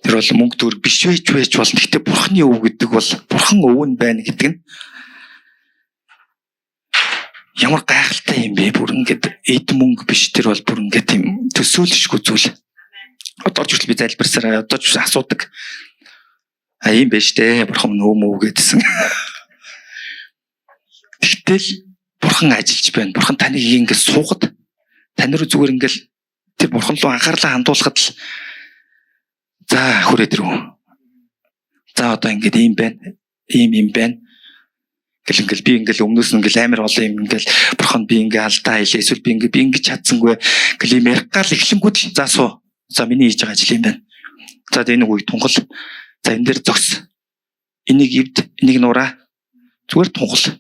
Тэр бол мөнгө төгрөг биш байж болно. Гэхдээ бурханы өв гэдэг бол бурхан өв нь байна гэдэг нь ямар гайхалтай юм бэ? Бүр ингээд эд мөнгө биш тэр бол бүр ингээд тийм төсөөлшгүй зүйл. Одоо ч хүртэл би залбирсараа одоо ч асуудаг. А ийм байж тээ. Бурхан нөө мөө гэдсэн. Тэгтэл бурхан ажиллаж байна. Бурхан таныг ингээд суугаад тань руу зүгээр ингээд тэр бурхан руу анхаарлаа хандуулахад л за хүрээд ирв. За одоо ингээд ийм байна. Ийм юм байна. Гэл ингээл би ингээл өмнөөс нь ингээл амар олон юм ингээл бурхан би ингээ алдаа хийлээ эсвэл би ингээ би ингэж чадсангүй гэл юм ярих гал эхлэнгүүд л за суу. За миний хийж байгаа ажил юм байна. За энэ үгийг тунгал. За энэ дээр зогс. Энийг эвд, энийг нураа. Зүгээр тунгал.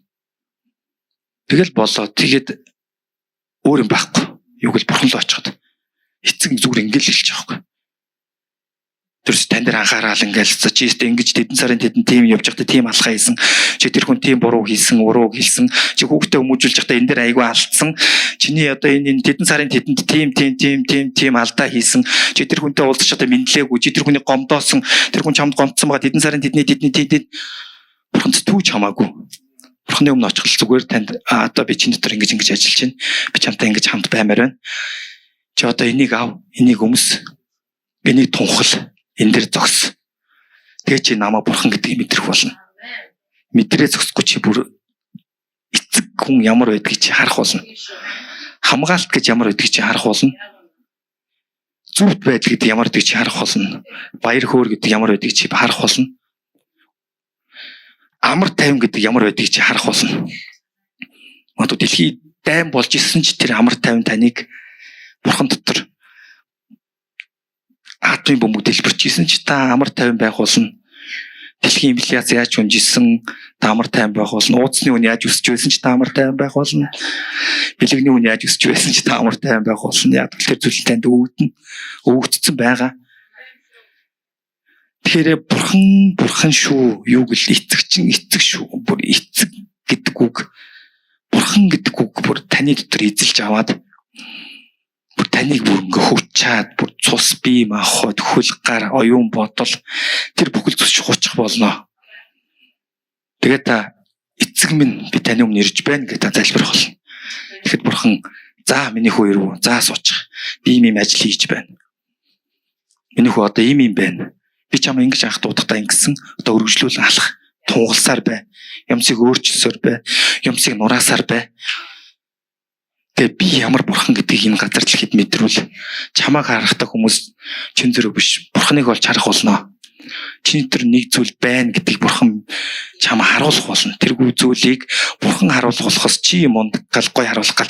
Тэгэл болоо. Тэгээд өөр юм байхгүй. Юу гэл бурхан руу очиход эцэг зүгээр ингээл хэлж байгаа байхгүй. Тэрс тань дээр анхаарал ингээл за чи өстө ингэж тэдэн сарын тэдэн тийм явж байхдаа тийм алхаа хийсэн. Чи тэр хүн тийм буруу хийсэн, уруу хийсэн. Чи хүүхдээ хүмүүжүүлж байхдаа энэ дээр айгүй алдсан. Чиний одоо энэ тэдэн сарын тэдэнд тийм тийм тийм тийм тийм алдаа хийсэн. Чи тэр хүнтэй уулзч байхдаа мэдлээгүй. Чи тэр хүнийг гомдоосон. Тэр хүн чамд гомдсон байгаа. Тэдэн сарын тэдний тэдний тэдэнд бурханд түүж хамаагүй. Бурханы өмнө очих зүгээр танд одоо би чиний дотор ингэж ингэж ажиллаж байна. Би чамтай ингэж хамт баймаар байна. Чи одоо энийг ав, энийг өмс, энийг тунхал, энэ дэр зогс. Тэгээ чи намаа бурхан гэдгийг мэдрэх болно. Мэдрээ зогсохгүй чи бүр эцэг хүн ямар байдгийг чи харах болно. Хамгаалт гэж ямар байдгийг чи харах болно. Зүвт байдал гэдэг ямар байдгийг чи харах болно. Баяр хөөр гэдэг ямар байдгийг чи харах болно. Амар тайван гэдэг ямар байдгийг чи харах болно. Одоо дэлхий дайн болж исэн ч тэр амар тайван таныг бурхан дотор атомын бөмбөг дэлбэрч исэн ч та амар тайван байх болно. Дэлхийн инфляц яаж унжисэн та амар тайван байх болно. Ууцны үн яаж өсөж байсан ч та амар тайван байх болно. Бэлэгний үн яаж өсөж байсан ч та амар тайван байх болно. Яг тэр зүйл танд өвөгдөн өвөгдсөн байгаа. Тэгэхээр бурхан шүү. Юу гэл эцэг чин эцэг шүү. Бүр эцэг гэдэг үг бурхан гэдэг үг бүр таны дотор эзэлж аваад бүр таныг бүр ингээ хүчээд бүр цус бие махбод хөл гар оюун бодол тэр бүхэл зүс хучих болно. Тэгээд та эцэг минь би таны өмнө ирж байна гэж та залбирах болно. Тэгэхэд бурхан за миний хүү ирв. За суучих. Би ийм ийм ажил хийж байна. Миний хүү одоо ийм ийм байна. Би чамаа ингэж анх дуудахдаа ингэсэн одоо өргөжлүүлэн алах тунгалсаар бай. Юмсыг өөрчилсөөр бай. Юмсыг нураасаар бай. Тэгээ би ямар бурхан гэдгийг энэ газар дэлхийд мэдрүүл. Чамааг харахтаа хүмүүс чин зэрэг биш. Бурханыг олж харах болно. Чиний тэр нэг зүйл байна гэдгийг бурхан чамаа харуулах болно. Тэргүй зүйлийг бурхан харуулах болохоос чи мундаг гал гой харуулах гал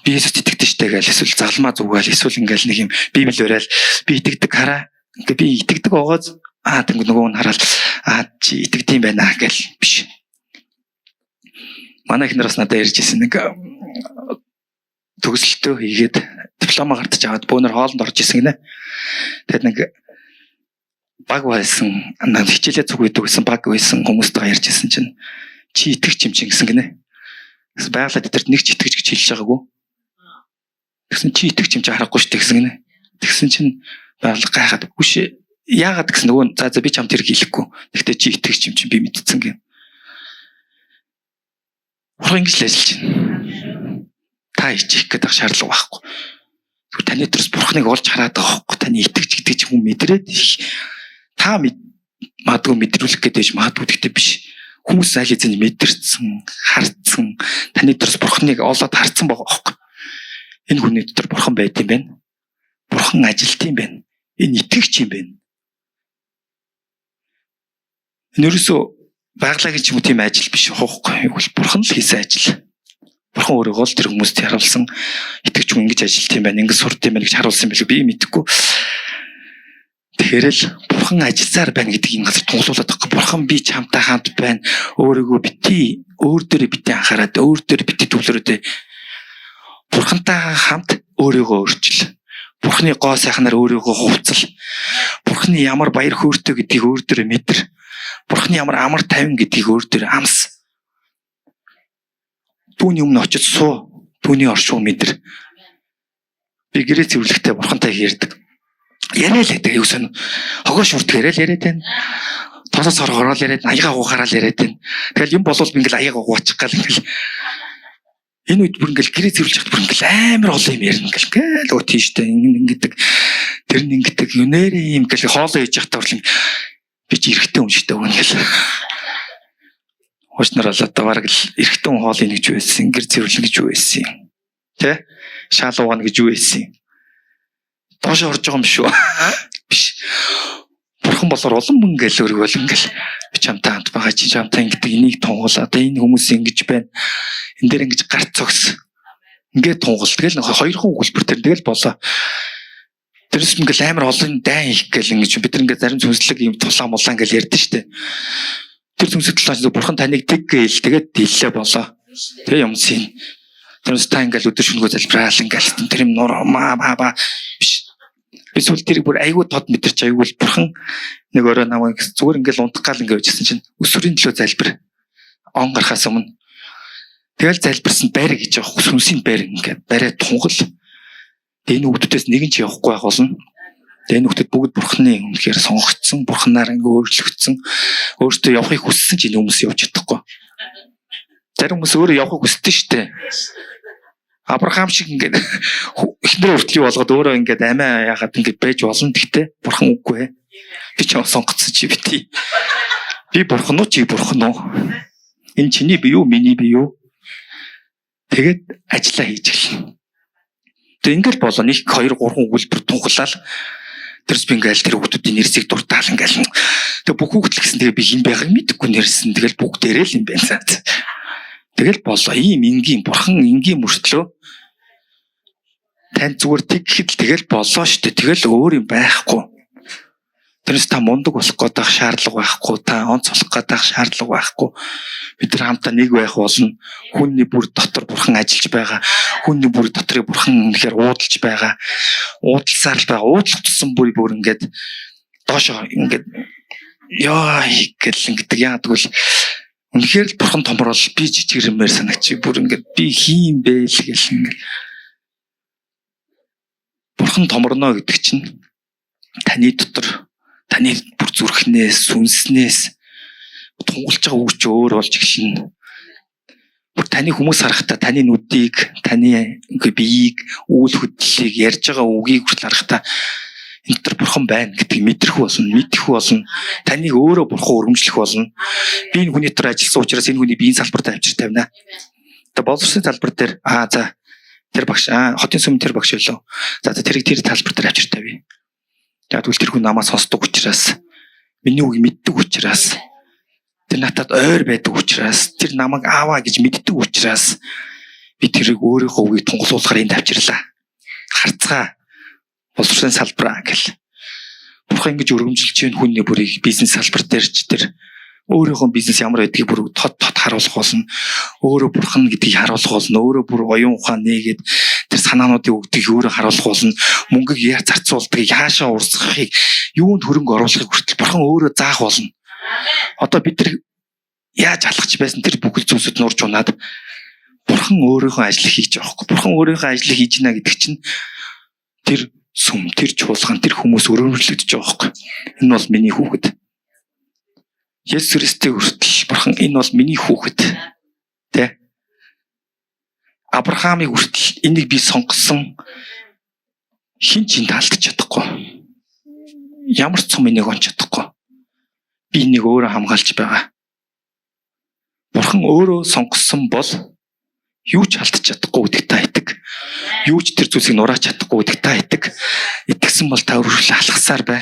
би Есүст итгэдэг штэ гээл эсвэл загалмаа зүгээл эсвэл ингээл нэг юм библи барайл би итгэдэг хараа ингээ би итгэдэг байгааз аа тэнгүү нөгөө нь хараал аа чи итгэдэг юм байна гэл биш. Манай эхнэр бас надад ярьж ирсэн нэг төгсөлтөө хийгээд диплома гартаж аваад бөөнөр хоолнд орж исэн гинэ. Тэгэд нэг Баг байсан, хичээлээ зүг үйдэг байсан, баг байсан хүмүүстэйгээ ярьж исэн чинь чи итгэж юм чинь гэсэн гинэ. Тэгсэн байгалаа тэдэрт нэг ч итгэж гэж хэлж байгаагүй. Тэгсэн чи итгэж юм чи харахгүй шүү дээ гэсэн гинэ. Тэгсэн чинь байгаль гайхаад үгүй яагаад гэсэн нөгөө за за би чамд тэрийг хэлэхгүй. Тэгтээ чи итгэж юм чинь би мэдсэн гин. Бурхан ингэж л ажиллаж байна. Та ичих гэдэг шаардлага байхгүй. Тэгвэл таны төрс бурханыг олж хараад байгаа байхгүй. Таны итгэж гэдэг чинь хүн мэдрээд та магадгүй мэдрүүлэх гэдэг ч магадгүй гэхдээ биш. Хүмүүс аль хэзээ мэдэрсэн, харцсан, таны төрс бурханыг олоод харцсан байгаа байхгүй. Энэ хүний дотор бурхан байд юм байна. Бурхан ажилт юм байна. Энэ итгэгч юм байна. Энэ ерөөсөө байгалагийн ч юм уу тийм ажил биш хоохгүй. Бурхан л хийсэн ажил. Бурхан өөрийгөө л тэр хүмүүст харуулсан, итгэгч хүн ингэж ажилт юм байна, ингэж сурд юм байна гэж харуулсан юм билүү би мэдэхгүй. Тэгэхээр л бурхан ажилласаар байна гэдэг юм газар тунгалуулаад байхгүй. Бурхан би чамтай хамт байна. Өөрийгөө бити, өөр дээрээ бити анхаарад, өөр дээр бити төвлөрөөд бурхантайгаа хамт өөрийгөө өөрчил. Бурханы гоо сайхнаар өөрийгөө хувцал. Бурханы ямар баяр хөөртэй гэдгийг өөр дээрээ мэдэр. Бурханы ямар амар тайван гэдгийг өөр дээр амс. Түүний өмнө очиж суу. Түүний оршуу мэдэр. Би гэрээ цэвэрлэхдээ бурхантай ярьдаг. Яриа л байдаг. Юу сэн хогоо шүртг яриа л яриад байна. Тосоо соргороо л яриад, аяга угаараа л яриад байна. Тэгэл юм болвол би ингээл аяга угаачих гал ингээл энэ үед бүр ингээл гэрээ цэвэрлж хахад бүр ингээл амар олон юм ярина ингээл гээл өө тийштэй ингэ ингэдэг тэр нь ингэдэг юнэрээ юм гэл хоолоо хийж явахдаа бүр би чи эрэгтэй юм шигтэй өгнө гэл. Хуучнаар бол одоо бараг л эрэгтэй хүн хоол ийнэ гэж байсан, гэр цэвэрлэн гэж байсан. Тэ? Шаал угаана гэж юу байсан. Доош орж байгаа юм шүү. Биш. Бурхан болоор улам мөнгө л өргөөл ингээл би чамтай хамт байгаа, чи чамтай ингэдэг энийг тунгал одоо энэ хүмүүс ингэж байна. Энэ дээр ингэж гарц цогс. Ингээд тунгал. Тэгэл хоёрхан өгүүлбэр тэр тэгэл болоо. Тэрс ингээл амар олон дайн их гэл ингэж бид нар ингээд зарим сүнслэг юм тулаан мулаан гэл ярьдэн штэ. Тэр сүнслэг тулаан бурхан таныг тэг гээл тэгээд дийллээ болоо. Тэгээ юмсын. Тэрс та ингээл өдөр шөнөгөө залбираал ингээл тэр юм нур маа ба ба биш. Би сүүл тэрийг бүр айгүй тод мэдэрч айгүй л бурхан нэг өрөө намайг зүгээр ингээл унтах гал ингээ байжсэн чинь өсвөрийн төлөө залбир. Он гарахаас өмнө. Тэгэл залбирсан байр гэж явах сүнсийн байр ингээд барай тунгал. Энэ хүүхдүүдээс нэг нь ч явахгүй байх болно. Тэгээ энэ хүүхдүүд бүгд бурхны үнэхээр сонгогдсон, бурхнаар ингээ өөрчлөгдсөн, өөртөө явахыг хүссэн ч энэ хүмүүс явж чадахгүй. Зарим хүмүүс өөрөө явахыг хүсдэг шүү дээ. Авраам шиг ингээд эхнэрээ хүртэл юу болгоод өөрөө ингээд амиа яагаад ингээд байж болно. Гэхдээ бурхан үгүй. Би ч сонгоцсон чи бити. Би бурхан уу чи бурхан уу? Энэ чиний бие юу, миний бие юу? Тэгээд ажиллаа хийж эхэлнэ. Тэгээ ингээл болоо 1 2 3 өгүүлбэр тунхлал тэрс би ингээл тэр хүүхдүүдийн нэрсийг дуртаал ингээл. Тэгээ бүх хүүхд л гэсэн тэгээ би хэн байгааг мэдэхгүй нэрсэн. Тэгэл бүгдээрээ л юм байна. Тэгэл болоо ийм энгийн бурхан энгийн мөртлөө танд зүгээр тэг гэхэд л тэгэл болоо шүү дээ. Тэгэл өөр юм байхгүй. Тэрнээс та мундаг болох гээд байх шаардлага байхгүй, та онц болох гээд байх шаардлага байхгүй. Бид нар хамтаа нэг байх болно. Хүний бүр дотор бурхан ажиллаж байгаа. Хүний бүр дотрыг бурхан үнэхээр уудалж байгаа. Уудалсаар л байгаа. Уудлах тусам бүр бүр ингээд доошоо ингээд яа гэл ингээд яадаг бол үнэхээр л бурхан томрол би жижигрэмээр санагч бүр ингээд би хийм бэ л гэл ингээд бурхан томорно гэдэг чинь таны дотор таны бүр зүрхнээс, сүнснээс тунгалж байгаа үг чи өөр болж эхэлнэ. Бүр таны хүмүүс харахтаа таны нүдийг, таны биеийг, үйл хөдлөлийг, ярьж байгаа үгийг хүртэл харахтаа энэ дотор бурхан байна гэдгийг мэдрэх болно, мэдэх болно. Таныг өөрөө бурхан өргөмжлөх болно. Би энэ хүний дотор ажилласан учраас энэ хүний биеийн салбар дээр авчир тавина. Одоо боловсролын салбар дээр аа за тэр багш аа хотын сүм тэр багш байлоо. За за тэрийг тэр талбар дээр авчир тавья. Яг тэгвэл тэр хүн намаа сонсдог учраас, миний үг мэддэг учраас, тэр надад ойр байдаг учраас, тэр намайг ааваа гэж мэддэг учраас би тэрийг өөрийнхөө үгийг тунгалуулахаар энд авчирлаа. Харцгаа боловсролын салбараа гэл. Бурхан ингэж өргөмжилж чинь хүний бүрийг бизнес салбар дээр ч тэр өөрийнхөө бизнес ямар байдгийг бүр тод тод харуулах болно. Өөрөө бурхан гэдгийг харуулах болно. Өөрөө бүр оюун ухаан нээгээд Тэр санаануудыг өгдөг өөрөө харуулах болно. Мөнгийг яаж зарцуулдгийг, яашаа урсгахыг, юунд хөрөнгө оруулахыг хүртэл бурхан өөрөө заах болно. Одоо бид нар яаж алхаж байсан тэр бүхэл зүйлсүүд нурж унаад бурхан өөрийнхөө ажлыг хийж байгаа хгүй. Бурхан өөрийнхөө ажлыг хийж гинэ гэдэг чинь тэр сүм, тэр чуулган, тэр хүмүүс өрөмжлөгдөж байгаа хгүй. Энэ бол миний хүүхэд. Есүс Христийг хүртэл бурхан энэ бол миний хүүхэд. Тэ? Авраамыг хүртэл энийг би сонгосон хэн ч энд алдаж чадахгүй. Ямар ч цум энийг онч чадахгүй. Би энийг өөрөө хамгаалж байгаа. Бурхан өөрөө сонгосон бол юу ч алдаж чадахгүй гэдэгт та итэг. Юу ч тэр зүйлсийг нураач чадахгүй гэдэгт та итэг. Итгэсэн бол та өргөжлөө алхасаар бай.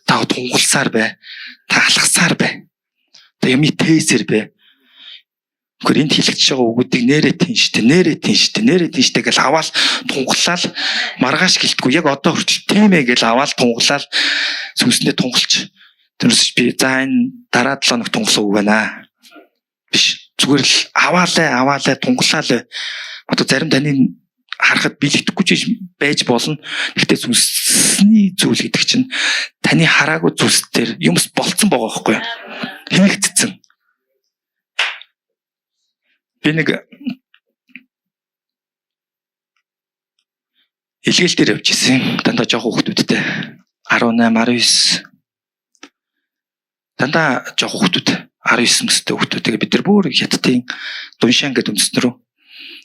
Та тунгалсаар бай. Та алхасаар бай. Та юмыг тээсээр бай. Гэхдээ энд хэлэгдэж байгаа үгүүдийг нэрээ тийм штэ, нэрээ тийм штэ, нэрээ тийм штэ гэж аваал тунгалаад маргааш гэлтгүй яг одоо хүртэл тийм ээ гэж аваал тунгалаад сүнсэндээ тунгалч. Тэрнээс би за энэ дараа 7 хоног тунгалсан үг байна. Биш. Зүгээр л аваалаа, аваалаа, тунгалаа. Одоо зарим таны харахад бэлэгдэхгүй ч байж болно. Гэхдээ сүнсний зүйл гэдэг чинь таны хараагүй зүйлс дээр юмс болцсон байгаа байхгүй юу? Хийгдсэн. Би нэг илгээл дээр явж исэн. Дандаа жоох хүүхдүүдтэй 18, 19. Дандаа жоох хүүхдүүд 19 мөстэй хүүхдүүд. Тэгээ бид нар бүр хятадын Дуншан гэдэг үндэстэн рүү.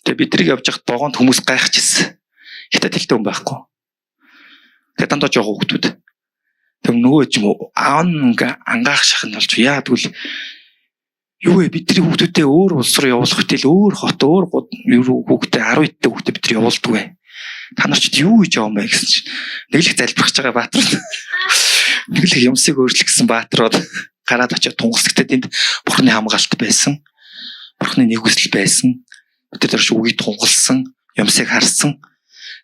Тэгээ бид нарыг явж байхад вагонд хүмүүс гайхчихсан. Хятад хэлтэй хүн байхгүй. Тэгээ дандаа жоох хүүхдүүд. Тэг нөгөө ч юм уу аав нь ингээ ангаах шахна болж яа тэгвэл юу вэ бидний хүүхдүүдээ өөр улс руу явуулах хөтөл өөр хот өөр юу хүүхдээ 10 эдтэй хүүхдээ бид нар явуулдаг вэ. Та нар ч юу хийж байгаа юм бэ гэсэн чинь нэг л их залбирч байгаа баатар. Нэг л их юмсыг өөрчлөх гэсэн баатрууд гараад очиод тунгалсагтай тэнд бурхны хамгаалалт байсан. Бурхны нэгүсэл байсан. Бид тэр үгийг тунгалсан, юмсыг харсан.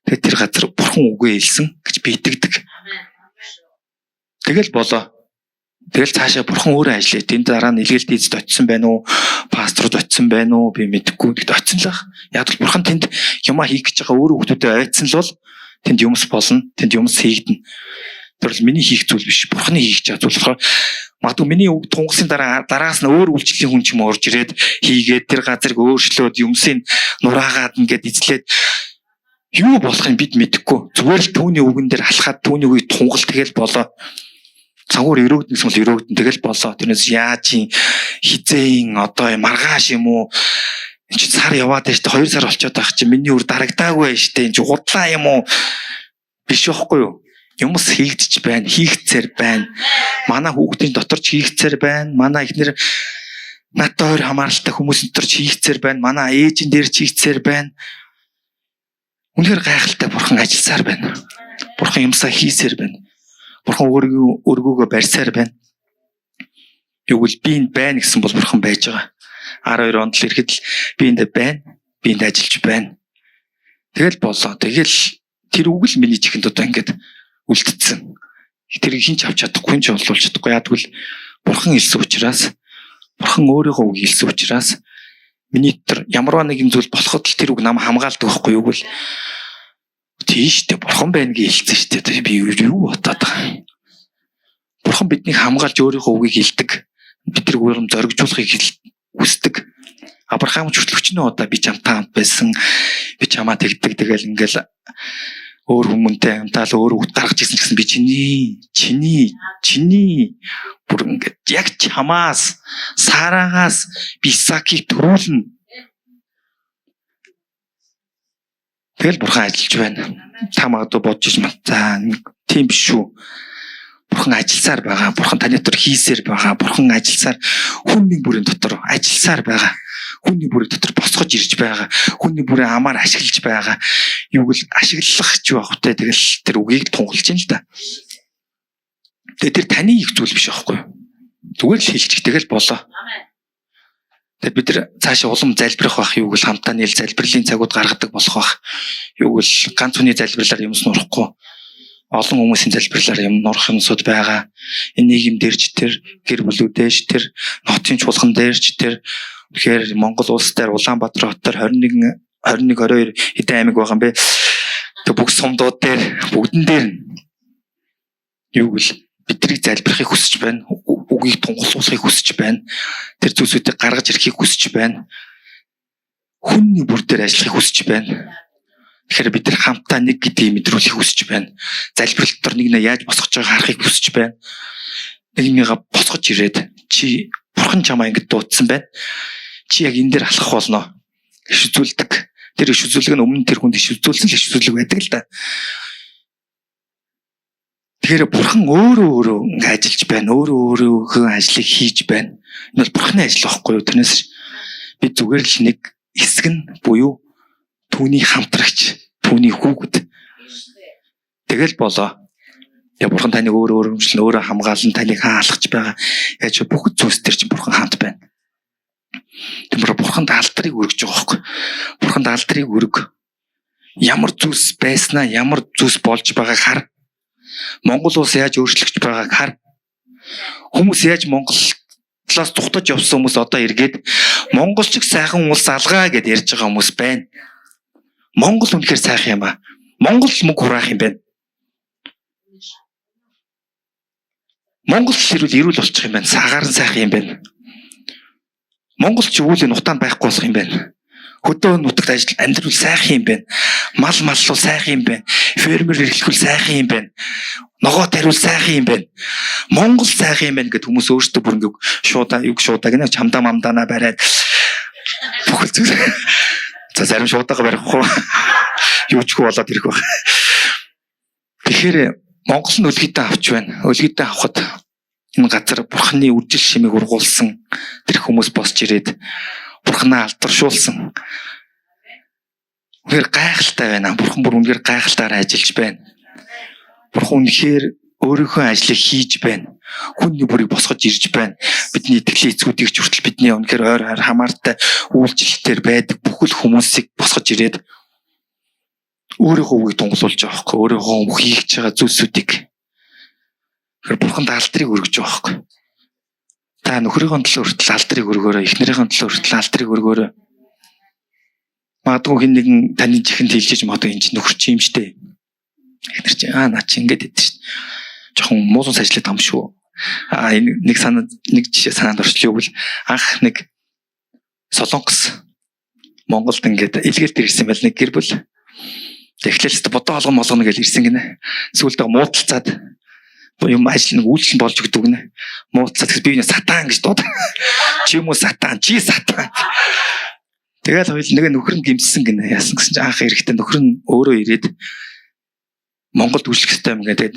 Тэгээд тэр газар бурхан үгээ хэлсэн гэж би итгэдэг. Тэгэл болоо. Тэгэл цаашаа бурхан өөрөө ажиллая. Тэнд дараа нь илгээл дийцэд очисон байна уу? Пасторууд очисон байна уу? Би мэдэхгүй. Тэгэхдээ очисон л байх. Яг л бурхан тэнд юмаа хийх гэж байгаа өөрөө хүмүүстэй ойцсон л бол тэнд юмс болно. Тэнд юмс хийгдэнэ. Тэр бол миний хийх зүйл биш. Бурханы хийх гэж байгаа зүйл болохоор магадгүй миний үг тунгалсны дараа дараас нь өөр үйлчлэлийн хүн ч юм орж ирээд хийгээд тэр газрыг өөрчлөөд юмсыг нураагаад ингээд эзлээд юу болохыг бид мэдэхгүй. Зүгээр л түүний үгэн дээр алхаад түүний үгийг тунгал тэгэл болоо. Цагуур өрөөгдөн гэсэн бол өрөөгдөн тэгэл болоо. Тэрнээс яаж юм хизээн одоо маргааш юм уу? Энд чи сар яваад байна шүү дээ. 2 сар болчиход байх чи миний үр дарагдаагүй байна шүү дээ. Энд чи худлаа юм уу? Биш байхгүй юу? Юмс хийгдэж байна, хийгдсээр байна. Манай хүүхдийн дотор ч хийгдсээр байна. Манай эхнэр надтай хоёр хамааралтай хүмүүс дотор ч хийгдсээр байна. Манай ээжин дээр ч хийгдсээр байна. Үнэхээр гайхалтай бурхан ажилласаар байна. Бурхан юмсаа хийсээр байна. Бурхан өргөөгөө барьсаар байна. Юу гэвэл би энд байна гэсэн бол бурхан байж байгаа. 12 онд л ирэхэд л би энд байна. Би энд ажиллаж байна. Тэгэл болоо. Тэгэл тэр үг л миний чихэнд одоо ингээд үлдсэн. Тэрийг хэн ч авч чадахгүй, хэн ч олуулж чадахгүй. Яг тэгвэл бурхан хэлсэн учраас, бурхан өөрийнхөө үг хэлсэн учраас миний дотор ямарваа нэгэн зүйл болоход л тэр үг нам хамгаалдаг байхгүй юу гэвэл тийм шүү дээ. Бурхан байна гэж хэлсэн шүү дээ. Би юу бодоод байгаа юм. Бурхан биднийг хамгаалж өөрийнхөө үгийг хэлдэг. Бид тэр үгээр зоригжуулахыг хүсдэг. Авраам ч хүртэл өчнөө удаа би чамтай хамт байсан. Би чамаа тэгдэг. Тэгэл ингээл өөр хүмүүнтэй хамтаал өөр үг гаргаж ирсэн гэсэн би чиний бүр ингээд яг чамаас Сарагаас би Исаакийг төрүүлнэ. Тэгэл бурхан ажиллаж байна. Та магадгүй бодож иж мат. За тийм биш шүү. Бурхан ажилласаар байгаа. Бурхан таны дотор хийсээр байгаа. Бурхан ажилласаар хүн нэг бүрийн дотор ажилласаар байгаа. Хүн нэг бүрийн дотор босгож ирж байгаа. Хүн нэг бүрийн амаар ашиглаж байгаа. Юу гэл ашиглах ч байх вэ? Тэгэл тэр үгийг тунгалж байна л да. Тэгээ тэр таны их зүйл биш байхгүй юу? Зүгээр л хэлчих тэгэл болоо. Тэгээ бид нар цаашаа улам залбирах байх юу гэл хамтаа нийл залбирлын цагууд гаргадаг болох байх. Юу гэл ганц хүний залбирлаар юмс нурахгүй. Олон хүмүүсийн залбирлаар юм нурах юмсууд байгаа. Энэ нийгэм дээрч тэр, гэр бүлүүдээч тэр, нотын чуулган дээрч тэр. Тэгэхээр Монгол улс дээр Улаанбаатар хотоор 21 21 22 хэдэн аймаг байгаа юм бэ? Тэг бүх сумдууд дээр бүгдэн дээр нь юу гэл биднийг залбирахыг хүсэж байна. Үгийг тунхаглуулахыг хүсэж байна. Тэр зүйлсүүдийг гаргаж ирэхийг хүсэж байна. Хүнний бүр дээр ажиллахыг хүсэж байна. Тэгэхээр бид нар хамтдаа нэг гэдгийг мэдрүүлэхийг хүсэж байна. Залбирал дотор нэг нэ яаж босгож байгааг харахыг хүсэж байна. Нэгнийгээ босгож ирээд чи бурхан чамаа ингэж дуудсан байна. Чи яг энэ дээр алхах болно. Иш үзүүлдэг. Тэр иш үзүүлэг нь өмнө тэр хүнд иш үзүүлсэн л иш үзүүлэг байдаг л да. Тэгэхээр бурхан өөрөө өөрөө ингэ ажиллаж байна. Өөрөө өөрөөхөө ажлыг хийж байна. Энэ бол бурханы ажил байхгүй юу? Тэрнээс би зүгээр л нэг хэсэг нь буюу түүний хамтрагч, түүний хүүхэд. Тэгэл болоо. Я бурхан таныг өөрөө өргөмжлөн, өөрөө хамгаалан, таныг хаалгаж байгаа. Яаж бүх зүйлс төр чинь бурхан хамт байна. Тэгмэр бурханд алдрыг өргөж байгаа байхгүй. Бурханд алдрыг өрг. Ямар зүйлс байснаа, ямар зүйлс болж байгааг хар. Монгол улс яаж өөрчлөгдөж байгааг хар. Хүмүүс яаж Монголоос тухтаж явсан хүмүүс одоо эргээд Монгол шиг сайхан улс алгаа гэд ярьж байгаа хүмүүс байна. Монгол үнэхээр сайхан юм аа. Монгол мөнгө хураах юм байна. Монгол хэрүүл эрүүл болчих юм байна. Сагаар нь сайхан юм байна. Монгол ч өвлийн нутаанд байхгүй болох юм байна. Хөдөө нутагт ажил амьдрал сайхан юм байна. Мал маллуул сайхан юм байна. Фермер эрхлэхүүл сайхан юм байна. Ногоо тариул сайхан юм байна. Монгол сайхан юм байна гэд хүмүүс өөрсдөө бүр ингэ шуудаа юг шуудаа гэнэ чамдаа мамдаанаа бариад бүхэл зүйл. За зарим шуудаага барихгүй юу ч хүү болоод ирэх байх. Тэгэхээр Монгол нь өлгийдөө авч байна. Өлгийдөө авахд энэ газар бурхны үржил шимийг ургуулсан тэр хүмүүс босч ирээд бурхнаа алдаршуулсан. Үнэхээр гайхалтай байна. Бурхан бүр үнэхээр гайхалтайгаар ажиллаж байна. Бурхан үнэхээр өөрийнхөө ажлыг хийж байна. Хүний бүрийг босгож ирж байна. Бидний итгэлийн эцгүүдийг ч хүртэл бидний үнэхээр ойр хайр хамаартай үйлчлэлтээр байдаг бүхэл хүмүүсийг босгож ирээд өөрийнхөө үгийг тунгалуулж байгаа байхгүй. Өөрийнхөө хийж байгаа зүйлсүүдийг тэгэхээр бурханд алдрыг өргөж байгаа байхгүй. Та нөхрийнхөө төлөө хүртэл алдрыг өргөөрэй, эхнэрийнхээ төлөө хүртэл алдрыг өргөөрэй. Магадгүй хэн нэгэн таны чихэнд хэлжиж магадгүй энэ чинь нөхөр чи юм штэ. Эхнэр чи аа наа чи ингэж идэв штэ. Жохон муусан сайжлаад юм шүү. Аа энэ нэг санаа нэг жишээ санаанд орчлоо гэвэл анх нэг Солонгос Монголд ингээд илгээлт ирсэн байл нэг гэр бүл. Тэгэхлээр бодоо олгон молгоно гэж ирсэн гинэ. Сүүлдээ муудалцаад юм ажил нэг үйлчлэн болж өгдөг гинэ. Муудалцаад би энэ сатан гэж дууд. Чи юм уу сатан, чи сатан. Тэгэл хоёул нэг нөхөр нь гимссэн гинэ. Яасан гэсэн чинь анх эрэхтэй нөхөр нь өөрөө ирээд Монголд үйлчлэх хэрэгтэй юм гэдэг.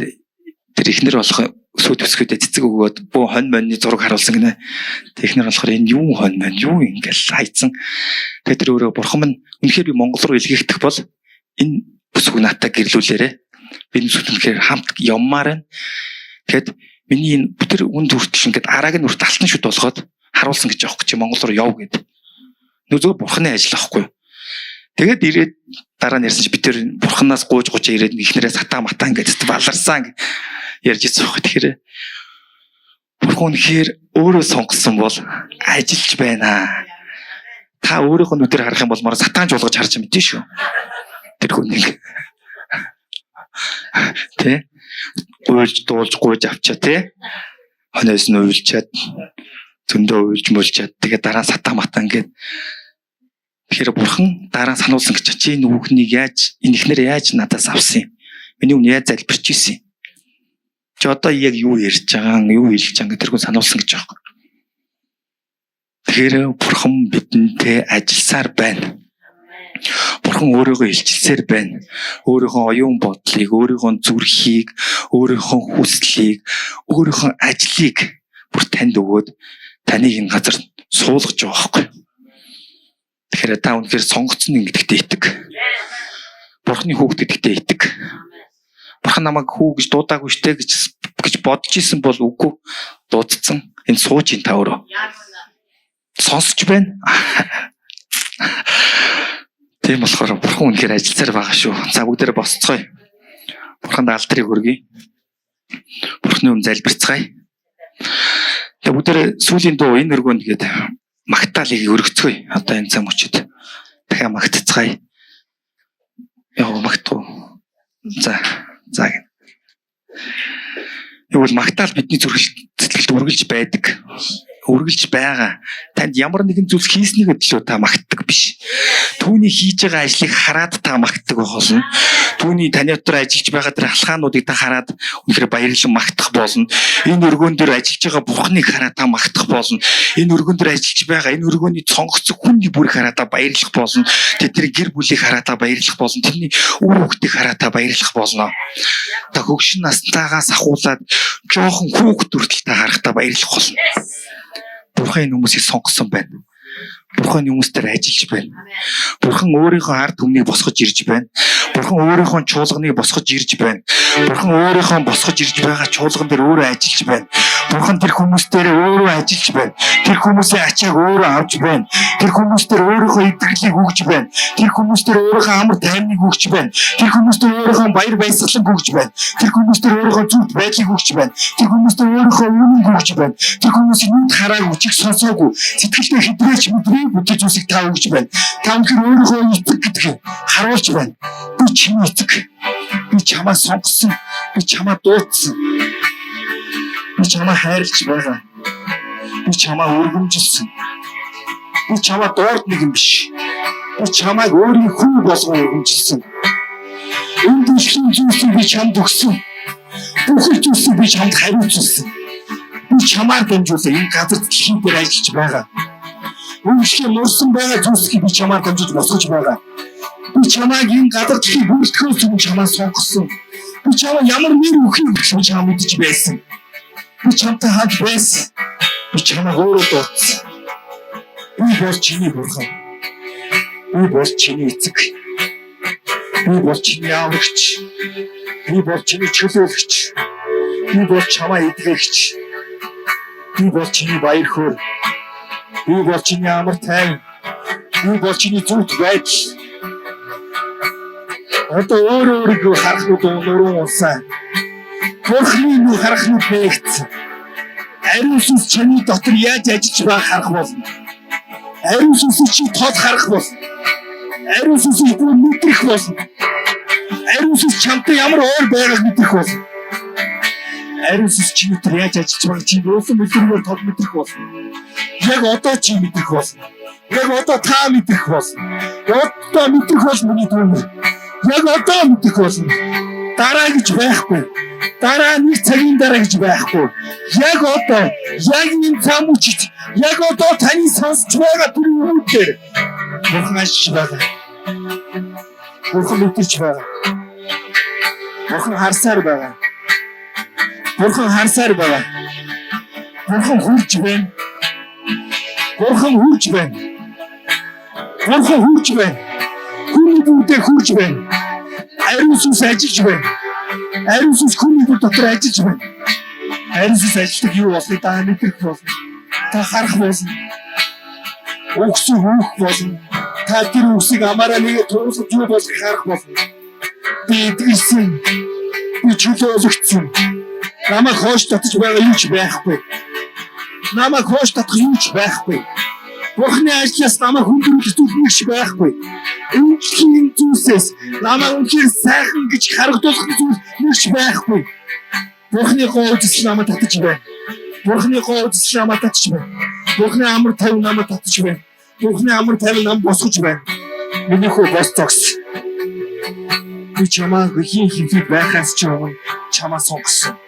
Тэр эхнэр болох сүйд өсгөдөө цэцэг өгөөд бөө хонь моньны зураг харуулсан гинэ. Тэр эхнэр болохоор энэ юу хонь монь юу ингээл хайцсан. Тэгээд тэр өөрөө бурхан минь үнэхээр би Монгол руу илгээхдэх бол энэ бүсгүй надтай гэрлүүлээрэ. Би энэ бүсгүй үнэхээр хамт явмаар байна. Тэгэхэд миний энэ тэр үнд хүртэл ингээд арааг нь хүртэл алтан шүд болгоод харуулсан гэж аахгүй чи Монгол руу яв гэд. Нөө зөв бурханы ажил аахгүй. Тэгээд ирээд дараа нь ярьсан чи би тэр бурханаас гууж гуйж ирээд эхнэрээ сатан матан гэж баларсан ярьж ирсэн байхгүй. Тэгэхээр бурхан үнэхээр өөрөө сонгосон бол ажиллаж байна. Та өөрийнхөө нүдээр харах юм бол мара сатан жуулгаж харж мэдэн шүү. Тэр хүнийг. Тэ? Уйлж дуулж гуйж авчаа тэ? Хоноос нь уйлчаад зөндөө уйлж мөлчаад тэгээ дараа нь сатан матан гэд. Тэгэхээр бурхан дараа нь сануулсан гэж чи энэ хүүхнийг яаж энэ эхнэр яаж надаас авсан юм? Миний өмнө яаж залбирч ирсэн юм? Чи одоо яг юу ярьж байгаа юм, юу хэлж байгаа гэдэг тэр хүн сануулсан гэж байгаа юм. Тэгэхээр бурхан бидэнтэй ажилласаар байна. Бурхан өөрийгөө илчилсээр байна. Өөрийнхөө оюун бодлыг, өөрийнхөө зүрхийг, өөрийнхөө хүслийг, өөрийнхөө ажлыг бүр танд өгөөд таныг энэ газар суулгаж байгаа байхгүй. Тэгэхээр та үнэхээр сонгогдсон юм гэдэгтээ итэг. Бурханы хүүхэд гэдэгтээ итэг. Бурхан намайг хүү гэж дуудаагүй штэ гэж бодож исэн бол үгүй дуудсан. Энэ сууж ин та өөрөө. Сонсож байна. Тийм болохоор бурхан үнэхээр ажилласаар байгаа шүү. За бүгдээрээ босцгоё. Бурханд алдрыг өргөе. Бурханы өмнө залбирцгаая. Тэгээ бүгдээрээ сүүлийн дуу энэ өргөөнд гээд магтаалыг өргөцгөөе. Одоо энэ цаг мөчид. Дахиад магтцгаая. Яа магтгүй. За. За гэнэ. Юу бол магтаал бидний зүрхэл сэтгэлд үргэлж байдаг. Үргэлж байгаа. Танд ямар нэгэн зүйлс хийснийг төлөө та магтдаг биш. Түүний хийж байгаа ажлыг хараад та магтдаг байх болно. Түүний таны дотор ажиллаж байгаа тэр алхаануудыг та хараад үнэхээр баярлан магтах болно. Энэ өргөн дээр ажиллаж байгаа Бурхныг хараад та магтах болно. Энэ өргөн дээр ажиллаж байгаа энэ өргөөний цонгоцог хүний бүрийг хараад та баярлах болно. Тэдний гэр бүлийг хараад та баярлах болно. Тэрний үр хүүхдийг хараад та баярлах болно. Та хөгшин наснтаагаас ахуулаад жоохон хүүхд хүртэл та харахтаа баярлах болно. Бурхан энэ хүмүүсийг сонгосон байна. Бурхан энэ хүмүүс дээр ажиллаж байна. Бурхан өөрийнхөө ард түмнийг босгож ирж байна. Бурхан өөрийнхөө чуулганыг босгож ирж байна. Бурхан өөрийнхөө босгож ирж байгаа чуулган дээр өөрөө ажиллаж байна. Бурхан тэр хүмүүс дээр өөрөө ажиллаж байна. Тэр хүмүүсийн ачааг өөрөө авч байна. Тэр хүмүүс дээр өөрийнхөө идэвхлийг өгч байна. Тэр хүмүүс дээр өөрийнхөө амар тайвныг өгч байна. Тэр хүмүүс дээр өөрийнхөө баяр баясгалан өгч байна. Тэр хүмүүс дээр өөрийнхөө зүвт байдлыг өгч байна. Тэр хүмүүс дээр өөрийнхөө үнэн өгч байна. Тэр хүмүүсийн нүд хараагүй, чиг сонсоогүй, сэтгэлдээ хэдрээч мэдрээгүй тэр зүйлсийг та өгч байна. Та үнэхээр өөрийнхөө эцэг гэдгийг харуулж байна. Би чиний эцэг. Би чамаа сонгосон. Би чамаа дуудсан. Би чамаа хайрлаж байгаа. Би чамаа өргөмжилсөн. Би чамаа дуурд нэг юм биш. Би чамайг өөрийн хүү болгон өргөмжилсөн. Энэ дэлхийн зүйлсийг би чамд өгсөн. Бүхэл зүйлсийг би чамд хариуцуулсан. Би чамаар дамжуулан энэ газар дэлхийн дээр ажиллаж байгаа. Өвчлөө нурсан байгаа зүйлсийг би чамаар дамжуулж босгож байгаа. Би чамайг энэ газар дэлхийг бүртгэхөөс өмнө чамаа сонгосон. Би чамаа ямар нэр өгөхийг би чамаа мэдэж байсан. Би чамтай хамт байсан. Би чамайг өөрөө дуудсан. Би бол чиний бурхан. Би бол чиний эцэг. Би бол чиний аврагч. Би бол чиний чөлөөлөгч. Би бол чамаа эдгээгч. Би бол чиний баяр хөөр. Би бол чиний амар тайван. Би бол чиний зүвт байдал. Одоо өөрөө өөрийгөө харах нүд нуруу унсаа. Бурхны нүд харах нүд нээгдсэн. Ариун сүнс чамийн дотор яаж ажиллаж байгааг харах болно. Ариун сүнсийг чи тод харах болно. Ариун сүнсийг бүр мэдрэх болно. Ариун сүнс чамтай ямар ойр байгааг мэдрэх болно. Ариун сүнс чиний дотор яаж ажиллаж байгааг чи уусан мэдрэмээр тод мэдрэх болно. Яг одоо чи мэдрэх болно. Яг одоо та мэдрэх болно. Одоо мэдрэх болно миний дүүнер. Яг одоо мэдрэх болно. Дараа гэж байхгүй. Дараа нэг цагийн дараа гэж байхгүй. Яг одоо, яг энэ цаг мөчид, яг одоо таны сонсч байгаа тэр үгээр Бурхан ажиллаж байгаа. Бурхан мэдэрч байгаа. Бурхан харсаар байгаа. Бурхан харсаар байгаа. Бурхан хурж байна. Бурхан хурж байна. Бурхан хурж байна. Хүний бүгдээ хурж байна. Ариун сүнс ажиллаж байна. Ариун сүнс хүний бүр дотор ажиллаж байна. Ариун сүнс ажилладаг юу болсныг та мэдрэх болно. Та харах болно. Үгсэн хүүх болно. Та тэр үгсийг амаараа нэгэ туулгаж юу болохыг харах болно. Би эдгэлсэн. Би чөлөөлөгдсөн. Намайг хоош татаж байгаа юу ч байхгүй. Намайг хоош татах юу ч байхгүй. Бурхны ажлаас намайг хүндрүүлэх зүйл нэг ч байхгүй. Үнэхээр зүйлсээс намайг үнэхээр сайхан гэж харагдуулах зүйл нэг ч байхгүй. Бурхны гоо үзэл намайг татаж байна. Бурхны гоо үзэл намайг татаж байна. Бурхны амар тайван намайг татаж байна. Бурхны амар тайван намайг босгож байна. Миний хүү бос зогс. Би чамайг хийн хинхийг байхаас ч өмнө чамаа сонгосон.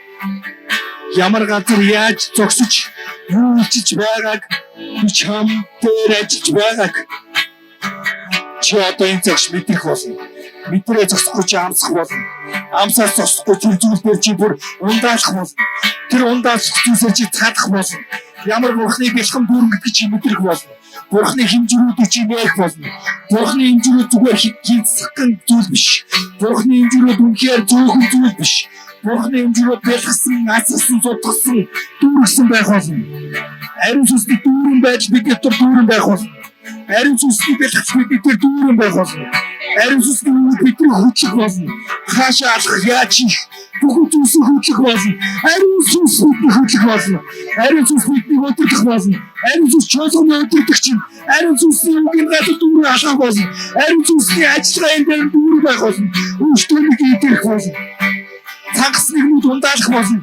Ямар газар яаж зогсож юу хийж байгааг би чам дээр ажиллаж байгааг чи одоо энэ цагш мэдрэх болно. Мэдрээ зогсохгүй чи амсах болно. Амсаас зогсохгүй тэр зүйл дээр чи бүр ундаалах болно. Тэр ундаалах зүйлсээр чи цадах болно. Ямар бурхны бэлхэн дүүрэн гэдгийг чи мэдрэх болно. Бурхны хэмжүүрүүдийг чи нээх болно. Бурхны хэмжүүрүүд зүгээр хийцхэн зүйл биш. Бурхны хэмжүүрүүд үнэхээр зөөхөн зүйл биш. Бурхны хэмжүүрүүд бэлгсэн, асгасан, зутгсан, дүүргсэн байх болно. Ариун сүнсний дүүрэн байдал бидний дотор дүүрэн байх болно. Ариун сүнсний бэлгэх бидний дээр дүүрэн байх болно. Ариун сүнсний үйл бидний хөтлөх болно. Хаашаа алхах, яаж хийх, Бүхэн зүйлсийг хөдлөх болно. Ариун сүнс бидний хөдлөх болно. Ариун сүнс биднийг удирдах болно. Ариун сүнс чуулганы удирдагч нь. Ариун сүнсний үгийн газар дүүрэн алхах болно. Ариун сүнсний ажиллагаа энэ дээр дүүрэн байх болно. Өөртөө идэх болно. Цангас нэгнүүд ундаалах болно.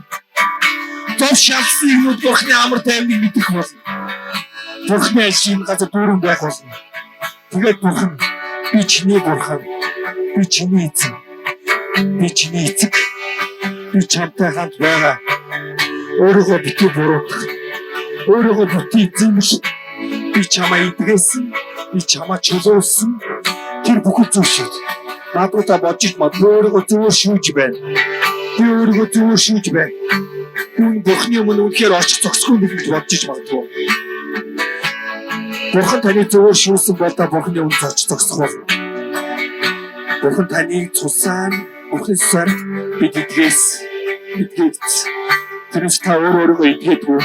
Зов шалсан нэгнүүд Бурхны амар тайвныг мэдэх болно. Бурхны ажил энэ газар дүүрэн байх болно. Тэгээд Бурхан, би чиний Бурхан, би чиний эзэн, би чиний эцэг, би чамтай хамт байгаа. Өөрийгөө битгий буруутгах, өөрийгөө битгий эзэмш. Би чамаа идгээсэн, би чамаа чөлөөлсөн. Тэр бүхэл зүйлсүүд надад та бодож магадгүй өөрийгөө зөвөр шүүж байна. Би өөрийгөө зөвөр шүүж байна. Би Бурхны өмнө үнэхээр очих зогсгүй нэг гэж бодож магадгүй. Бурхан таны зөвөр шүүсэн бол та Бурхны өмнө зоч зогсох болно. Бурхан таныг цусаар, Бурхны цусаар бид эдгээс, эдгээгдсэн. Тэрнээс та өөр өөрийгөө эдгээдгүү.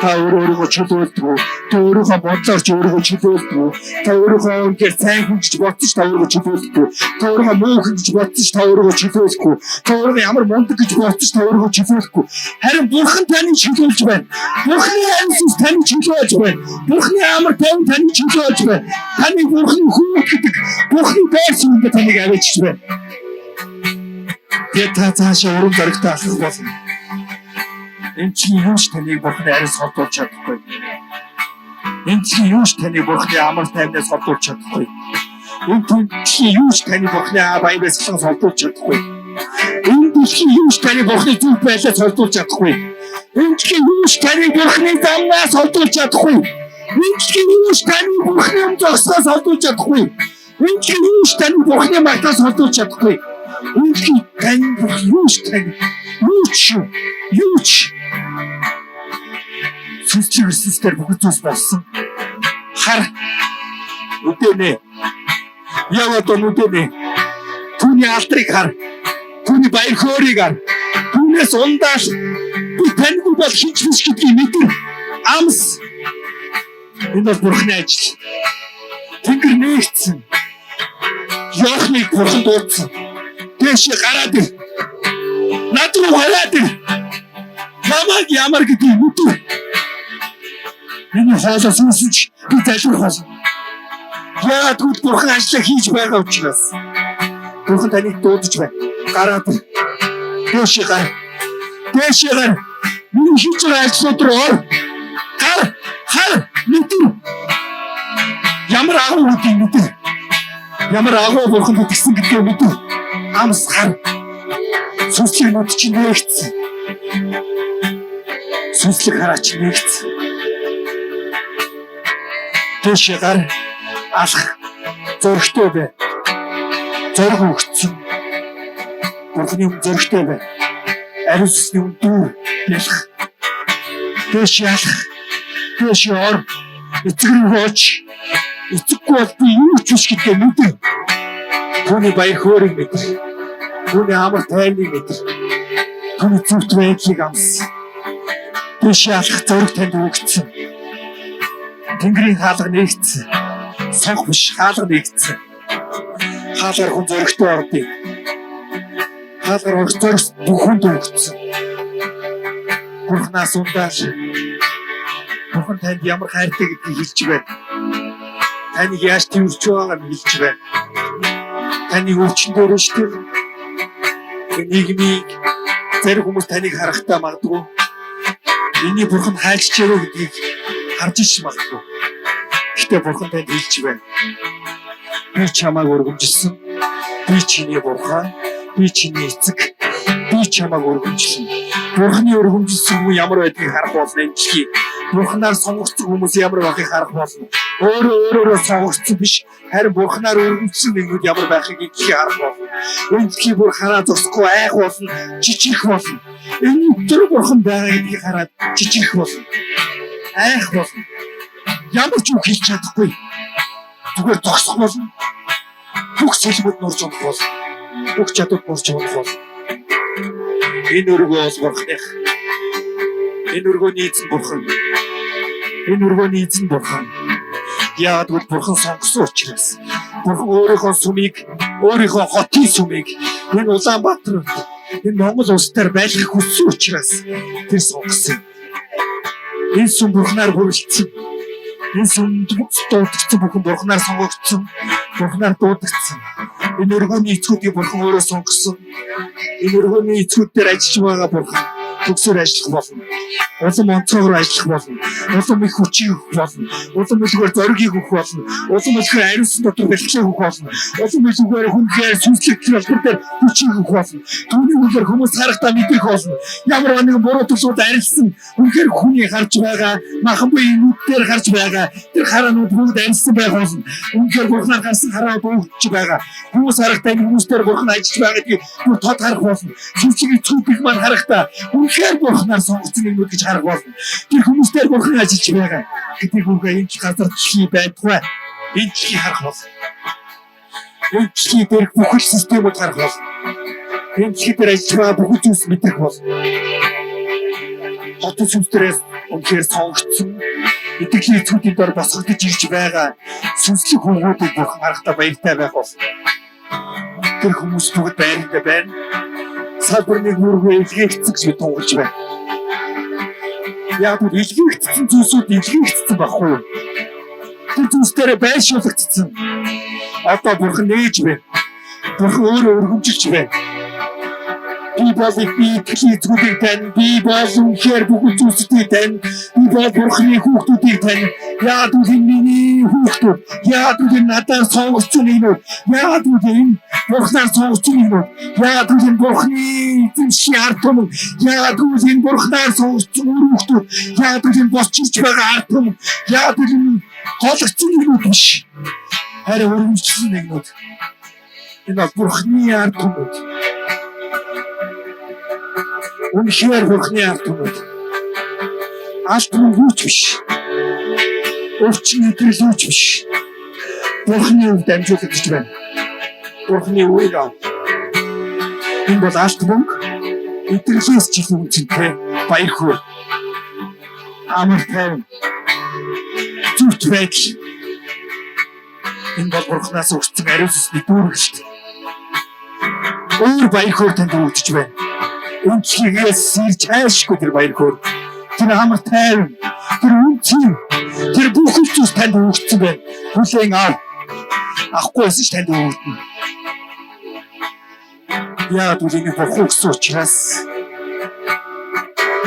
Та өөр өөрийгөө чөлөөлдгүү. Та өөрийгөө бодлоор ч өөрийгөө чөлөөлдгүү. Та өөрийгөө үнэхээр сайн хүн гэж бодсон ч та өөрийгөө чөлөөлдгүү. Та өөрийгөө муу хүн гэж бодсон ч та өөрийгөө чөлөөлөхгүй. Та өөрийгөө ямар мундаг гэж бодсон ч та өөрийгөө чөлөөлөхгүй. Харин Бурхан таныг чөлөөлж байна. Бурханы ариун сүнс таныг чөлөөлж байна. Бурханы амар тайван таныг чөлөөлж байна. Таныг Бурханы хүүхэд гэдэг Бурханы байр суурьнд таныг авчиж байна. Тэгээд та цаашаа урам зоригтой алхах болно. Энэ чинь юу ч таныг Бурханы ариун холдуулж чадахгүй. Энэ чинь юу ч таныг Бурханы амар тайвнаас холдуулж чадахгүй. Энэ чинь юу ч таныг Бурханы баяр баясгаланаас холдуулж чадахгүй. Энэ дэлхийн юу ч таныг Бурханы зөв байдлаас холдуулж чадахгүй. Энэ дэлхийн юу ч таныг Бурханы замнаас холдуулж чадахгүй. Энэ дэлхийн юу ч таныг Бурханы өмнө зогсохоос холдуулж чадахгүй. Энэ дэлхийн юу ч таныг Бурханы магтаас холдуулж чадахгүй. Энэ дэлхийн тань Бурхан юу ч тань юу ч юу ч сүнслэг ертөнцийн бүхэн зүйлс болсон. Хар үдэнэ. Яваад нүдэнэ. Түүний алдрыг хар. Түүний баяр хөөрийг хар. Түүнээс ундаал би таньгүй бол хинч биш гэдгийг мэдэр. Амс. Энэ бол Бурхны ажил. Тэнгэр нээгдсэн. Йоханыг Бурхан дуудсан. Дээшээ гараад ир. Над руу гараад ир. Намайг ямар гэдгийг мэдэр. Миний хоолой сүнсэж би залбирх болно. Яагаад гэвэл Бурхан ажлаа хийж байгаа учраас. Бурхан таныг дуудаж байна. Гараад ир. Дээшээ гар. Дээшээ гар. Миний хийж байгаа ажлууд руу ор. Гар. Хар. Мэдэр. Ямар агуу гэдгийг мэдэр. Ямар агуу Бурхан итгэсэн гэдгийг мэдэр. Амс хар. Сүнслэг нүд чинь нээгдсэн. Сүнслэг хараа чинь нээгдсэн. Дээшээ гар. Алах. Зоригтой бай. Зориг өгцөн. Бурханы өмнө зоригтой бай. Ариун сүнсний өмнө дүүр бялх. Дээшээ алах. Дээшээ ор. Эцэг рүү оч. Эцэггүй бол би юу ч биш гэдгээ мэдэр. Түүний баяр хөөрийг мэдэр. Түүний амар тайвныг мэдэр. Түүний зөвхт байдлыг амс. Дээшээ алах зориг танд өгцөн. Тэнгэрийн хаалга нээгдсэн. Сонх биш, хаалга нээгдсэн. Хаалгаар хүн зоригтой ордыг. Хаалгаар орох зориг бүх хүнд өгцөн. Бурханаас ундаал. Бурхан танд ямар хайртай гэдгийг хэлж байна. Таныг яаж тэрвэрч байгааг нь хэлж байна. Таны өвчин дээр шүү дээ. Нийгмийг зарим хүмүүс таныг харахтаа магадгүй энэний бурхан хайлчжээ гэдгийг харж ич магадгүй. Гэхдээ бурхан танд хэлж байна. Би чамайг өргөмжилсөн. Би чиний бурхан. Би чиний эцэг. Би чамайг өргөмжилнэ. Бурханы өргөмжилсөн хүн ямар байдгийг харах болно энэ дэлхий. Бурханаар сонгогдсон хүмүүс ямар байхыг харах болно. Өөрөө өөрөөрөө сонгогдсон биш, харин бурханаар өргөмжилсөн нэгнүүд ямар байхыг энэ дэлхий харах болно. Энэ дэлхий бүр хараа зогсохгүй айх болно, жижигх болно. Энэ тэр бурхан байгаа гэдгийг хараад жижигх болно. Айх болно. Ямар ч үг хэлж чадахгүй. Зүгээр зогсох болно. Бүх цэлмүүд нурж унах болно. Бүх чадвар нурж унах болно. Энэ өргөө бол бурханых. Энэ өргөөний эзэн бурхан. Энэ өргөөний эзэн бурхан. Яагаад гэвэл бурхан сонгосон учраас. Бурхан өөрийнхөө сүмийг, өөрийнхөө хотын сүмийг энэ Улаанбаатар, Энэ Монгол улс дээр байлгах хүссэн учраас тэр сонгосон. Энэ сүм Бурханаар бүрэлдсэн. Энэ сүм дуудагдсан бүхэн Бурханаар сонгогдсон. Бурханаар дуудагдсан. Энэ өргөөний эцгүүдийг Бурхан өөрөө сонгосон. Энэ өргөөний эцгүүд дээр ажиллаж байгаа Бурхан төгсөөр ажиллах болно. Улам онцгойгоор ажиллах болно. Улам их хүчийг өгөх болно. Улам илүүгээр зоригийг өгөх болно. Улам илүүгээр ариун дотор бэлтгэлийг өгөх болно. Улам илүүгээр хүнхээр сүнслэг төлбөр дээр хүчийг өгөх болно. Түүний үнээр хүмүүс харахтаа мэдрэх болно. Ямар нэгэн буруу төлөвлөлт арилсан үнэхээр хүний харж байгаа махан буй нүд дээр гарч байгаа тэр хараанууд бүгд арилсан байх болно. Үнэхээр Бурханаар гарсан хараа бүгдж байгаа. Хүмүүс харахтаа энэ хүмүүс дээр Бурхан ажиллаж байгаа гэдгийг бүр тод харах болно. Сүнслэг эцгүүдийг маань харахтаа үнэхээр Бурханаар сонгогдсон нэгнүүд гэж харах болно. Тэр хүмүүс дээр Бурхан ажиллаж байгаа гэдгийг үгээ энэ газар дэлхий байдгүй. Энэ дэлхий харах болно. Энэ дэлхий дээрх бүхэл системүүд харах болно. Энэ дэлхий дээр ажиллаж байгаа бүхэл зүйлс мэдрэх болно. Хотын сүнс дээрээс үнэхээр сонгогдсон итгэлийн эцгүүдийн дор босгогдож ирж байгаа сүнслэг хүмүүдийг Бурхан харахтаа баяртай байх болно. Тэр хүмүүс бүгд байранда байна. Салбар нэг мөргөө илгээгдсэн гэж би тунгалж байна. Яг л илгээгдсэн зүйлсүүд илгээгдсэн байхгүй юу? Тэр зүйлс дээр байршуулагдсан. Одоо Бурхан нээж байна. Бурхан өөрөө өргөмжилж байна. Би бол би итгэлийн эцгүүдийг тань, би бол үнэхээр бүхэл зүйлсүүдийг тань, би бол Бурханы хүүхдүүдийг тань. Яагаад гэвэл энэ миний хүүхдүүд, яагаад гэвэл энэ надаар сонгогдсон нэгнүүд, яагаад гэвэл энэ Бурханаар сонгогдсон нэгнүүд, яагаад гэвэл энэ Бурханы эзэмшийн ард түмэн, яагаад гэвэл энэ Бурханаар сонгогдсон үр хүүхдүүд, яагаад гэвэл энэ босч ирж байгаа ард түмэн, яагаад гэвэл энэ голгдсон нэгнүүд биш. Харин өргөмжлөсөн нэгнүүд. Энэ бол Бурханы ард түмэн. Үнэхээр Бурханы ард түмэн. Алт мөнгөч биш. Өвчин идэрлүүч биш. Бурханы үг дамжуулагдаж байна. Бурханы үгийг ав. Энэ бол алт мөнгө. Идэрлээс ч илүү үнэтэй баяр хөөр. Амар тайван. Зүвт байдал. Энэ бол Бурханаас өгсөн ариун сүнсний дүүргэлт. Өөр баяр хөөр танд өгдөж байна. Үнцгийгээс сэрж хайшгүй тэр баяр хөөр. Тэр амар тайван, тэр үнцэн, тэр бүх зүйлс танд өгсөн байна. Хүлээн ав. Авахгүй байсан ч танд өгдөнө. Яагаад гэвэл энийг Бурхан өгсөн учраас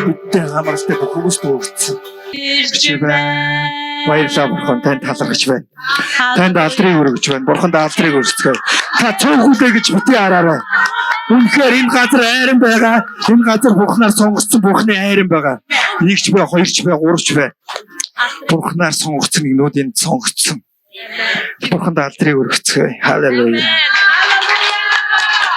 бидтэй хамааралтай бүх хүмүүст өгсөн. Ирж байна. Баярлалаа Бурхан, танд талархаж байна. Танд алдрыг өргөж байна. Бурханд алдрыг өргөцгөөе. Та цөөхөлөө гэж битгий хараарай. Үнэхээр энэ газар айран байгаа. Энэ газар Бурханаар сонгогдсон Бурханы айран байгаа. Нэг ч бай, хоёр ч бай, гурав ч бай. Бурханаар сонгогдсон нэгнүүд энд сонгогдсон. Бурханд алдрыг өргөцгөөе. Халелуя.